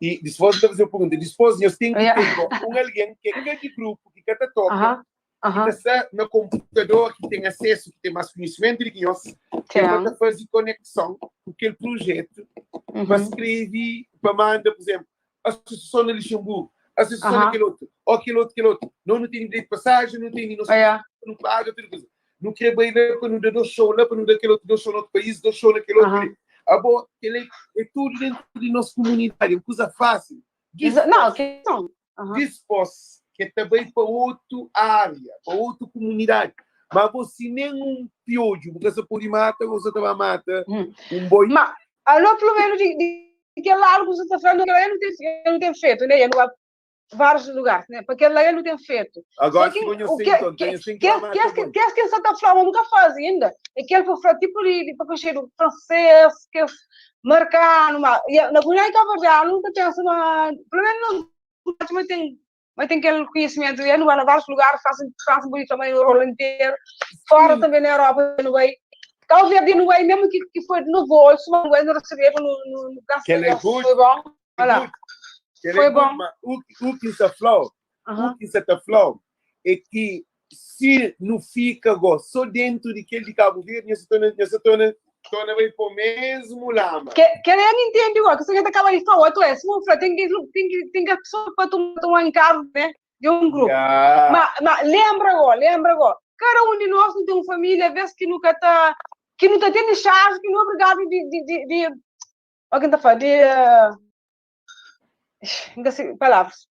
E depois, vou fazer uma pergunta. Depois, nós tem que ter um alguém que é de grupo, que cada toca, que está no computador, que tem acesso, que tem mais conhecimento do que nós, que Tem. vai fazer conexão com aquele projeto, para escrever, para mandar, por exemplo, associação na Luxemburgo, associação naquele outro, ou aquele outro, aquele outro. Não, não tem direito de passagem, não tem, não, sei, não paga, tudo coisa. Não quer bem lá para não dar dois show lá, para não dar aquele outro, dois show no outro país, dois show naquele outro. Ah, bom, ele é tudo dentro de nossa comunidade, é uma coisa fácil. Não, que não. Dispôs que é também para outra área, para outra comunidade. Mas você nem um piolho, porque você pode matar, você também mata um boi. Mas, alô, pelo menos de aquele lado que você está falando, eu não tenho feito, né? Eu não vários lugares, né? Porque lá eu não tenho feito. Agora, Só que se eu o sei, que então, que tenho assim que que que que que que Santa Flávia nunca faz ainda. É que ele foi tipo de para o francês, que marcano, mas na Guiné Cabo nunca tem essa, pelo menos não mas tem aquele conhecimento, e não vai a vários lugares, fazem bonito também o rolo inteiro, fora também na Europa, no vai. Cabo Verde não vai, mesmo que foi no bolso, mas não vai não receber no Que ele é good. Foi bom. Olha lá. Que ele Foi é bom. Mas o que está falando, o que está falando é que se não fica agora só dentro de aquele de Cabo Verde, você torna bem para o mesmo lama. Que ele não entende igual, que você acaba de falar, tu é, se não tem que a pessoa para tomar encargo, né, de um grupo. Mas lembra agora, cada um de nós não tem uma família, vez que nunca está, que não está tendo charge, que não é obrigado de o que está falando, de, não sei palavras.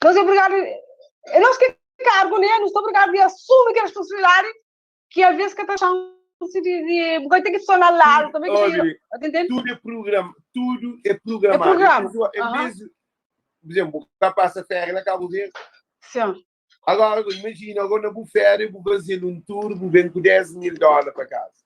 Nós é obrigado, é nós que cargo, né? Não estou obrigado de assumir que a responsabilidade que às vezes que está chance de porque tem que sonar lá também que Olha, entende? Tudo é programa, tudo é programado. É programa. Em vez de, por exemplo, o cara passa férias na Cabo Verde. Agora, imagina, agora na férias, vou fazer um tour, vou bem com 10 mil dólares para casa.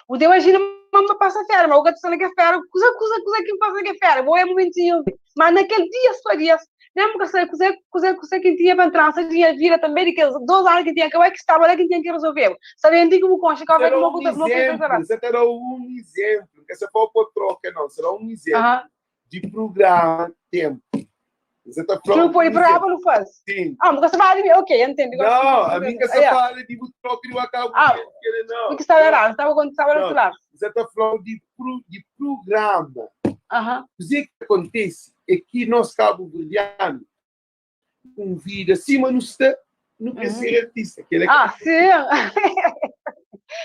O teu imagina uma passa férias, mas o que está naquela férias, coisa, coisa, coisa que passa naquela férias, vou é momentinho. Mas naquele dia, só dias, mesmo que sei, coisa, coisa, coisa que tinha para entrar, se tinha vida também, de que 2 anos que tinha que estava lá que tinha que resolver. Sabendo que o concha, que Será não um não exemplo, será um exemplo, que você pode pôr troca, não, será um exemplo de programa tempo. Você está Que não pode programa, não faz. Sim. Ah, mas você fala de mim, ok, entendo. Não, a mim que você fala de troca de acabo Ah, não. Porque estava errado, estava quando estava no outro lado. N ta fla-u di di prugrama. Aham. Kuzê ki kontise é ki nos kabuverdianu konvida sima nu sta, nu krê ser artista. Kel-la ki. Ah, sim!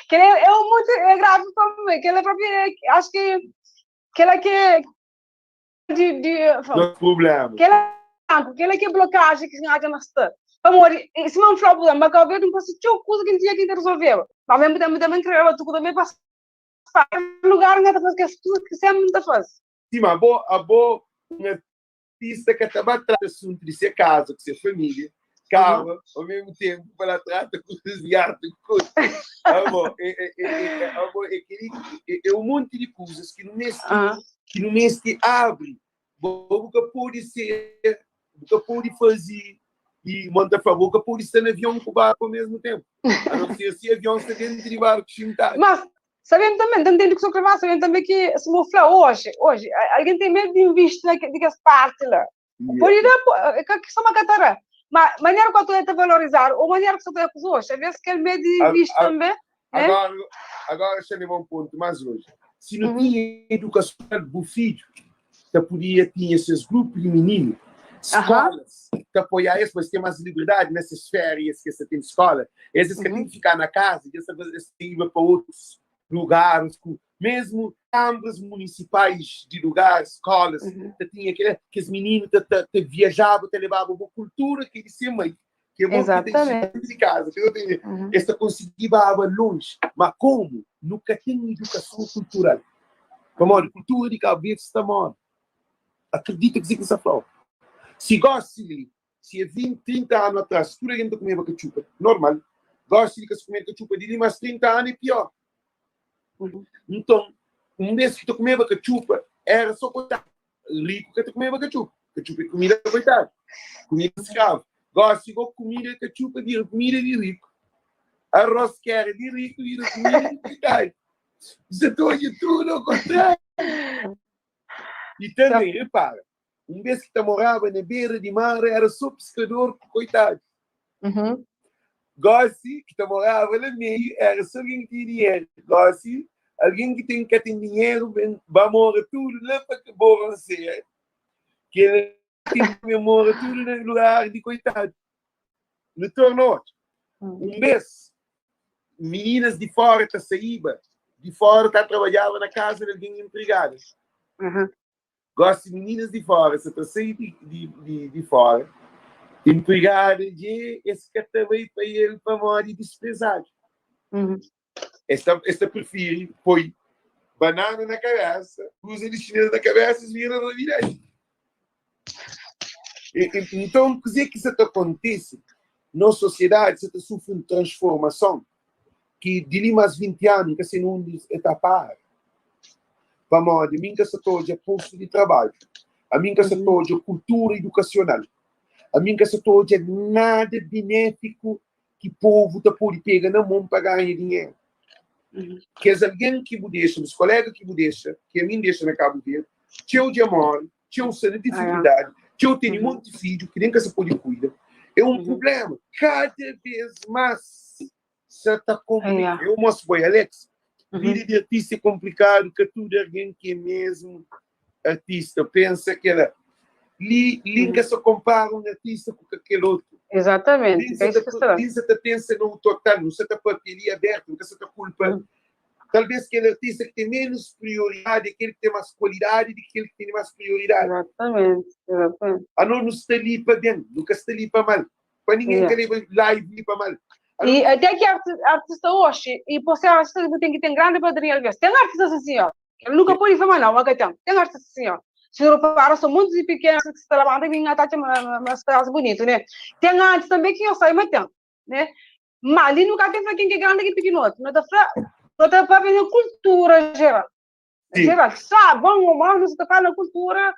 Kel-la é un monti, é gravi pa mi. Kel-la propi, acho ki kel-la ki é di, di, Nos prubléma. Kel-la, kel-la ki é blokajen ki N atxa ma sta. Pamodi, sima N fla-u, ma Kabu Verdi N fase txeu kuza ki N tinha ki N ta rezolveba. Ma mesmu tenpu tanbe N kreba tudu tanbe pa lugar N ka ta fase kes kuza ki senpri N ta fase. Sima abo, abo un artista ka ta ba trata asuntu di se kaza ku se família, kaba ao mesmu tenpu pa la trata kuzas di arti ku kuza. Abo, é, é, é, é, abo é keli, é, é un monti di kuzas ki nu meste, ki nu meste abri. Bo bu ka pode ser, bu ka pode faze e monta fla, bo ka pode sta na avion ku barku ao mesmu tenpu. A não ser si avion sta dentru di barku xintadu. Mas, sabendo também, ta ntende ku so kre fla, sabendo também ki si bo fla oji, oji, algen ten medu di invisti na di kes parti la. Pode da, é ka kistão ma ka ta da. Ma manera ku atu ta valorizadu, ou manera ku sa ta kuza oji, alvês kel medu di invisti também, né? Agora, agora xa leba un pontu más lonji. Si nu tinha edukason, bu fidju ta podia tinha ses grupu di mininu, skolas ta apoiá es pa es ten más liberdadi na ses férias ki es ta ten di skola. Es es ka ten ki fika na kaza, es ta es ta iba pa otus lugaris ku mesmu kambras munisipais di lugaris, skolas ta tinha kila, kes mininu ta ta ta viajaba, ta lebaba bo kultura ki é di se mai, ki é bo ki ta inxina di kaza, ki es ta konsigi baba lonji. Ma komu nu ka ten idukason kultural, pamodi kultura di Kabu Verdi sta móre, akredita kuzê ki N sta fla-u. Si gósi li, si é 20, 30 anu atrás, tudu algen ta kumeba katxupa, normal, gósi li ka si kumeba katxupa di li más 30 anu é piór. Nton, un bês ki ta kumeba katxupa, éra sô koitadu. Riku ka ta kumeba katxupa. Katxupa é kumida koitadu, kumida di skravu. Gósi gó kumida di katxupa bira kumida di riku. Arroz ki éra di riku bira kumida di koitadu. Sa ta odja tudu ao kontráriu. I tanbê, repara, un bês ki ta moraba na bera di mar éra sô piskador ku koitadu. Gósi ki ta moraba la meiu éra sô algen ki tinha dinheru. Gósi, algen ki ten ka ten dinheru ben ba mora tudu la pa Boronsea, kel ki ben mora tudu na lugar di koitadu. Nu torna odja. Un bês, mininas di fóra ta saíba di fóra ta trabadjaba na kaza di algen inprigadas. Gósi mininas di fóra sa ta sai di, di, di, di fóra, inprigada dje es ka ta bai pa el pamodi disprezadu. Es ta, es ta prifiri poi banana na kabésa, kuza di xinês na kabésa, es bira rabidenti. Nton, kuzê ki sa ta kontise? Nos sosiedadi sa ta sufri un transformason ki di li más 20 anu N ka sai na undi el ta para. Pamodi ami N ka sa ta odja postu di trabadju, ami N ka sa ta odja kultura idukasional, ami N ka sa ta odja nada benéfiku ki povu ta pode pega na mon pa ganha dinheru. Kes algen ki bu dexa, bus kolega ki bu dexa, ki ami N dexa na Kabu Verdi, txeu dja móre, txeu sta na difikuldadi, txeu tene monti fidju ki nen ka sa pode kuida. É un prubléma. Kada bês más sa ta konplika. Eu mostra boi, Alex, vida di artista é konplikadu, ka tudu argen ki é mesmu artista. Pensa kela li, li N ka sa konpara un artista ku kel otu. Exatamente, é isso que está. Li N sa ta pensa na un total, N sa ta papia li abertu, N ka sa ta kulpa. Talvês kel artista ki ten ménus prioridadi é kel ki ten más kualidadi di ki kel ki tene más prioridadi. Exatamente, exatamente. Anos nu sta li pa ben, nu ka sta li pa mal. Pa ningen ka leba live li pa mal. E até ki artista oxi, e pa ser artista bu ten ki ten grandi padrinhu alvês. Ten artistas asin, ó. El nunka pode fla ma nau, ma ka ten. Ten artistas asin, ó. Si nu repara, son montis di pikenu ki sta labanta mi N ta atxa ma es frasi bunitu, ne? Ten antis tanbe ki nhos sabe ma ten, ne? Ma li nu ka ten fla ken ki é grandi ken ki é pikinoti. Nu ta fla, nu ta papia na kultura jeral. Jeral, sa bon ou mau, nu ta fala na kultura.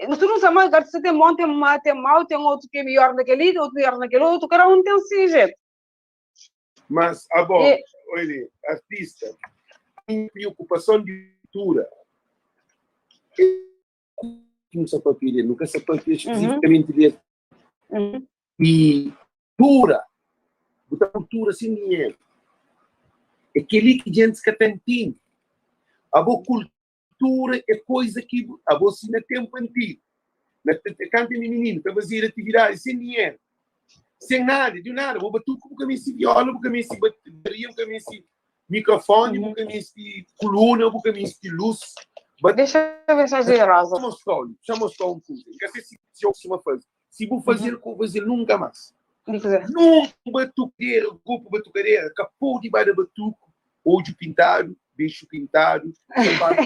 Nu tudu nu sabe ma artista ten bon, ten ma, ten mau, ten otu ki é midjor na kel-li, otu midjor na kel otu, kada un ten si jetu. Mas abo, oi, artista, minha preocupason di kultura é ki nu sa papia del, nu ka sa papia spesifikamenti del. E kultura, bu ta kultura sen dinheru. É kel-li ki gentis ka ta ntende. Abo kultura é koisa ki abo si na tempu antigu, na kantu mi mininu ta fazia atividadi sen dinheru, sen nada, di nada, bo batuku bu ka meste viola, bu ka meste bateria, bu ka meste mikrofoni, bu ka meste kuluna, bu ka meste lus. Dexa eu ver se é rosa. Xa mostrau, xa mostrau un kuza. N ka sei si si eu kustuma faze. Si bu fazel, ku fazel nunka mas. Nunka batukadeira, grupu batukadeira ka pode ba da batuku odju pintadu, bexu pintadu, sapatu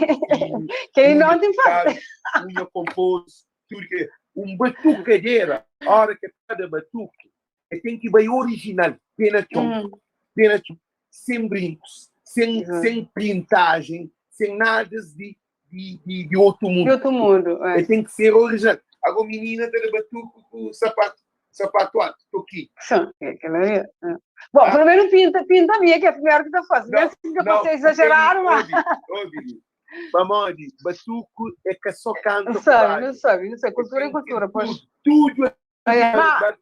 finu, unha pintadu, unha kompostu, tudu ke. Un batukadeira, ora ke ta da batuku, e ten ki bai orijinal, pé na txon, pé na txon, sen brinkus, sen sen pintajen, sen nadas di di di di otu Di mundu. otu mundu, E é. ten ki ser orijinal. Ago minina ta da batuku ku sapatu sapatu altu, toki. Sim, é aquilo ali. É. Bom, Ah, pelo menos pinta, pinta a minha, que é a primeira que tá fazendo. não, Mesmo que eu não, fosse porque exagerado, mas. obi, obi, pamodi batuku é ka só Não kanta ku sabe, não badju. sabe, não sei. E Cultura é ten ki ter cultura, pois. tudu, tudu É, mas, ba-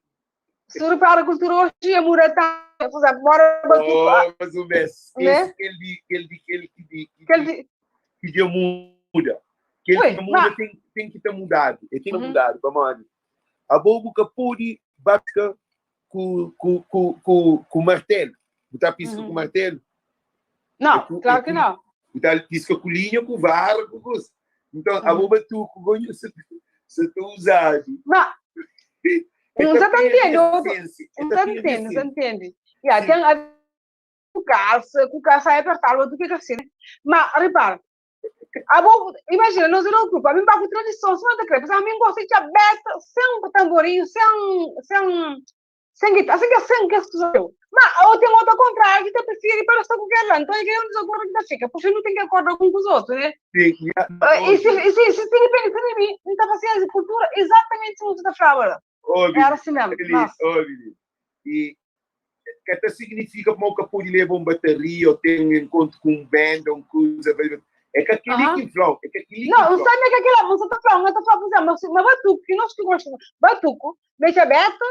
se tu repara, a cultura hoje é muda tanto. Por exemplo, mora batuku, ah, Oh, mas o mes, né? esse kel di, kel di, kel ki di, ki Quer di, dizer, ki dja muda. Kel ui, ki dja muda mas. ten, ten ki ta mudadu. E ten ki Uhum. mudadu, pamodi abo bu ka pode batka ku, ku, ku, ku, ku martelu. Bu ta piska ku Uhum. martelu? É Não, ku, é claro que ku, não. bu ta piska ku linha, ku vara, ku kusa. Então, abo Uhum. batuku gonho sa, sa ta uzadu. Mas, E não ta se perde entende, outro, essência. E não ta se perde entende, não se essência. entende. Yeah, Sim. tem a com calça é apertado, outro fica assim, né? Mas, repara, a boa, imagina, nós não grupo, a mim com tradição, se não te crê, a mim gosta de aberta, sem tamborim, sem guitarra, sem que sem que eu. Mas eu tenho outro contrário, que te prefere para estar com aquela, então é que eu não desacordo que fica, porque não tem que acordar com os outros, né? Sim, yeah. E se, e se, se, se depende de mim, não está fazendo cultura exatamente como você está falando. Obi, Era assim mesmo, ele, nossa. obi. E que até significa como que pode levar uma bateria ou ter um encontro com um band ou um coisa. É que aquele Aham. que flow, é que aquele que Não, não flow. sabe que aquela música tá falando, tá falando, por exemplo, mas, mas batuco, que nós que gostamos, batuco, mexe aberto,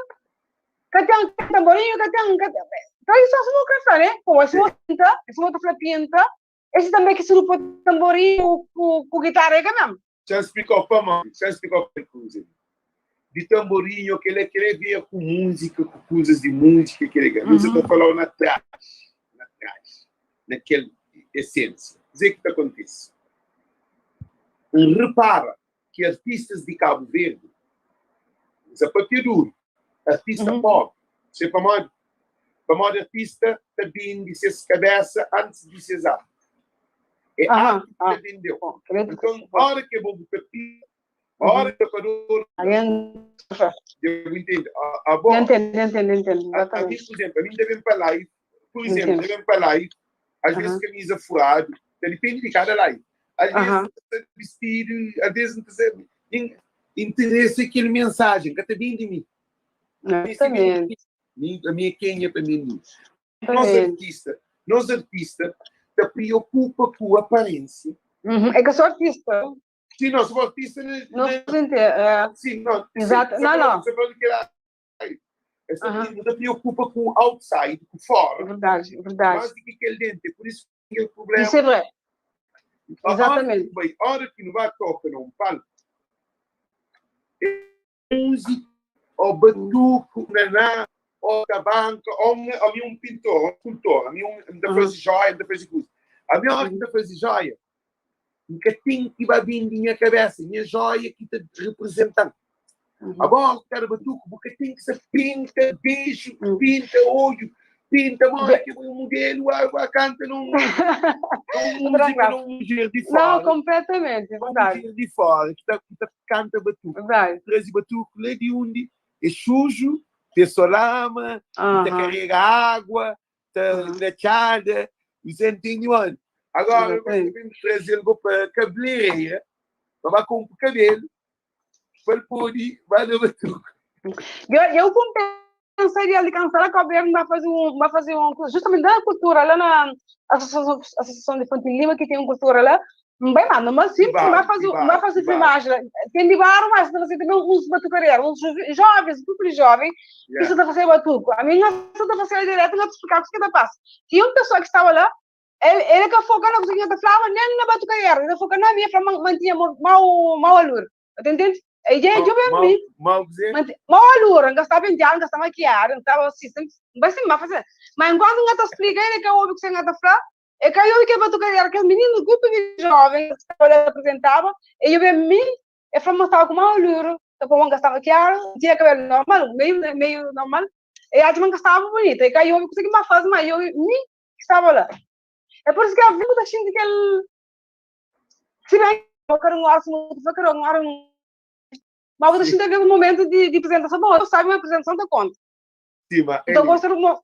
que tem um tamborinho, que tem um. Que tem... Então isso é uma coisa, né? Pô, esse outro pinta, esse outro pinta, esse também que se lupa tamborinho com, com guitarra, é que mesmo. Já explicou para mim, já explicou para coisa. De tamborinho, que ele quer ver com música, com coisas de música, que ele quer. Mas eu Uhum. estou falando na trás, na trás, naquela essência. Dizer que acontece. Repara que artistas de Cabo Verde, sapateador, artista pobre, se para modo, para modo artista também de ser cabeça antes de ser arte. É arte que vendeu. Bom, credo que Então, sim. hora que eu vou botar hora que eu eu entendo. A bom, Entendo, entendo, entendo. a mim, Exatamente. por exemplo, a mim devem para live, por exemplo, Entendo. devem para live, às vezes camisa furada, depende de cada live. Às vezes tá vestido, às vezes não tá interesse aquele mensagem, que está bem de mim. Exatamente. A minha quem é para mim. Nós artista, nós artista, te preocupa com a aparência. Uhum. É que eu sou artista. Sim, nós somos artista. Não se entende. É. Sim, não. Exato. Você Não, não. Você pode que essa não te preocupa com o outside, com fora. Verdade, verdade. Mais do que aquele dentro. É por isso que é o problema. Isso é verdade. Exatamente. A hora que não vai tocar num palco, é música, ou batuco, naná, ou tabanca, ou um pintor, um escultor, a mim um da fazer joia, da fazer coisa. A minha hora que da fazer joia, nunca tem que vai bem minha cabeça, minha joia que está representando. Agora, cara, batuco, porque tem que ser pinta, beijo, pinta, olho, pinta, mãe, que um modelo, a canta num, num música, num mulher de fora. Não, completamente, é verdade. Mulher de fora, que tá, que tá, canta batuco. Verdade. Traz batuco, lá de onde é sujo, tem solama, te carrega água, tá lachada, você entende, mano? Agora, você vem trazer algo para cabeleireira, para com o cabelo, para poder, vai no batuco. Eu compensaria alcançar a governo vai fazer um justamente da cultura lá na Associação, Associação de Infantil Lima, que tem uma cultura lá, bem, mano, mas sim, vai fazer filmagem. Tem de bar, mas você também uns batucareiros, uns jovens, grupo de jovens, que está fazendo batuco. A minha está fazendo direto, não te explicar o que está passa. Tinha uma pessoa que estava lá, El, el ka foka na kusa ki N ta flaba, nen na batukaera. El ta foka na mi, el fla ma ma N tinha mau, mau alura. Ta ntende? E dja e djobe mi. Mau kuzê? Ma N mau alura. N ka staba penteadu, N ka sta makiadu, N staba si, N bai sin ma fase. Ma enkuantu N ka ta splika, el ka obi kuse N ka ta fla, el ka obi kel batukaera, kes mininu, grupu di joven ki staba la ta apresentaba, e djobe mi, el fla ma N staba ku mau alura, ta pô ma N ka sta makiadu, N tinha kabelu normal, meiu, meiu normal. E atxa ma N ka staba bunita. E ka obi kuse ki N ba fase, ma e obi mi. ki staba la. É por isso que a vida ta xinti kel si bem que um hora se cada um hora um mas você xinti aquele momento de, de apresentação bom, eu sabe uma apresentação da conta. Sim, mas Então ele, gosta de uma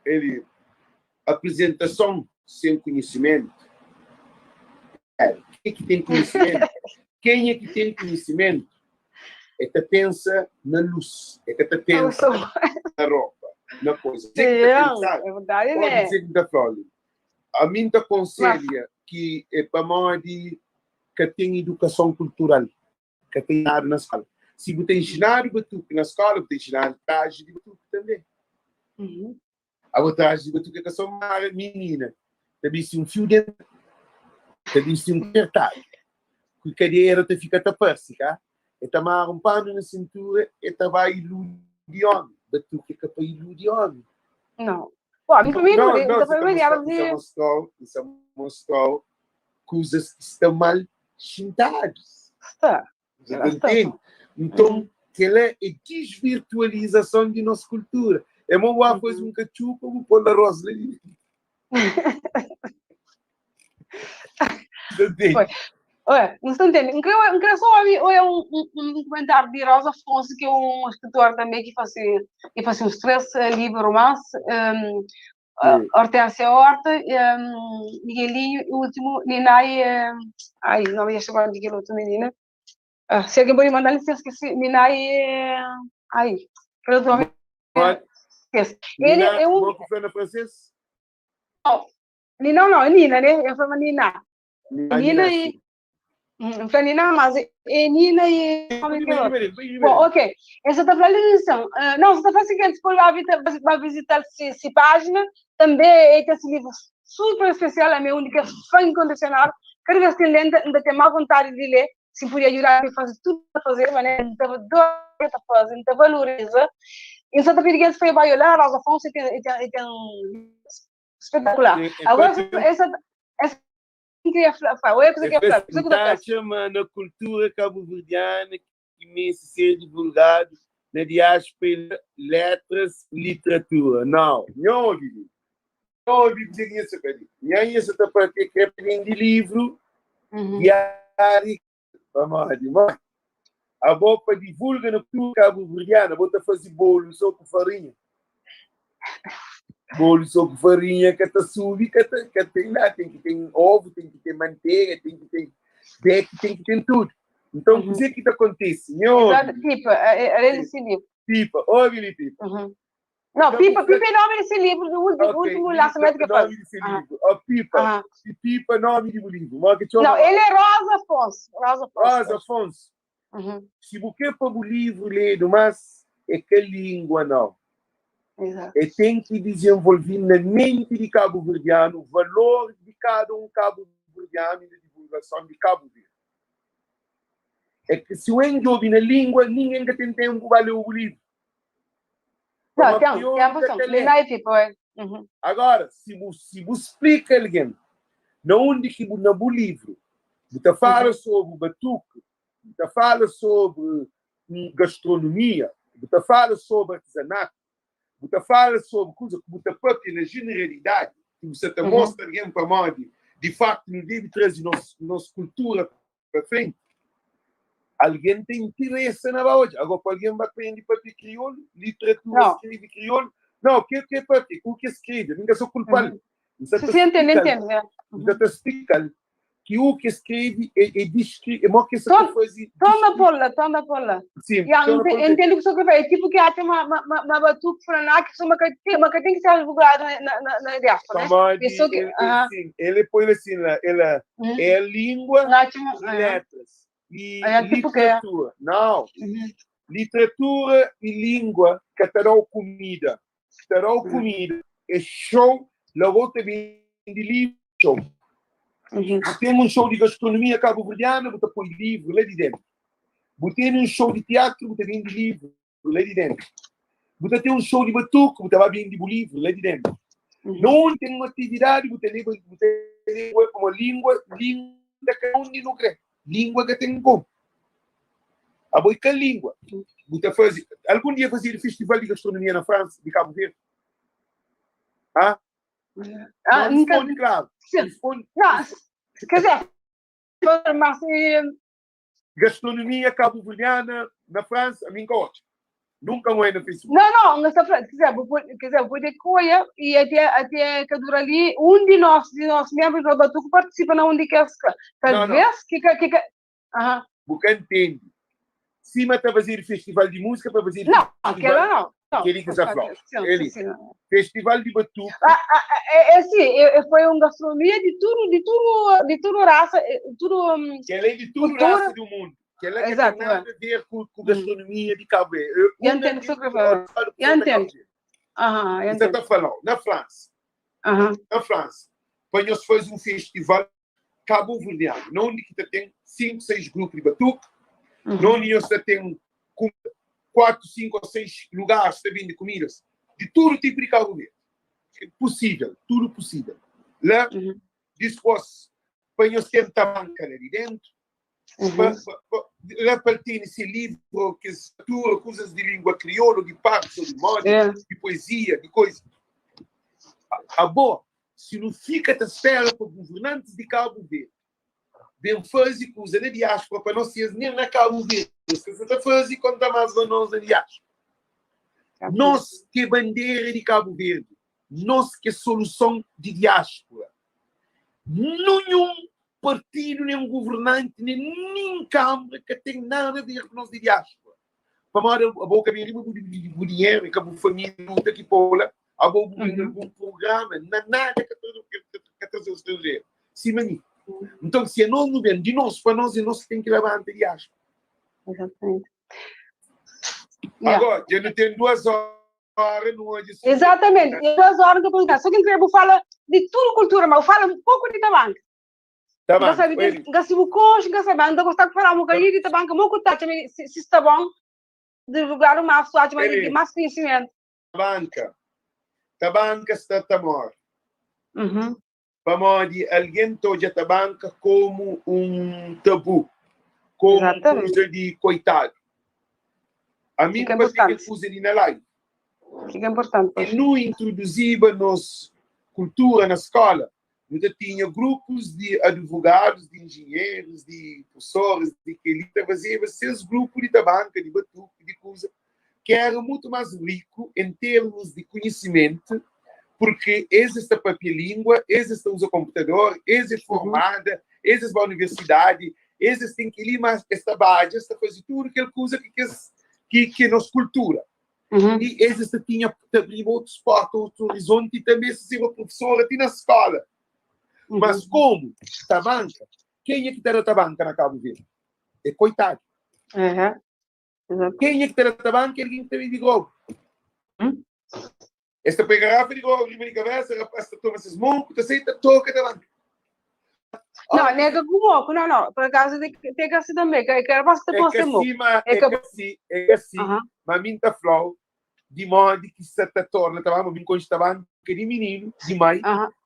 ele apresentação sem conhecimento. É, quem é que tem conhecimento? Quem é que tem conhecimento? É que pensa na luz, é que te pensa na roupa, na coisa. Sim, é verdade, Pode né? dizer que tá falando. A mim te aconselha que é para modi que tem educação cultural, que tem nada na escola. Se você tem ensinado batuque na escola, você tem ensinado traje de batuque também. Uhum. A traje de batuque é só uma menina. Também se um fio dentro, também se um apertado. Que cadeira te fica taparse, cá? E te amarra um pano na cintura e te vai iludir homem. Batuque é para iludir homem. Não. Pô, a mim para mim Não, não, não, então isso foi está melhor mostrando, isso de mostrou, isso mostrou coisas que estão mal chintadas. está. Você Lá está. entende? Então, que ela é desvirtualização de nossa cultura. É uma boa coisa, um cachupa, um pôr arroz ali. Você entende? Foi. Ué, não se entende. Não queria, não queria só ouvir olha, um comentário de Rosa Afonso, que é um escritor também que faz uns três livros romance, um, Hortência Horta, um, Miguelinho, e o último, Ninai, um, ai, não me ia chamar de aquele outro menina. Ah, se alguém pode mandar licença, esqueci, Ninai, ai, pelo nome, esqueci. Ele Nina, é um, Como que foi na francês? não, não, é Nina, né? Eu falo Nina. Ah, Nina e. Não falei Nina, mas é Nina e. Bom, ok. Essa está falando então. Não, você está falando o seguinte, depois vai visitar, vai visitar essa página, também é esse livro super especial, é a minha única fã incondicional. Cada vez que lendo, ainda tem mais vontade de ler, se puder ajudar a fazer tudo a fazer, mas né, então adora a fazer, então valoriza. E só está pedindo que foi vai olhar, Rosa Afonso, e tem, e tem, e tem espetacular. Agora, essa, essa queria falar, eu queria falar, Tá chamando a cultura cabo-verdiana que merece ser divulgado na diáspora letras, literatura. Não, não ouvi. Não ouvi dizer isso, cara. Nem isso tá para ter que aprender livro diário. Vamos lá, A bopa divulga na cultura cabo-verdiana, bota fazer bolo só com farinha. Bolo só com farinha que tá subi, que tá, que tem lá, tem que ter ovo, tem que ter manteiga, tem que ter beque, tem que ter tudo. Então, o que é que acontece? Meu Exato, Pipa, é esse livro. Pipa, ouve Pipa. Não, Pipa, Pipa é nome desse livro, do último, Ok, último lançamento que eu nome faço. desse livro. Ó, Pipa, Pipa, nome do livro. Mo que chama Não, ele é Rosa Afonso. Rosa Afonso. Rosa Afonso. Se você para o livro ler, mas é que língua não. Exato. E tem que desenvolver na mente de cabo-verdiano o valor de cada um cabo-verdiano e na divulgação de Cabo Verde. É que se o enjobe na língua, ninguém que tem tempo para ler o livro. Não, Uma tem, pior tem a posição. que Lê lê. na Pipa, é. Agora, se você explica alguém, na onde que na o livro, você fala sobre o batuque, você fala sobre gastronomia, você fala sobre artesanato, você fala sobre coisa que você própria na generalidade, que você te mostra alguém para modo, de facto, não deve trazer nossa cultura para frente. Alguém tem interesse na hoje. Agora, para alguém vai aprender para ter crioulo, literatura, Não. escreve crioulo. Não, o que é para ter? O que escreve? Ninguém sou culpado. Você Se tá sente, não explicando. entende, né? Você está explicando que o que escreve é é mó que você faz. Toma pola, toma pola. Sim, Yeah, toma pola. entendo o que você quer. É tipo que até uma batuque furaná, que só uma que uma que tem que ser divulgada na diáspora, né? Toma de, Pessoa que, ele, sim, ele põe assim lá, ela é a língua Não, tipo, e letras. E É, tipo que é. literatura. Não. Literatura e língua que terá comida. Que terá comida. É show, logo também de livro, show. Uhum. Bu ten un show di gastronomia kabuverdiana, bu ta poi livru la di dentu. Bu ten un show di teatru, bu ta bende livru la di dentu. Bu ta ten un show di batuku, bu ta ba bende bu livru la di dentu. Uhum. Na undi ten un atividadi, bu ta leba, bu ta leba pamodi lingua, lingua ka undi nu kre. Lingua ka ten komu. Abo i ka lingua. Bu ta faze, algun dia fazedu festival di gastronomia na Fransa, di Kabu Verdi? Ah? Ah, Não, nunca. responde claro. Sim. Responde. Não, quer dizer, mas Gastronomia cabo-verdiana na França, a mim que ótimo. Nunca morri no Facebook. Não, não, não está falando. Quer dizer, vou, quer dizer, vou de coia e até, até que dura ali, um de nossos membros do Batuco participa na onde quer talvez que que que aham. Você entende. Cima está fazer festival de música para fazer Não, aquela não. Não, Que ele que está falando. Sim, Ele. sim. Festival de batuque. Ah, ah, é, é, sim, é, foi uma gastronomia de tudo, de tudo, de tudo raça, tudo. Que ela é de tudo cultura. raça do mundo. Que ela Exato, tem nada a ver com, com gastronomia de Cabo Verde. Eu entendo o que você fala. Eu entendo. Aham, eu Você entendo. está falando, na França. Aham. Na França, para nós fazer um festival cabo-verdiano, onde que tem 5, 6 grupos de batuque, onde nós tem 4, 5 ou 6 lugares também de comidas, de todo tipo de Cabo Verde. É possível, tudo possível. Lá, depois, para nós ter tabanca ali dentro, lá para ter esse livro, que é coisas de língua crioula, de parte, de moda, de poesia, de coisa. A boa, se não fica a espera para governantes de Cabo Verde, bem fazer coisa na diáspora para não ser nem na Cabo Verde. Você está fazendo quando mais nós na diáspora. Nós que é bandeira de Cabo Verde, nós que é solução de diáspora. Nenhum partido, nem governante, nem nem câmara que tem nada a ver com nós de diáspora. Para a boca bem o dinheiro, que a família luta aqui pola, a boca algum programa, nada que que trazer o estrangeiro. Sim, mani. Então, se é nós não vem de nós para nós, é nós que tem que levantar a diáspora. Exatamente. Agora, já não tem 2 horas no hoje. Exatamente, e 2 horas que eu estou Só que eu falo de tudo cultura, mas eu falo um pouco de tabanca. Tabanca. Sabe, se o coxo, que sabe, anda gostar de falar um bocadinho de tabanca, muito tá, se está bom, divulgar o mais, mas mais conhecimento. Tabanca. Tabanca está tamor. Uhum. Pamodi, alguém toja tabanca como um tabu, como coisa de coitado. A mim, Fica parece que importante. coisa de na live. Fica importante. E não introduzia nossa cultura na escola. Nunca tinha grupos de advogados, de engenheiros, de professores, de que ele fazia seus grupos de tabanca, de batuque, de coisa, que era muito mais rico em termos de conhecimento, porque existe a própria língua, existe usa computador, existe formada, existe a universidade, existe tem que ir mais esta base, esta coisa, tudo que ele usa que que que é nossa cultura. E existe tinha também outro esporte, outro horizonte, e também se uma professora tinha na escola. Mas como? Tabanca. Quem é que está na tabanca na Cabo Verde? É coitado. Exato. Quem é que está na tabanca? É alguém que também de grogo. Esta pega garrafa de grogo, riba de cabeça, rapaz, toma esses moncos, aceita, toca tabanca. Não, nega com moco, não, não. Por acaso tem que ser também, que era bastante É bom que ser moco. acima, É é que que assim, é que assim, mas minta flow, de modo que se te torna, tá bom, vim com esta banca de menino, de mãe,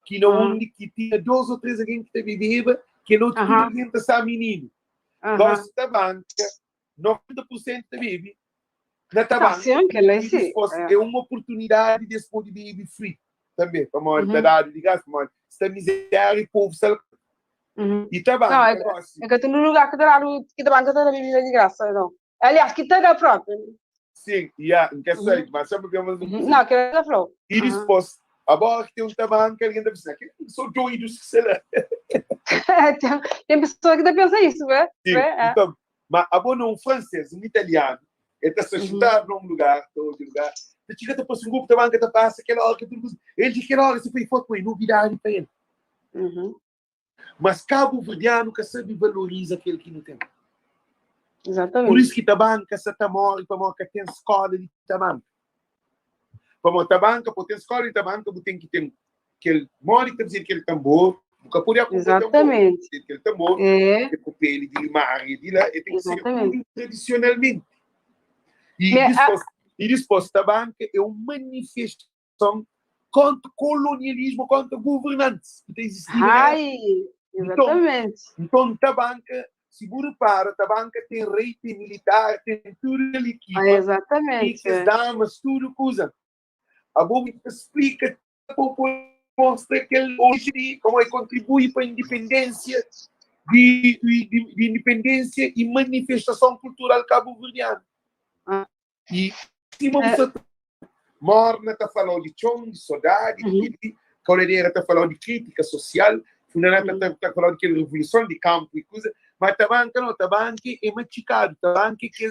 que não onde que tinha 2 ou 3 alguém que te bebia, que não tinha ninguém que sabe menino. Gosta da banca, 90% da bebe, na tabanca, Sim, que ela é e assim, depois é. é uma oportunidade de se poder beber free também, para morrer, tá dado de graça, para morrer. Está miséria e povo, sabe? E tá bom, Não, tá bom, assim. é que tu no lugar que tá lá, que tá banca tá na bebida de graça, não. Aliás, que tá da própria. Sim, yeah, não quer sair, mas sempre que eu vou Não, que ela falou. E depois, agora que tem um tabanco, alguém deve pensar, que sou doido, sei lá. Tem pessoa que pensa isso, né? Sim, É. então, mas agora um francês, um italiano, ele está se juntar num lugar, todo lugar, você chega, tá passando um grupo, tabanca, tá passa, aquela hora que tudo, ele diz aquela hora, você foi foto com ele, novidade para ele. Mas cabo-verdiano que sabe valoriza aquele que não tem. Por isso que tabanca se tá morre, para morrer que tem escola de tabanca. Para morrer tabanca, para ter escola de tabanca, você tem que ter aquele morre que dizer aquele tambor, Bu ka pode akumpa tambor. Exatamente. Tem aquele tambor, É, é com pele de limária de lá, e tem que ser exatamente. tudo tradicionalmente. E Me, a, depois, e depois tabanca é uma manifestação contra o colonialismo, contra governantes que tem existido na época. ai, Então, exatamente. então tabanca, se você repara, tabanca tem rei, tem militar, tem tudo aquela Ah, equipa, exatamente. e as É. damas, tudo que usa. A bomba explica, mostra que ele hoje como ele contribui para a independência de independência e manifestação cultural cabo-verdiana. Ah, E cima é, você Morna está falando de chão, de saudade, uhum, de Coladeira está falando de crítica social, Funaná uhum. está tá falando de revolução de campo e coisa, mas Tabanca não, Tabanca é machicado, Tabanca que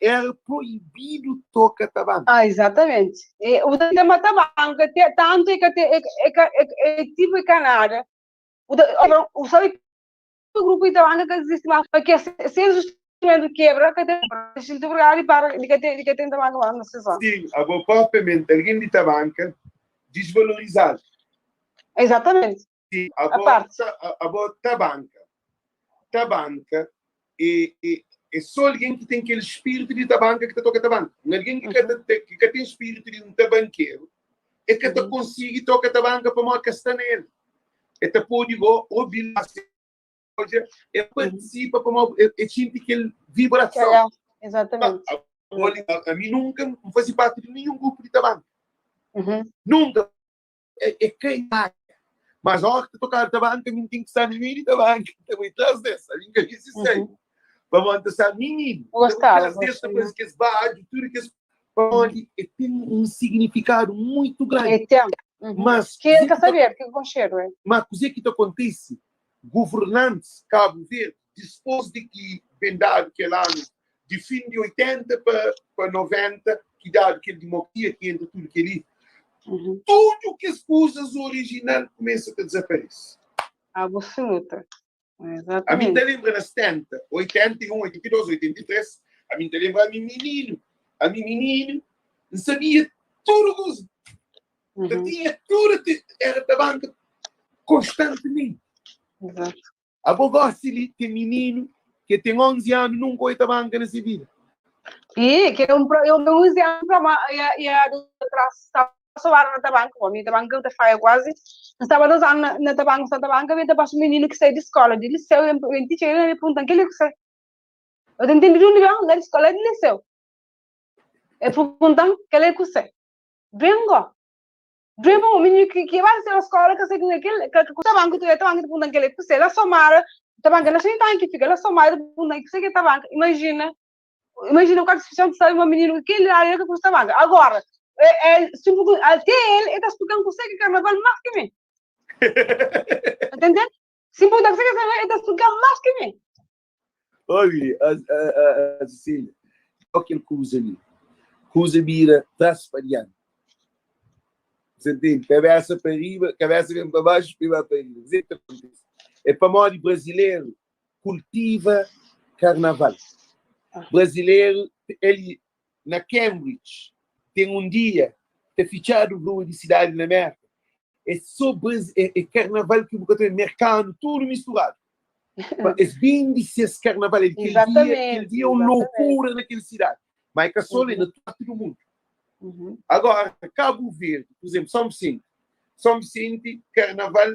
era proibido tocar Tabanca. Ah, exatamente. E, o tema tabanca, tanto é que é, é, é, tipo em Canadá. O, o, sabe o grupo de tabanca que existe mais, porque se o instrumento quebra, que tem e para de que tem tabanca lá na sessão. Sim, a boa propriamente, alguém de Tabanca desvalorizado. Exatamente. Sim, a A boa, parte. a boa tabanca. Tabanca é só alguém que tem aquele espírito de tabanca que te toca tabanca. Alguém que, Uhum, que tem espírito de um tabanqueiro é que te uhum. consegue tocar tabanca para uma está nele. É te pode go ouvir é Uhum. participa para uma é sente aquele vibração. Calhar, exatamente. A, a, a, a mim nunca não fazia parte de nenhum grupo de tabanca. Uhum. Nunca. É quem Mas a hora que tocar tabanca, mim tem que estar no meio de tabanca. Também atrás dessa. A mim que isso sei. Uhum. Para montar menino. Gostava, Atrás dessa gostava. coisa que esse baralho, tudo que esse pode, tem um significado muito grande. É tempo. Uhum. Mas, Que ele quer saber, que com cheiro, é. mas o que que acontece? Governantes Cabo Verde, depois de que vem dado aquele ano, de fim de 80 para 90, que dado aquele democracia que entra tudo que ali, Uhum. tudo que as coisas original começa a desaparecer. Absoluta. A mim Exatamente. te lembra nas 70, 81, 82, 83, a mim te lembra a mim menino, a mim menino, não sabia tudo, Uhum. tinha tudo, era da banca constantemente. Exato. A boa gosta de ter menino que tem 11 anos, nunca foi banca nessa vida. E que eu não usei para e a atrás estava só na tabanca, a minha tabanca eu faz quase. Estava 2 anos na tabanca, na tabanca, e depois o menino que sai de escola, de liceu, eu teacher, ele pergunta que ele que sai. Eu entendi de um nível, da escola de liceu. Eu perguntam que ele que sai. Vengo. Vengo o menino que vai ser a escola que sei que aquele que que tabanca, tu é tabanca, perguntam que ele que sai, lá somara, tabanca, não sei que fica, lá somara, perguntam que sei que tabanca. Imagina Imagina o caso de sabe um menino que ele era que custa banca. Agora, até ele está explicando que você que carnaval mais que mim. Entendeu? Simplesmente você que ele está explicando mais que mim. Olha, a Cecília, olha aquele que usa ali. Que usa mira, traz para diante. Você entende? Cabeça para riba, cabeça vem para baixo, prima para riba. Você que acontece? É para modo brasileiro, cultiva carnaval. Brasileiro, ele, na Cambridge, tem um dia, está fechado rua de cidade na América. É só é carnaval que o tem mercado, tudo misturado. É bem de ser esse carnaval. Aquele dia, aquele dia é uma loucura naquela cidade. Mas é só na parte do mundo. Uhum. Agora, Cabo Verde, por exemplo, São Vicente. São Vicente, carnaval,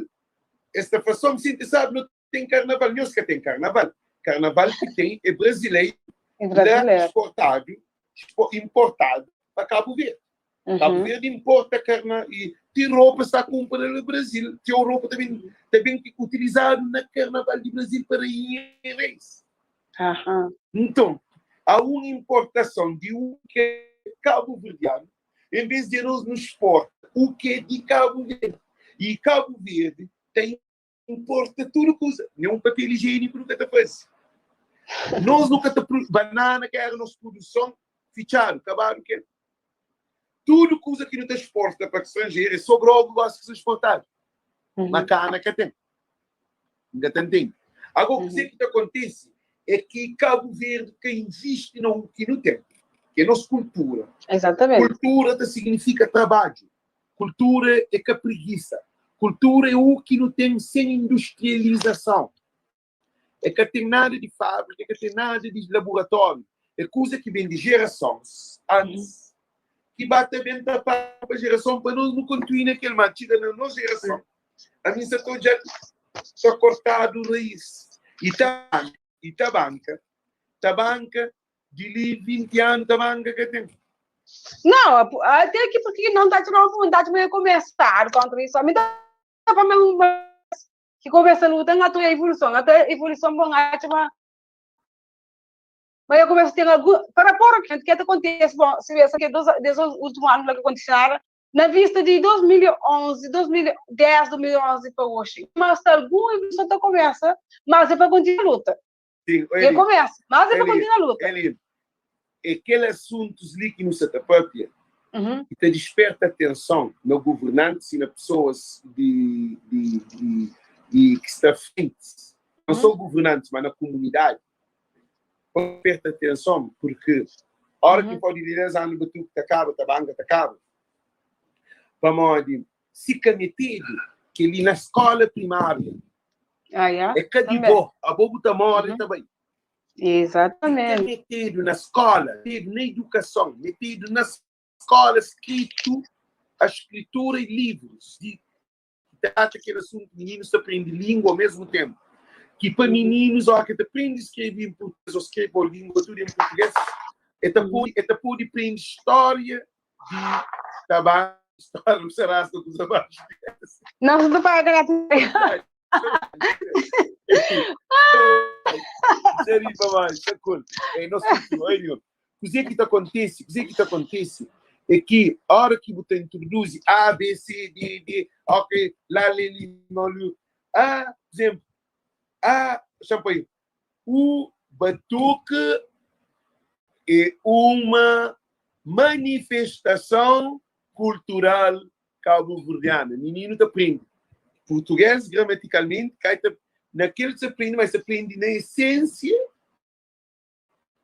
esta São Vicente, sabe, não tem carnaval. Não que tem carnaval. Carnaval que tem é brasileiro, É brasileiro. exportado, importado para Cabo Verde. Uhum. Cabo Verde importa carna e tem roupa está comprando no Brasil. Tem roupa também utilizado na carnaval de Brasil para ir em reis. Aham. Então, há uma importação de um que é cabo-verdiano, em vez de nós nos exporta o que é de Cabo Verde. E Cabo Verde tem importa tudo que usa. Nenhum papel higiênico nunca te faz. Nós nunca te banana que era a nossa produção, ficharam, acabaram que tudo que usa que não te exporta para estrangeiro é só grogo gosta de se exportar. Uhum. Mas cana que tem. Ainda tem. tem. Agora, o Uhum. que acontece é que Cabo Verde que investe no que não tem, que é nossa cultura. Exatamente. Cultura te significa trabalho. Cultura é que preguiça. Kultura é u ki nu ten sen industrializason. É ka ten nada di fábrika, é ka ten nada di laboratóriu. É kuza ki ben di jerasons antis, ki ba ta ben ta pasa pa jerason pa nos nu kontinua na kel. Má txiga na nos jerason, ami N sa ta odja-l ta kortadu raís. I ta i tabanka, tabanka di li 20 anu tabanka ka ten. Não, até aqui porque não está tirando vontade de começar contra isso. A mim tá para mesmo que começa a luta, não a evolução, até a evolução bom, acho mas eu começo a ter algum, para pôr o que que acontece, bom, se vê, que dos, desde os últimos anos que aconteceram, na vista de 2011, 2010, 2011 para hoje, mas alguma evolução tá começa, mas é para continuar a luta. Sim, E começa, mas é para continuar a luta. Eli, aquele assuntos li ki nu sa ta papia, ki ta disperta atenson na governantes e na pessoas di, di, di, di ki sta frente, não só governantes, mas na comunidade, desperta atenson porque ora ki pode di 10 anu batuku ta kaba, ta banka ta kaba, pamodi si ka metedu kel-li na skola primária, Ah, yeah? é ka di Também. bo, abo bu ta more ta bai. Exatamente. Ka metedu na skola, metedu na edukason, metedu na skola skritu, a skritura e livrus di ki trata kel asuntu, mininus ta prende língua ao mesmu tempu ki pa mininus, ora ki ta prende skrebe em português ou skrebe ou língua tudu em português, e ta pode, e ta pode prende história di tabanka, história do Sarasca ku Zabaxu. Não, você não paga grátis. Seri pa mais, tá cool. É, nós continua, aí, ó. Kuzê ki ta kontise? Kuzê ki ta kontise é ki ora ki bu ta introduzi A, B, C, D, D, ok, lá, lê, li, nó, lu, A, por exemplo, A, deixa eu o batuque é uma manifestação cultural cabo-verdiana. Menino ta prende português gramaticalmente, cai ta, naquele que se aprende, mas se aprende na essência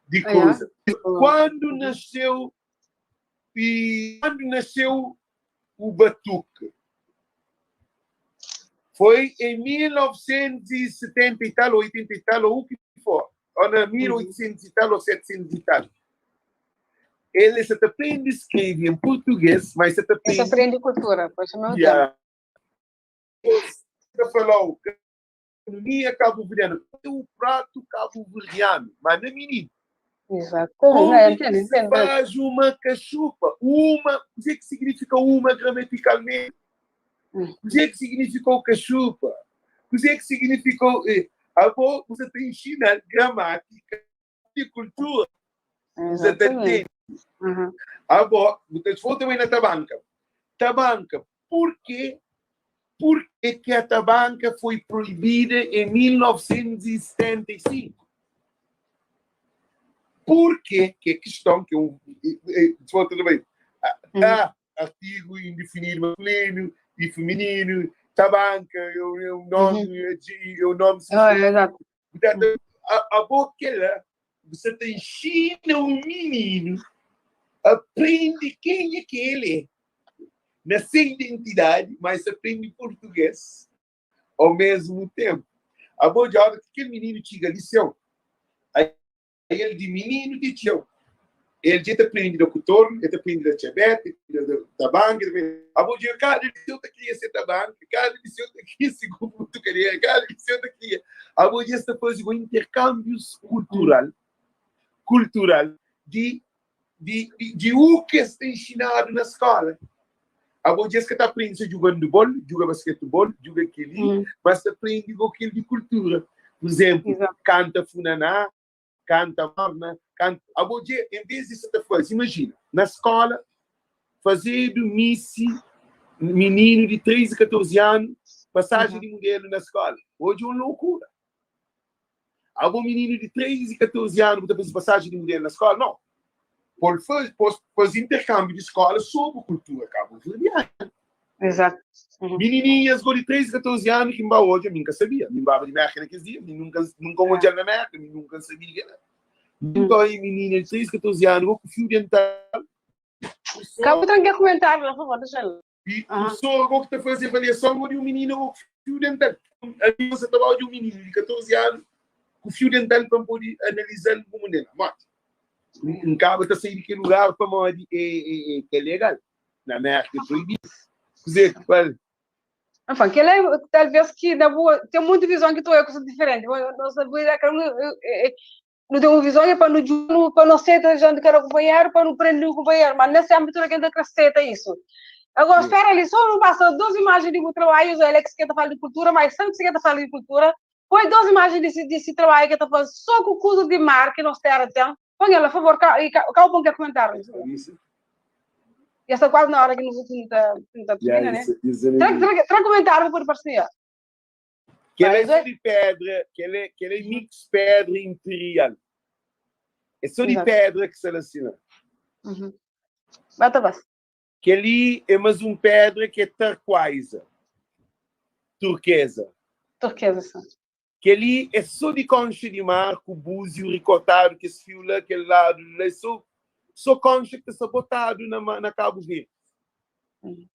de coisa. Quando nasceu e quando nasceu o batuque? Foi em 1970 e tal, ou 80 e tal, ou o que for. Ou na 1800 e tal, ou 700 e tal. Ele se aprende a escrever em português, mas se aprende... Se aprende cultura, pois é meu yeah. Você falou, gastronomia cabo-verdiana, o prato cabo-verdiano, mas não é menino. Exatamente. Como É, é que entendo, se entendo. faz uma cachupa? Uma, o que é que significa uma gramaticalmente? O que é que significou cachupa? O que é que significou... Avô, você tem que ensinar gramática e cultura. Você tem Avô, você foi também na tabanca. Tabanca, por quê? Por que que a tabanca foi proibida em 1975? Por quê? Que é questão que eu... Volta também. Ah, artigo indefinido masculino e feminino, tabanca, é o nome, é o nome Ah, é, exato. Portanto, a boca, ela, você te ensina um menino, aprende quem é que ele é, na sua identidade, mas aprende português ao mesmo tempo. A boa de hora que aquele menino chega ali, seu, aí ele de menino de tio, ele já te aprende do cotorno, ele te aprende da chabete, da tabanca, a boa de hora, cada liceu te queria ser tabanca, cada liceu te queria ser butucaria, cada liceu te queria. A boa de hora, faz um intercâmbio cultural de o que está ensinado na escola. A boa de hora que tá aprendendo jogando bola, joga basquetebol, joga aquele, mas aprende com aquele de cultura. Por exemplo, canta funaná, canta morna, canta... A boa de hora, em vez disso, tá fazendo, imagina, na escola, fazer do missi, menino de 13, 14 anos, passagem de modelo na escola. Hoje é uma loucura. Há um menino de 13, 14 anos que faz passagem de modelo na escola? Não. Por faz intercâmbio de escola sobre cultura cabo-verdiana. Menininhas de 13, 14 anos que hoje eu nunca sabia. Me embava de merca naqueles dias, nunca olhei na merca, nunca sabia que era. Então, aí, menina de 13, 14 anos, vou com fio dental. Acabo de ter comentário, por favor, deixa eu. E professor agora que ta fazer avaliação de um menino com fio dental. A moça estava de um menino de 14 anos com fio dental para poder analisar como dele. Mas, um cabo está saindo daquele lugar para morrer é, é, é, que é legal. Na América é proibido. Quer dizer, qual? Enfin, que é, talvez que na boa, tem muita visão que tu é coisa diferente. Nossa vida, nu ten un vizon é pa nu djuda pa nu seta jan di kada kunpanheru pa nu prende di kunpanheru ma nesse âmbito la ki N ta kre seta isu. Agora spera li so nu pasa dos imajen di bu trabadju Zé Alex ke ta fala di kultura ma i sabe kuse ke ta fala di kultura poi dos imajen di si di si trabadju ke ta faze so ku kuza di mar ki nos tera ten pon el favor ka i ka ka pon kel kumentariu ya sta kuazi na ora ki nu ki nu ta ki nu ta termina ne tra tra tra kumentariu pa pudi parsia. Kel é só di pedra, kel é, kel é mix pedra imperial. É só di pedra que sta lá sima. Uhum. Bata bas. Kel li é mais um pedra que é turquoise. Turquesa. Turquesa, sim. Kel li é só di concha di mar ku búzio recortado que esse fio lá, aquele lado lá, é só, só concha que está botado na, na Cabo Verde. Uhum.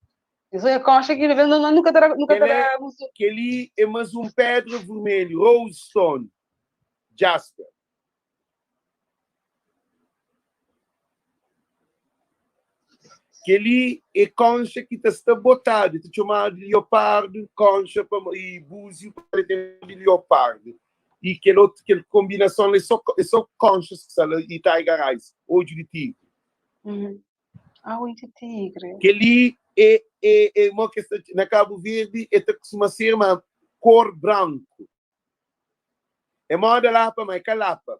Isso é concha que não, nunca terá, nunca terá. Que ali é mais um pedra vermelho, Rose Stone, Jasper. Que ali é concha que está botado, está chamado de leopardo, concha e búzio para ter de leopardo. E aquele outro, aquela combinação é só conchas que está lá, e Tiger Eyes, olho de tigre. Uhum. Ah, olho de tigre. Kel-li é, é, é mo ke sta na Cabo Verde é ta kustuma ser ma kor branku. É moda lapa, ma é ka lapa.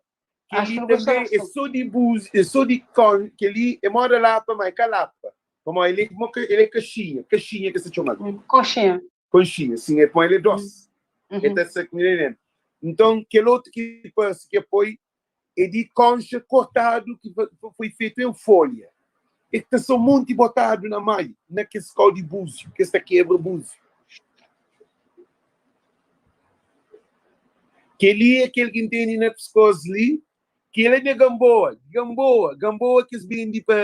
Acho Kel-li que não tanbe gostava é so di bus, é so di kon, kel-li é moda lapa, ma é ka lapa. Pamodi el é mo ke el é kaxinha, kaxinha ke sa txomal. Coxinha. Konxinha, sin, é pamodi el é dos. É Uhum. ta sa kumida li dentu. Nton, kel otu ki parse ki é poi é di konxa kortadu ki foi fetu en folha. É ta sta un monti botadu na mai, na kes kau di búziu, ki es ta kebra búziu. Kel-li é kel ki N tene na piskós li, kel é di Gamboa, Gamboa, Gamboa ki es bende pa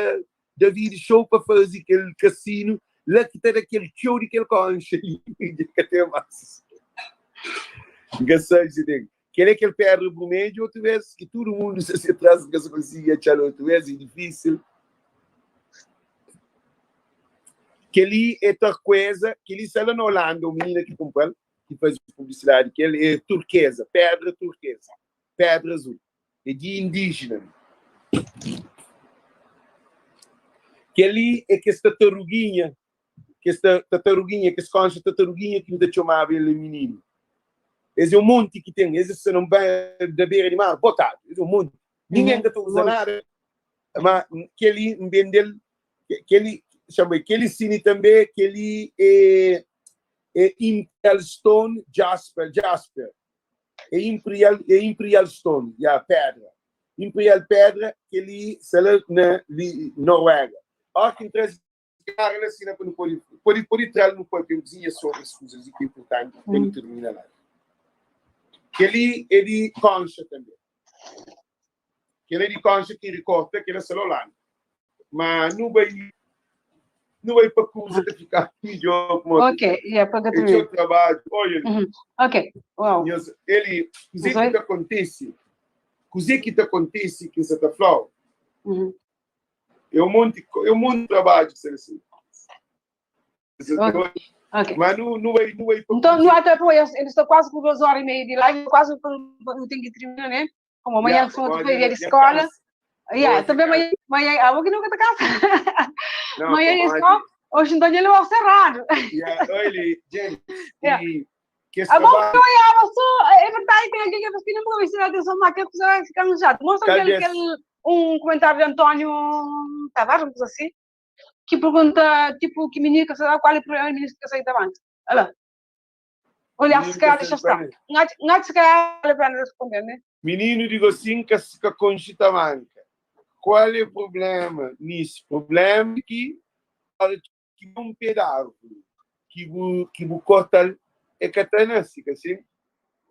David Show pa faze kel kasinu la ki ta da kel txeu di kel konxa li, dja ka ten más. N ka sabe si ten. Kel é kel pedra burmedju otu bes ki tudu mundu sta se tras, N ka sa konsigi atxal otu bes, é difisil. Kel-li é tarkueza, kel-li sta la na Holanda, un minina ki kunpra-l, ki faze publisidadi kel, é turkeza, pedra turkeza, pedra azul, é di indíjina. Kel-li é kes tataruginha, kes tataruginha, kes konxa tataruginha ki nu ta txomaba el mininu. Es é un monti ki ten, es sta na da bera di mar, botadu, es é un monti. Ningen ka ta uza nada, ma kel-li N bende-l, kel-li, xama, kel-li sini tanbe, kel-li é é Imperial Stone Jasper, Jasper. É Imperial, é Imperial Stone, ya, pedra. Imperial pedra, kel-li sta la na li, Noruega. Óra ki N traze Cara la sina pa nu pode pode pode tra-l nu papia un kuzinha sobri es kuzas li ki é inpurtanti pa nu tirmina live. Kel-li é di konxa tanbe. Kel-li é di konxa ki rikorta kel-la sta la Holanda. Ma nu bai nu bai pa kuza ta fika midjor pamodi Ok, yeah, pa ka é txeu termina. trabadju. Olha li. Uhum. Ok, uau. Nhos, eli, kuzê ki Usoi? ta kontise? Kuzê ki ta kontise ki N sa ta fla-u? Uhum. É um monte, é um monte de trabalho que ser assim. Ok. Ok. Mas não, não vai, não vai Então, não há tempo, eu estou quase com 2h30 de live, quase eu tenho que terminar, né? Como amanhã Yeah, sou pode, dia de já escola. cansa. Yeah, Hoje também cansa. amanhã, amanhã, ah, que nunca tá cansa. Não, Amanhã é pode. escola, hoje então ele vai cerrado. Yeah, olha, gente, Yeah. e que esse Ah, bom, trabalho, eu sou, é verdade, tem alguém que eu não vou ensinar atenção, mas que eu ficar chato. Mostra aquele, Cadê? aquele, um comentário de António Tavares, uma coisa assim, que pergunta, tipo, que menino que sabe qual é o problema do ministro que sai da banca. Olha lá. Olha, Menino se calhar que deixa sai estar. Não se calhar vale a pena responder, né? Menino, digo assim, que a conchita manca. Qual é o problema nisso? O problema é que, olha, que um pé de árvore que bu, que bu corta é que tá nasce, que assim,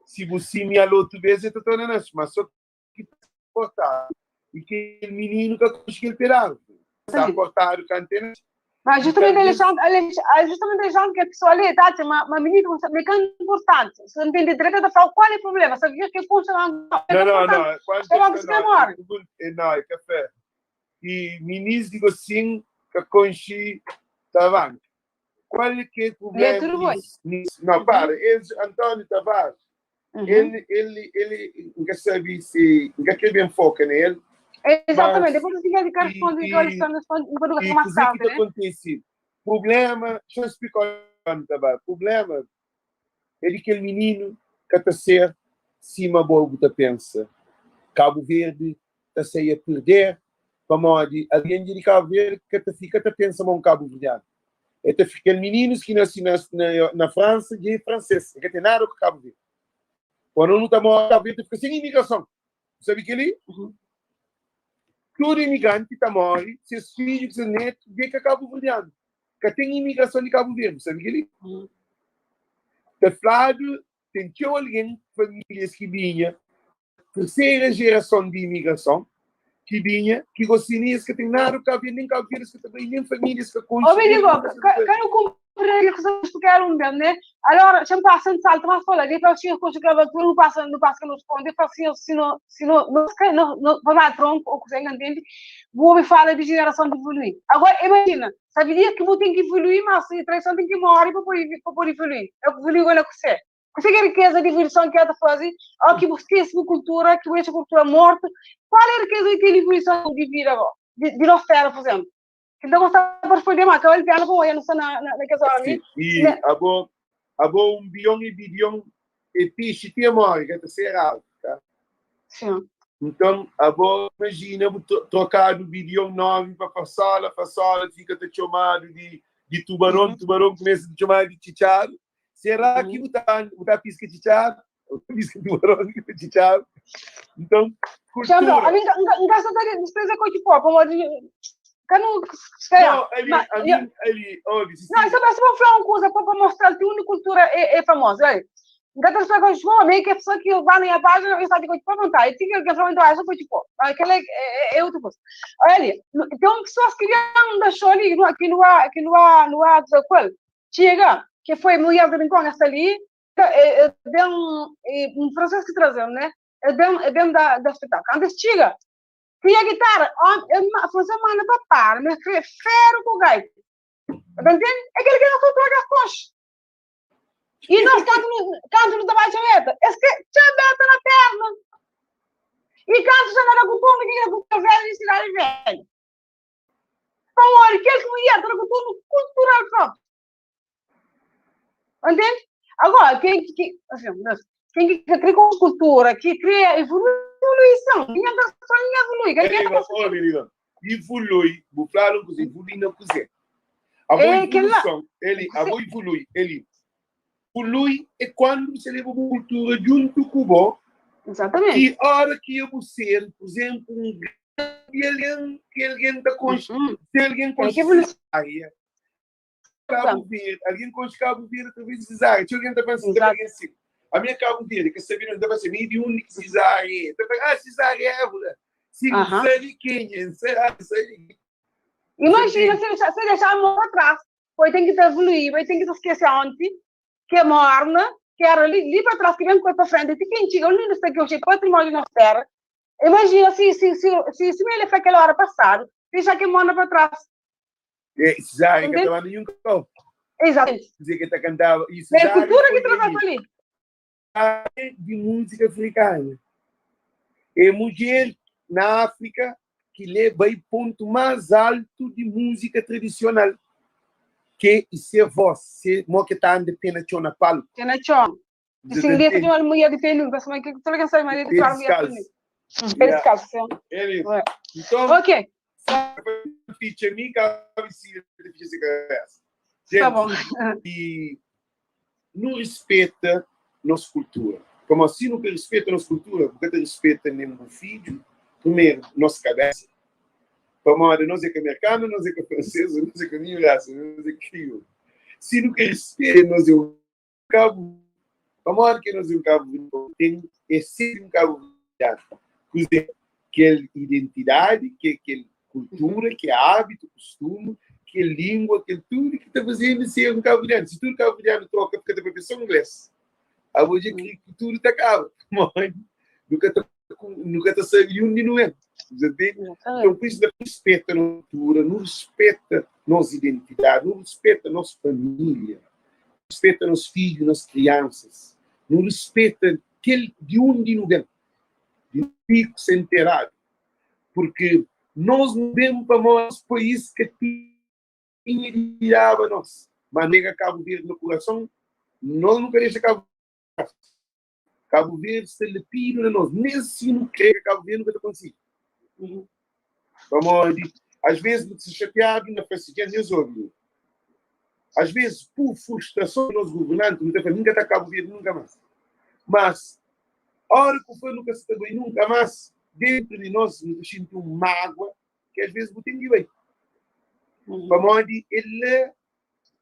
se bu semear outra vez, é que tá nasce, mas só que tá cortado. E que o menino que conseguiu pé de árvore. Está Sim. cortado, cantena. Mas justamente Alexandre, Alexandre, justamente Alexandre que a pessoa ali tá, mas mas menino, mas que é importante. Se não entende direito, tá falando qual é o problema. Sabia que puxa não, não, não, não. Quando é que se morre. Não, é café. E ministro digo assim, que conchi Tavares. Qual é que é o problema nisso? Não, para, esse António Tavares, ele, ele, ele, nunca sabe se, nunca quer bem foca nele. Exatamente, depois eu tinha que responder que eles estão e mais tarde, que acontece? Problema, deixa eu explicar António Tavares, problema é de aquele menino que está a ser cima boa que pensa. Cabo Verde está a sair a perder, pamodi algen di Cabo Verde ka ta fika ta pensa ma un cabo verdiano. É ta fika kel meninos ki nasce na, na, na França dja é francês, e ka ten nada ku Cabo Verde. Quando nu ta mora Cabo Verde ta fika sen imigrason. Sabe kel-li? Tudu imigranti ta morre, ses fidju ku ses netu dja é ka cabo verdiano. Ka ten imigrason di Cabo Verde, sabe kel-li? Ta fladu ten txeu algen, famílias ki binha terceira gerason di imigrason ki binha, ki gosi es ka ten nada ku Cabo Verde, nem Cabo Verde es ka ta bai, nem família es ka konxe. Ô, Bendigo, ka nu compreende que se quer um bem, né? Agora, já passa um salto, mas fala, depois se eu consigo não passa, não passa que não responde, depois se se não, se não, não, não, não, não, tronco, ou coisa, entende? Vou me falar de geração de evoluir. Agora, imagina, sabia que vou ter que evoluir, mas a tradição tem que morrer para poder, para poder evoluir. Eu evoluir agora com você. Você que riqueza de evolução que ela faz, ou que você esquece a cultura, que você cultura morta. Qual é a riqueza de evolução de vida agora? De, de nossa terra, por exemplo? Então, você está responder, mas que eu não vou, eu não sei na, na, naquela hora ali. E abo, abo um bilhão e bilhão e peixe tem morre, que é ser alto, tá? Sim. Então, abo, imagina, trocado bilhão 9 para façola, façola fica te chamado de, de tubarão, tubarão começa a te chamar de chicharo. Será que bu ta, bu ta piska txitxaru? Bu ta piska tubaron ku txitxaru? Então, cultura. Não, a mim, N ka sta ta despreza ku pó, pamodi ka nu, se calhar. Não, ali, a mim, ali, óbvio. Não, só para falar uma coisa, para mostrar que uma cultura é, é famosa. Olha, N ka ta despreza ku pó, meio que a pessoa que vai na minha página, eu sabe que pó não tá. E tinha que falar, então, acho que pó. Aquela é, é, é outra coisa. Olha, tem pessoas que não deixou ali, aqui no aqui no no ar, qual? Txiga, que foi mulher de Rincon, essa ali, é, é, bem, é, um francês que trazeu, né? É bem, é bem da, da espetáculo. Antes txiga, tinha guitarra, a francês manda para para, mas ferro com o gaito. Entende? É aquele que não foi para a coxa. E nós canto, canto no trabalho de É que tinha beta na perna. E canto já era com turno, que era com velho e cidade velha. Então, olha, aquele que mulher era com turno cultural próprio. Entende? Agora, quem, que, assim, quem que cria cultura, que cria evolução, ninguém evolui. Evolui, vou falar uma coisa, evolui na coisa. A boa evolução, ele, a boa evolui, ele evolui é quando você leva a cultura junto com o bom. Exatamente. Que hora que eu vou ser, por exemplo, um grande alguém que alguém está com, se alguém com área, Cabo Verde, alguém com Cabo Verde talvez Cesária, tinha alguém também também assim. A minha Cabo Verde, que sabia não estava assim, meio único Cesária. Ah, Cesária Évora. Sim, sei quem é, sei, sei. Imagina se deixar, se deixar a mão atrás, foi tem que evoluir, vai ter que esquecer ontem, que é morna, que era ali, ali para trás, que vem para frente, e quem chega, onde está que eu chego, patrimônio na terra. Imagina se se se se, se ele foi aquela hora passada, deixar que morna para trás. É, Cesária, que estava nenhum carro. Exatamente. Dizer que está cantava. E é a cultura que traz ali. De música africana. É mulher na África que leva o ponto mais alto de música tradicional. Que é ser voz, ser mo que está andando pena chona palco. Pena chona. Se dia que uma mulher de pena, mas que tu quer saber mais de pé descalço. Pé descalço. Então, OK. Ficha mi cabeça, ficha cabeça. Tá bom. E não respeita nossa cultura. Como assim não respeita nossa cultura? Porque não respeita nem o filho, primeiro, nossa cabeça. Para nós é que americano, nós é que francês, nós é que minha raça, nós é que crioulo. Se não respeita, nós é o cabo. Para que nós é um cabo, tem é sempre um cabo Quer dizer, aquela identidade, que aquela cultura, que é hábito, costume, kel língua, kel tudu ki ta faze-nu ser un kabuverdianu. Si tudu kabuverdianu troka fika ta papia sô inglês, abo dja kre ki tudu ta kaba. Pamodi nu ka ta nu ka ta sabe di undi nu ben. Bu ntende? Nton, pur isu, nu ruspeta nos kultura, nu ruspeta nos identidadi, nu ruspeta nos família, nu ruspeta nos fidju, nos kriansas, nu ruspeta kel di undi nu ben, di riku sen teradu. Porque nos nu ben pamodi nos país ka tinha di daba nos. Mas nega Cabo Verde na kurason, nos nu ka dexa Cabo Verde. Cabo Verde sta lepidu na nos. Nen si nu kre Cabo Verde nu ka ta konsigi. Pamodi às vezes nu ta xatiadu na fla si, dja nhos obi. Às vezes por frustrason di nos governanti nu ta fla, mi ka ta Cabo Verde nunka mas. Mas Ora ku fla nu ka sta bai nunka mas, dentru di nos nu ta xinti un magua ki as ves bu ten ki bai. Pamodi é la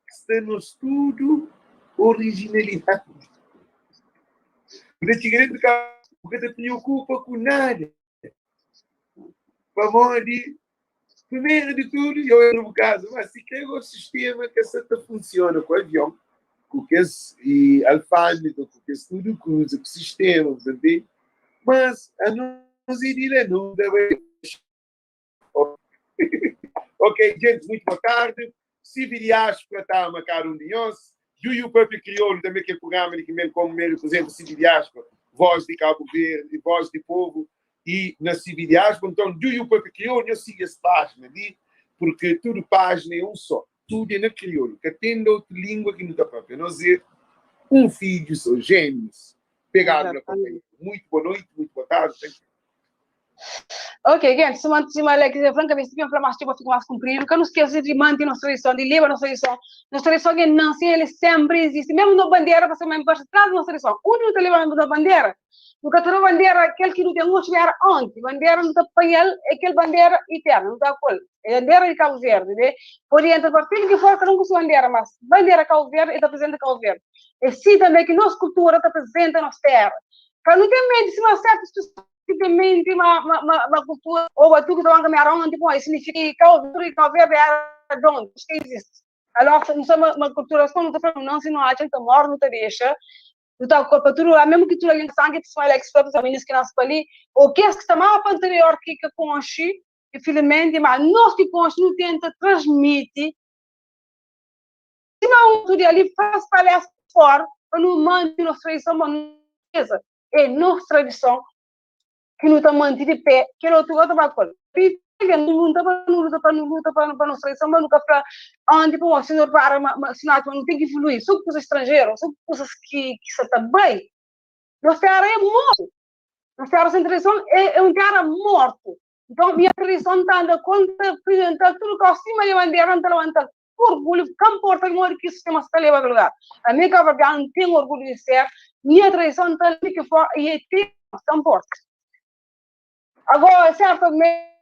ki sta nos tudu orijinalidadi. Bu ta txiga dentru kaza, bu ka ta priokupa ku nada. Pamodi, primeru di tudu, eu entro bu kaza, mas si kre go sistema ka sa ta funsiona ku avion, ku kes e alfândega, ku kes tudu kuza, ku sistema, bu ta ntende? Mas anos é di la, nu ta bai. Ok, gente, muito boa tarde. Sivi Diáspora ta ama kada un di nhos. Juju Papia Kriolu tanbe kel prugrama di ki men komu men reprezenta Sivi Diáspora, voz di Kabu Verdi, voz di povu i na Sivi Diáspora. Nton, Juju Papia Kriolu, nhos sigi es pájina li, purki tudu pájina é un só, tudu é na kriolu, ka ten di otu língua ki nu ta papia. Nos é un fidju só, jémius, pegadu na kunpanheru. Muitu boa noiti, muitu boa tardi. Thank you. Ok, gente, sima, sima Alex e francamente, se fla mais tipo fica mais comprido, que não esqueça de manter nossa tradição, de levar nossa tradição. Nossa tradição é nasce, ele sempre existe. Mesmo na bandeira, você mesmo pode traz nossa tradição. Onde não está levando a bandeira? Nunca tem bandeira, aquele que não tem hoje era ontem. Bandeira não está apanhar, é aquele bandeira eterna, não está qual. É bandeira de Cabo Verde, né? Pode entrar partido que for, cada um com sua bandeira, mas bandeira Cabo Verde, está presente Cabo Verde. É assim também que nossa cultura está presente na nossa terra. Ka nu ten medi sima sertus pesoas ki ten menti ma ma ma kultura ô batuku ta ba nkaminhadu onti pamodi signifika ki Kau Verdi Kau Verdi era di onti es ka izisti. Alor nu sta ma ma kultura sima nu ta fla nu nansi nu atxa nu ta mori nu ta dexa nu ta pa tudu lugar mesmu ki tudu algen ki sangi sima Alex fla pur minis ki nasi pa li ô kes ki sta más pa interior ki ka konxi infilismenti ma nos ki konxi nu tenta transmiti Sima un tudu ali faz palestra fora pa nu manti nos tradison, ma nu skesa é nos tradison ki nu ta manti di pé, kel otu ka ta ba ku el. Nu luta pa nu luta pa nu luta pa nos tradison, ma nu ka fla onti pamodi si nu repara ma si nu atxa ma nu ten ki evolui so ku kusas stranjeru, so ku kusas ki sa ta bai. Nos tera é mortu, nos tera sen tradison é un tera mortu. Nton, nha tradison ta anda konta, aprizental tudu kau sima nha bandera, N ta levanta-l ku orgulhu, ka nporta modi ki sistema sta leba kel lugar. Ami kabuverdianu N ten orgulhu di ser, nha tradison ta li ki fora i e ten, ka nporta. Agora, sertamenti.